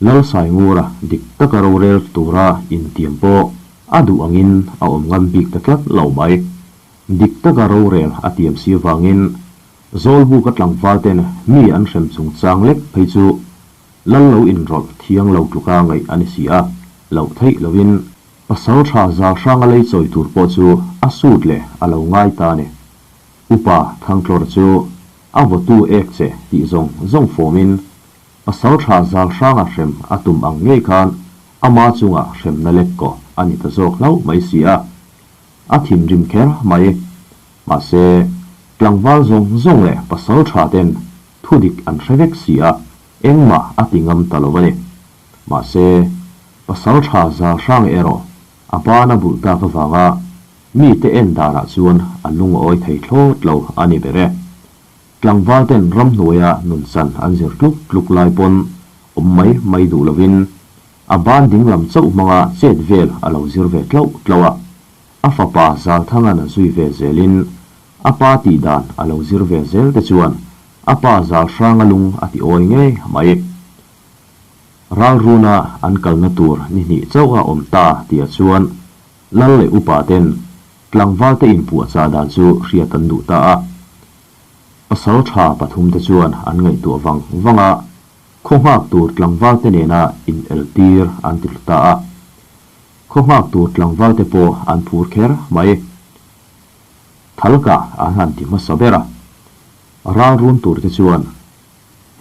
Lal Saingura dik taka rorel tura intiam pawh a duh angin a awm ngam bik ta tlat lo mai. Dik taka rorel a tiam si avangin Zawlbuka tlangval ten mi an hrem chungchang lek phei chu lal lo inrawlh thiang lo tluka ngaih a ni si a, loh theih loin pasal tha zal hranga lei chawi tur pawh chu a sut leh a lo ngai ta a ni. Upa Thangtlawr chu a vawtu ek che tih zawng zawng fawmin pasal tha zal hranga hrem a tum ang ngei khan ama chunga hremna lek kaw a ni ta zawk hlauh mai si a. A thinrim kher mai. Mahse, tlangval zawng zawng leh pasal tha ten thu dik an hre vek si a, engmah a ti ngam ta lo a ni. Mahse, pasal tha zal hrang erawh a ban a bulh tak avanga mite en danah chuan a lungawi thei thlawt lo a ni ber e. Tlangval ten ramhnuaia nun chan an zir tluk tluk lai pawn awm mai mai duh lovin a ban dinglam chauh hmanga chet vel a lo zir ve tlauh tlauh a. A fapa Zalthanga'n a zui ve zelin a pa tih dan a lo zir ve zel te chuan a pa Zalhranga lung a ti awi ngei mai. Ralruna an kalna tur ni hnih chauh a awm ta tihah chuan Lal leh upa ten tlangvalte inpuahchah dan chu hriat an duh ta a. Pasal tha pathumte chuan an ngaihtuah vang vang a, khaw nghak tur tlangvalte nena in el tir an ti hlu ta a. Khaw nghak tur tlangvalte pawh an phur kher mai. Thalka an han ti hmasa ber a, ral run turte chuan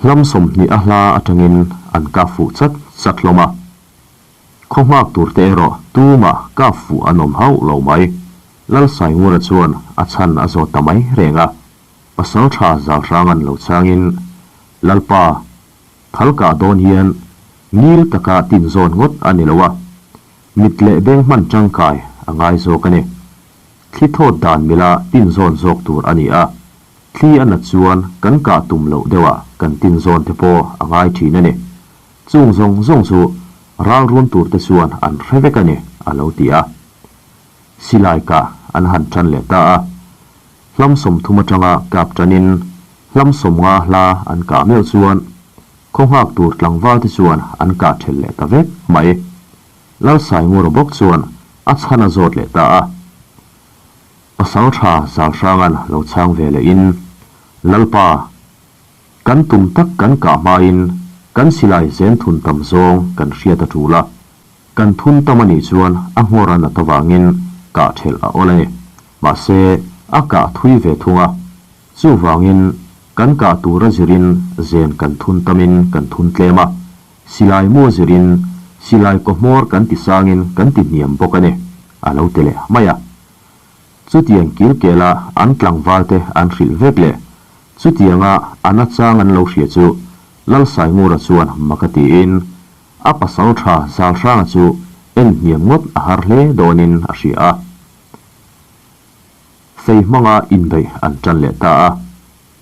hlam 20 a hla atangin an kap fuh chat chat hlawm a. Khaw nghak turte erawh tumah kap fuh an awm hauh lo mai. Lalsaingura chuan a chhan a zawt ta mai reng a, pasal tha Zalhrang an lo changin, Lalpa, thal kah dawn hian ngil taka tin zawn ngawt a ni lo a, mit leh beng hman tangkai a ngai zawk a ni. Thli thawt dan mila tin zawn zawk tur a ni a, thli a nat chuan kan kah tum loh deuhah kan tin zawn te pawh a ngai thin a ni. Chung zawng zawng chu ral run tur te chuan an hre vek a ni, a lo ti a. Silai kah an han tan leh ta a. Hlam 30 atanga kap tanin hlam 50 hla an kah meuh chuan khaw nghak tur tlangval te chuan an kah thelh leh ta vek mai. Lalsaingura bawk chuan a chhan a zawt leh ta a. Pasal tha Zalhranga'n lo chhang ve lehin, Lalpa, Kan tum tak kan kah hmain kan silai zen thun tam zawng kan hriat a tul a, kan thun tam a nih chuan a nghawr a nat avangin kah thelh a awl a ni. Mahse, a kah thui ve thung a, chuvangin kan kah tura zirin zen kan thun tamin kan thun tlem a, silai mu a zirin silai kaw hmawr kan ti sangin kan ti hniam bawk a ni, a lo ti leh mai a. Chutiang kilkela an tlangvalte an hrilh vek leh Chutianga a nachang an lo hria chu Lalsaingura chuan mak a tiin a pasal tha Zalhranga chu en hniam ngawt a har hle dawnin a hria a. Fei hmanga inbeih an tan leh ta a,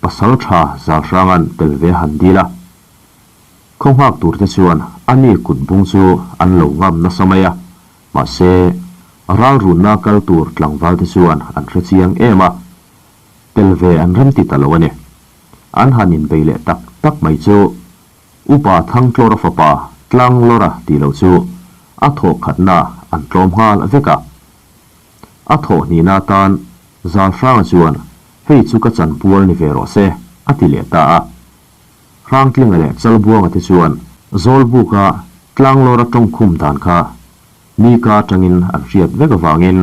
pasal tha Zalhranga'n tel ve han dil a. Khaw nghak turte chuan a ni kut bung chu an lo ngam nasa mai a, mahse ralrunna kal tur tlangvalte chuan an hre chiang em a. Tel ve an rem ti ta lo a ni. An han inbei leh tak tak mai chu Upa Thangtlawra fapa Tlanglawra tih loh chu a thawh khatna an tlawm nghal vek a. A thawh hnihna atan Zalhranga chuan hei chu ka chanpual ni ve rawh se a ti leh ta a. Hrangtlinga leh Chalbuanga te chuan Zawlbuka Tlanglawra tawngkhum dan kha Nika atangin an hriat vek avangin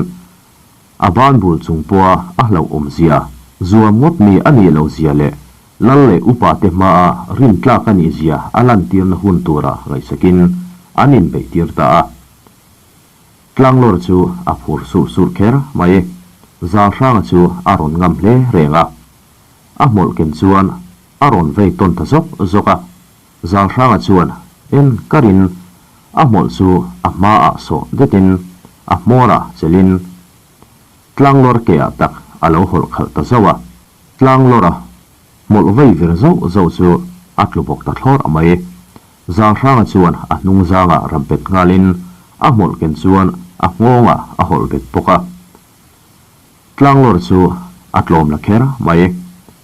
A ban bul chung pawha a hlauh awm zia, zuam ngawt mi a nih loh zia leh lal leh upa te hmaa rin tlak a nih zia a lantirna hun tura ngaihsakin an inbeih tir ta a. Tlanglawr chu a phur surh surh kher mai. Zalhranga chu a rawn ngam hle reng a. A hmawlh ken chuan a rawn vei tawn ta zawk zawk a. Zalhranga chuan en karin a hmawlh chu a hmaah sawh detin a hmawrah chelin tlanglawr keah tak a lo hawlh khalh ta zauh a. Tlanglawra hmawlh vei vir zauh zauh chu a tlu bawk ta thlawr mai. Zalhranga chuan a hnung zangah rap bet nghalin a hmawlh ken chuan a nghawngah a hawlh bet bawk a. Tlanglawr chu a tlawm la kher mai.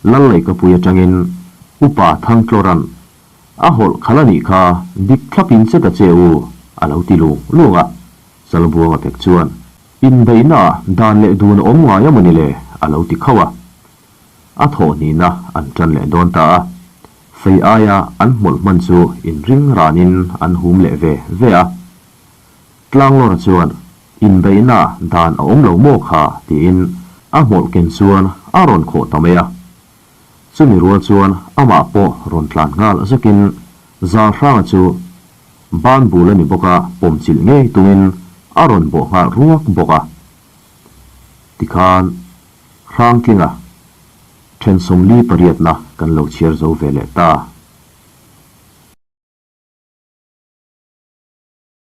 Lalleikapui atangin Upa Thangtlawra'n a hawlh khalh a nih kha, dik thlapin che ta che u, a lo ti lung lung a. Chalbuanga pek chuan, Inbeihnaah dan leh dun a awm ngai a mawni le? a lo ti khauh a. A thawh hnihna an tan leh dawn ta a. Fei aia an hmawlh hman chu inring ranin an hum leh ve ve a. Tlanglawra chuan, Inbeihna dan a awm lo maw kha? tiin a hmawlh ken chuan a rawn khawh ta mai a. Chumi rual chuan amah pawh rawn tlan nghal zakin Zalhranga chu ban bul a ni bawk a, pawmchilh ngei tungin a rawn bawh nghal ruak bawk a. Tikhan Hrangtlinga then 48 na kan lo chhiar zo ve leh ta.